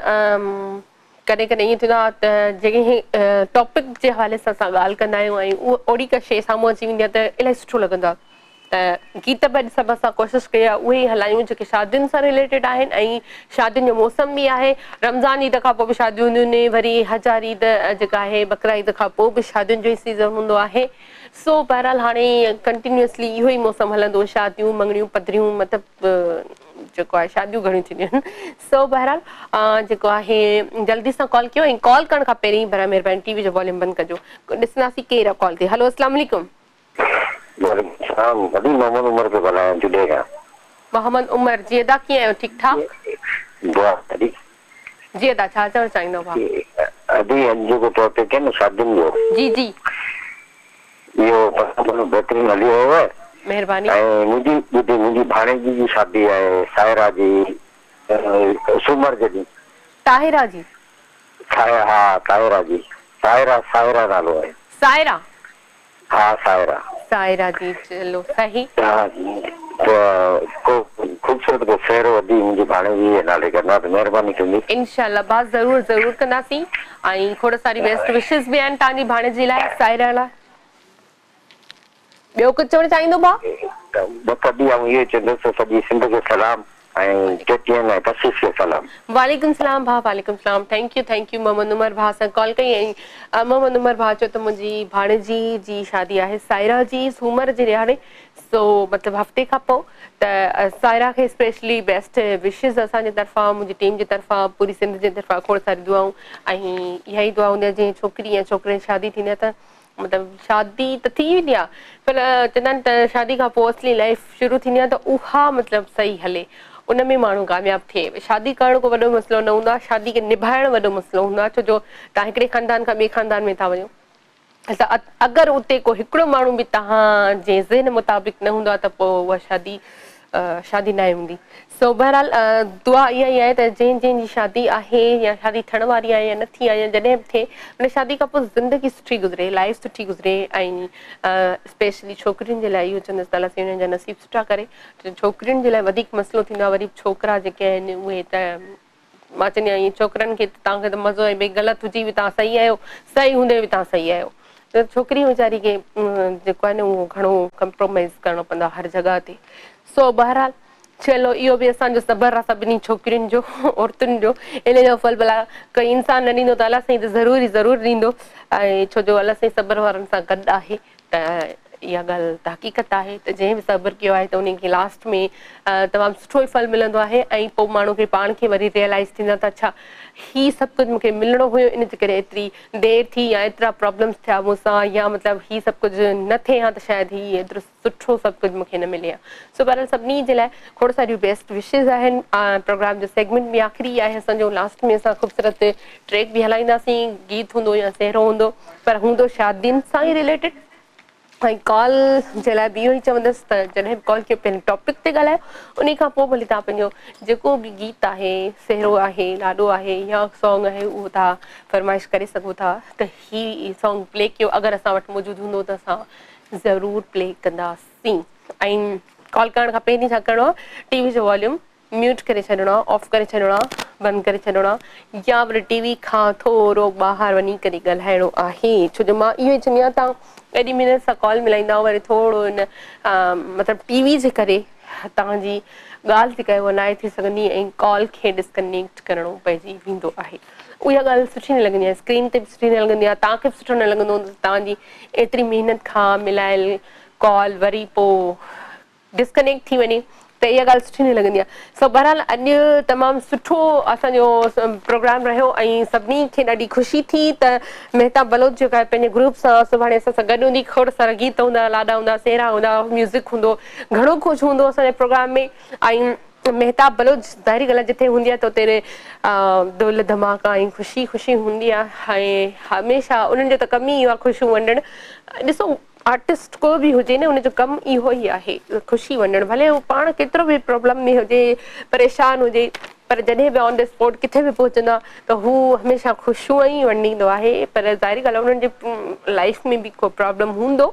ڪڏهن ڪڏهن ائين ٿيندو آهي ته جنهن ٽاپڪ جي حوالي سان اسان ڳالهه ڪندا آهيون ۽ اهو اوڙي ڪا شيء سامهون اچي ويندي آهي ته الاهي سٺو لڳندو آهي ته گيت به اڄ سڀ اسان ڪوشش ڪئي آهي اهي ئي هلايون جيڪي شادين سان رليٽيڊ آهن ۽ شادين جو موسم به آهي رمضان عيد کان پوء به شاديون هونديون آهن وري هزار عيد جيڪا آهي بقرا عيد کان پوء به شادين جو ئي سيزن هوندو آهي سو بهرحال هاڻي ڪنٽينيوسلي اهو ئي موسم هلندو شاديون مڱڻيون پڌريون مطلب جيڪو آهي شاديون گهڻيون ٿينديون آهن سو بهرحال جيڪو آهي جلدي سان ڪال ڪيو ۽ ڪال ڪرڻ کان پهرين برائي مهرباني ٽي وي جو واليوم بند ڪجو ڏسنداسين ڪير آهي ڪال تي هلو اسلام عليڪم. وعليڪم السلام ادي محمد عمر پيو ڳالهايان جهڏي کان. محمد عمر جي ادا ڪيئن آهيو ٺيڪ ٺاڪ. دعا ادي. جي ادا ڇا چوڻ چاهيندؤ ڀاء. ادي اڄ جيڪو ٽاپڪ آهي نه شادين جو. جي جي. اهو تمام گهڻو بهترين هلي رهيو آهي. مهرباني. ۽ منهنجي ٻڌي منهنجي ڀاڻيجي جي شادي آهي سائره جي سومر جي ڏينهن. طاهره جي. ها طاهره جي سائره سائره نالو آهي. سائره. ها سائره. سائره جي چلو صحيح. ها ته ڪو خوبصورت ڪو سهرو ادي منهنجي ڀاڻيجي جي نالي ڪندا ته مهرباني ٿيندي. انشاء الله ڀاء ضرور ضرور ڪنداسين ۽ کوڙ ساري بيسٽ وشز به آهن توهان جي ڀاڻيجي لاء سائره لاء. ٻيو ڪجهه چوڻ چاهيندو ڀاء؟ بس ادي آئون اهو ئي چوندس ته سڄي سنڌ کي سلام ۽ ڪي ٽي اين ۽ ڪشش کي سلام. وعليڪم سلام ڀاء وعليڪم سلام thank you thank you Muhammad Umar ڀاء سان ڪال ڪئي ۽ محمد عمر ڀاء چيو ته منهنجي ڀاڻيجي جي شادي آهي سائره جي سومر جي ڏهاڙي سو مطلب هفتي کان پوء ته سائره کي اسپيشلي بيسٽ وشز اسان جي طرفان منهنجي ٽيم جي طرفان پوري سنڌ جي طرفان کوڙ ساري دعائون ۽ اها ئي دعا هوندي آهي جنهن ڇوڪري يا ڇوڪري جي شادي ٿيندي آهي ته مطلب شادي ته ٿي ويندي آ پر چوندا آهن ته شادي کان پوء اصلي لائيف شروع ٿيندي آ ته اها مطلب صحيح هلي ان ۾ ماڻهو ڪامياب ٿئي شادي ڪرڻ ڪو وڏو مسئلو نه هوندو آ شادي کي نڀائڻ وڏو مسئلو هوندو آ ڇو جو توهان هڪڙي خاندان کان ٻئي خاندان ۾ ٿا وڃو ته اگر اتي ڪو هڪڙو ماڻهو به توهان جي ذهن مطابق نه هوندو آ ته پوء اها شادي شادي ناهي هوندي سو بهرحال دعا اها ئي آهي ته جنهن جنهن جي شادي آهي يا شادي ٿيڻ واري آهي يا نه ٿي آهي يا جڏهن به ٿئي ان شادي کان پوء زندگي سٺي گذري لائيف سٺي گذري ۽ اسپيشلي ڇوڪرين جي لاء اهو چوندس ته الله سائين انهن جا نصيب سٺا ڪري ڇوڪرين جي لاء وڌيڪ مسئلو ٿيندو آهي وري به ڇوڪرا جيڪي آهن اهي ته مان چوندي آهيان ڇوڪرن کي ته توهان کي ته مزو آهي ڀئي غلط هجي به توهان صحيح آهيو صحيح هوندي به توهان صحيح آهيو ته ڇوڪري ويچاري کي جيڪو آهي نه اهو گهڻو ڪمپرومائيز ڪرڻو پوندو آهي هر جڳهه تي سو بهرحال چلو اهو به اسان جو صبر آهي سڀني ڇوڪرين جو عورتن جو ان جو ڦل ڀلا ڪوئي انسان نه ڏيندو ته الله سائين ته ضرور ئي ضرور ڏيندو ۽ ڇو جو الله سائين صبر وارن سان گڏ آهي ته اها ڳالهه ته حقيقت آهي ته جنهن به صبر ڪيو آهي ته ان کي لاسٽ ۾ تمام سٺو ئي ڦل ملندو آهي ۽ پوء ماڻهو کي پاڻ کي وري ريئلائز ٿيندو آهي ته اڇا هي سڀ ڪجهه مون کي ملڻو هيو ان جي ڪري ايتري دير ٿي يا ايترا پرابلمس ٿيا مون سان يا مطلب هي سڀ ڪجهه نه ٿئي ها ته شايد هي ايترو سٺو سڀ ڪجهه مون کي نه ملي ها. سو بهرحال سڀني جي لاء کوڙ ساريون بيسٽ وشز آهن. پروگرام جو سيگمينٽ به آخري آهي اسان جو لاسٽ ۾ اسان خوبصورت ٽريڪ به هلائينداسين گيت هوندو يا سهرو هوندو پر هوندو شادين سان ئي رليٽيڊ ۽ ڪال جي لاء به اهو ئي چوندس ته جڏهن به ڪال ڪيو پهرين ٽاپڪ تي ڳالهايو انهي کان پوء ڀلي توهان پنهنجو جيڪو به گيت آهي سهرو آهي لاڏو آهي يا سانگ آهي اهو توهان فرمائش ڪري سگهو ٿا ته هي سانگ پلي ڪيو اگر اسان وٽ موجود هوندو ته اسان ضرور پلي ڪنداسين ۽ ڪال ڪرڻ کان پهرين ڇا ڪرڻو آهي ٽي وي جو واليوم ميوٽ ڪري ڇڏڻو آهي آف ڪري ڇڏڻو آهي بند ڪري ڇڏڻو آهي يا وري ٽي وي کان ٿورو ٻاهر وڃي ڪري ڳالهائڻو آهي ڇو جو مان اهو ئي چوندي آهيان توهان ايڏي محنت سان ڪال ملائيندا آهيو وري ٿورو ان مطلب ٽي وي جي ڪري توهان جي ڳالهه جيڪا آهي اها ناهي ٿي سگهندي ۽ ڪال کي ڊسڪنيڪٽ ڪرڻو پئجي ويندو آهي اها ڳالهه سٺي نه لڳندي آهي اسڪرين تي به سٺي نه لڳندي آهي توهان کي به سٺو نه لڳندو هوندو ته توهان جي ايتري محنت کان ملايل ڪال وري پوء ڊسڪنيڪٽ ٿي وڃي ته اها ڳالهه سٺي نه لڳندي آهي سو بهرحال اڄ تمام سٺو اسان جو پروگرام رهيو ۽ سڀني کي ڏاڍي خوشي ٿي ته مهتاب بلوچ جيڪا آهي پنهنجي گروپ سان سڀاڻي اسان سان گڏ هوندي کوڙ سارا گيت هوندا لاڏا هوندا سهرا هوندا ميوزڪ هوندو گهڻو ڪجهه هوندو اسان جي پروگرام ۾ ۽ مهتاب بلوچ ظاهري ڳالهه آهي جتي هوندي آهي ته اتي دول ڌماڪا ۽ خوشي خوشي هوندي آهي ۽ هميشه انهن جو ته ڪم ئي اهو آهي خوشيون ونڊڻ ڏسو آرٽسٽ ڪو به هجي نه ان جو ڪم اهو ئي آهي خوشي ونڊڻ ڀلي هو پاڻ ڪيترو به پرابلم ۾ هجي پريشان هجي پر جڏهن به آن the spot ڪٿي به پهچندو آهي ته هو هميشه خوشيون ئي ونڊيندو آهي پر ظاهري ڳالهه آهي انهن جي لائف ۾ به ڪو پرابلم هوندو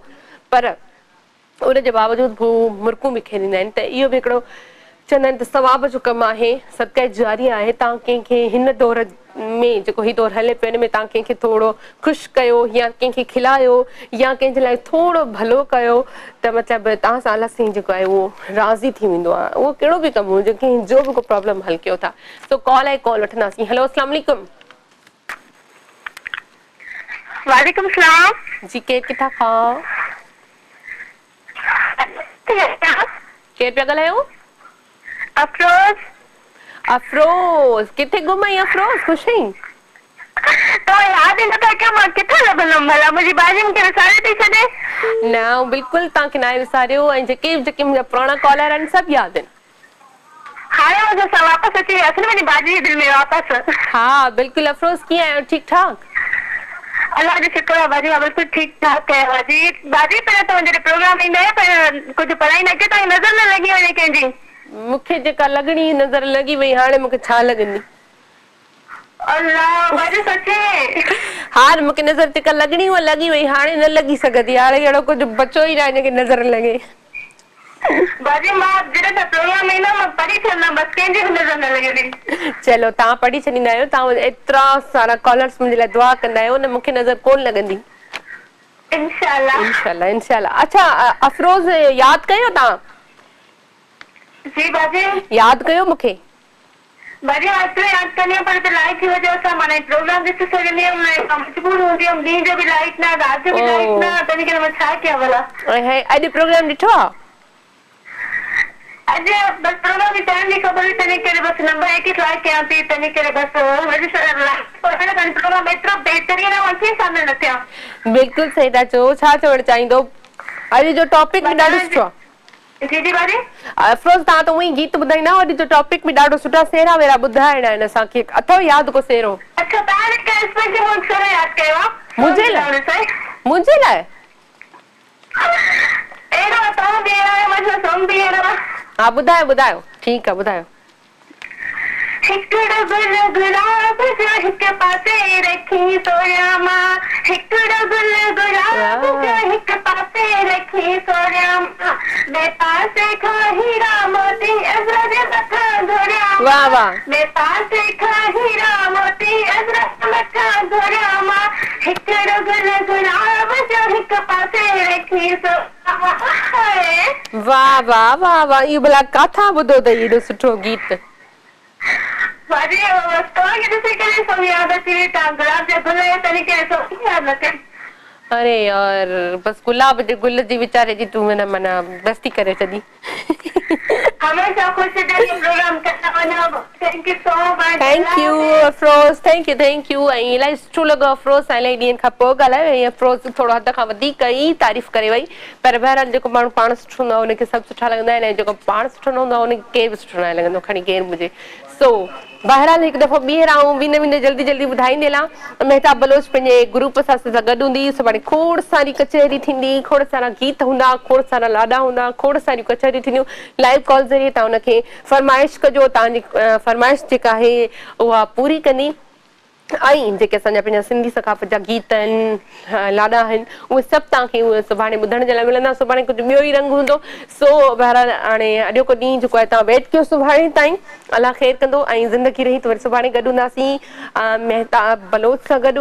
پر ان جي باوجود به هو مرڪون بکيريندا آهن ته اهو به هڪڙو چوندا آهن ته ثواب جو ڪم آهي، صدقه جاريه آهي، توهان ڪنهن کي هن دور ۾ جيڪو هي دور هلي پيو ان ۾ توهان ڪنهن کي ٿورو خوش ڪيو يا ڪنهن کي کلايو يا ڪنهن جي لاء ٿورو ڀلو ڪيو ته مطلب توهان سان الله سائين جيڪو آهي اهو راضي ٿي ويندو آهي اهو ڪهڙو به ڪم هجي ڪنهن جو به ڪو پرابلم حل ڪيو ٿا سو ڪال آهي ڪال وٺنداسين هيلو اسلام عليڪم. وعليڪم السلام. جي ڪير ڪٿان کان. ڪير پيا ڳالهايو؟ افروز. افروز ڪٿي گم آهين افروز خوش آهين؟ توهان ياد ئي نٿا ڪيو مان ڪٿان لڀندم ڀلا منهنجي باجي مونکي وساري ٿي ڇڏي. نه آئون بلڪل توهان کي ناهي وساريو ۽ جيڪي به جيڪي منهنجا پراڻا ڪالر آهن سڀ ياد آهن. هاڻي بس اسان واپس اچي وياسين نه پنهنجي باجي جي دل ۾ واپس. ها بلڪل افروز ڪيئن آهيو ٺيڪ ٺاڪ. الله جو شڪر آهي باجي مان بلڪل ٺيڪ ٺاڪ آهيان باجي باجي پهريان توهان جڏهن پروگرام ايندا آهيو پهريان ڪجهه پڙهائيندا ڪيو توهان کي نظر نه لڳي وڃي ڪنهن جي. مون کي جيڪا لڳڻي هئي نظر لڳي وئي هاڻي مون کي ڇا لڳندي. الله باجي سچي. ها مون کي نظر جيڪا لڳڻي هئي لڳي وئي هاڻي نه لڳي سگهندي هاڻي اهڙو ڪجهه بچو ئي ناهي جنهن کي نظر لڳي. باجي مان جڏهن توهان پروگرام ۾ ايندا مان پڙهي ڇڏندم بس ڪنهن جي به نظر نه لڳندي. چلو توهان پڙهي ڇڏيندا آهيو توهان ايترا سارا ڪالرس منهنجي لاء دعا ڪندا آهيو نه مون کي نظر ڪونه لڳندي. انشاء الله. انشاء الله انشاء الله اڇا افروز ياد ڪيو توهان. جي باجي. ياد ڪيو مون کي. باجي مان ايترو ياد ڪندي هيم پر هتي لائيٽ جي وجه سان مان نه پروگرام ڏسي سگهندي هيم نه مان مجبور هوندي هيم ڏينهن جو به لائيٽ نه رات جو به لائيٽ نه تنهن ڪري مان ڇا ڪيان ڀلا. ۽ هي اڄ پروگرام ڏٺو آ. اڄ بس پروگرام جي ٽائيم جي خبر هئي تنهن ڪري بس نمبر هڪ ئي ٽرائي ڪيان پئي تنهن ڪري بس اڄ لائيٽ پروگرام ايترو بهترين آ مان ڪيئن شامل نه ٿيان. بلڪل صحيح ٿا چئو ڇا چوڻ چاهيندو اڄ جو ٽاپڪ به ڏاڍو سٺو آ. جي جي باجي. افروز توهان ته اونئن ئي گيت ٻڌائيندا آهيو اڄ جو ٽاپڪ به ڏاڍو سٺو آهي سهرا وهرا ٻڌائڻا آهن اسان کي اٿو ياد ڪو سهرو. اڇا توهان جي ڪري اسپيشل مون هڪ سهرو ياد ڪيو آ. منهنجي لاء منهنجي لاء. اهڙو آ توهان به اهڙا آهيو منهنجو سونگ به اهڙو آ. ها ٻڌايو ٻڌايو ٺيڪ آ ٻڌايو. هڪڙو گل گلاب جو هڪ پاسي رکي سوريان مان هڪڙو گل گلاب جو هڪ پاسي رکي سوريان مان ٻئي پاسي کان هيرا موتي عذرا جي مٿان گهوريان مان. واهه واهه. ۾ پاسي کان هيرا موتي ازرق مٿان گهران مان هڪڙو گل گلاب جو هڪ پاسي رکي سو واهه واهه واهه واهه اهو ڀلا ڪاٿان ٻڌو اٿئي ايڏو سٺو گيت. باجي توهان کي ڏسي ڪري سو ياد اچي وئي توهان گلاب جا گل آهيو تڏهن ڪري سو ياد نه ڪئي. اري يار بس گلاب جي گل جي ويچاري جي تون معنيٰ معنيٰ بيستي ڪري ڇڏي. هميشه خوش هجو پروگرام ڪندا وڃو thank you so much thank you Afroz thank you thank you ۽ الاهي سٺو لڳو افروز سان الاهي ڏينهن کان پوء ڳالهايو ۽ افروز ٿورو حد کان وڌيڪ ئي تعريف ڪري وئي پر بهرحال جيڪو ماڻهو پاڻ سٺو هوندو آهي ان کي سڀ سٺا لڳندا آهن ۽ جيڪو پاڻ سٺو نه هوندو آهي ان کي ڪير به سٺو ناهي لڳندو کڻي ڪير به هجي سو بهرحال هڪ دفعو ٻيهر آئون ويندي ويندي جلدي جلدي ٻڌائيندي هلان ته مهتاب بلوچ پنهنجي گروپ سان سان گڏ هوندي سڀاڻي کوڙ ساري ڪچهري ٿيندي کوڙ سارا گيت هوندا کوڙ سارا لاڏا هوندا کوڙ ساريون ڪچهريون ٿينديون لائيو ڪال ذريعي توهان ان کي فرمائش ڪجو توهان جي فرمائش جيڪا آهي اها پوري ڪندي ۽ جيڪي اسان جا پنهنجا سنڌي ثقافت جا گيت آهن لاڏا آهن اهي سڀ توهان کي اهي سڀاڻي ٻڌڻ جي لاء ملندا سڀاڻي ڪجهه ٻيو ئي رنگ هوندو سو بهرحال هاڻي اڄوڪو ڏينهن جيڪو آهي توهان ويٽ ڪيو سڀاڻي تائين الله خير ڪندو ۽ زندگي رهي ته وري سڀاڻي گڏ هونداسين مهتاب بلوچ سان گڏ.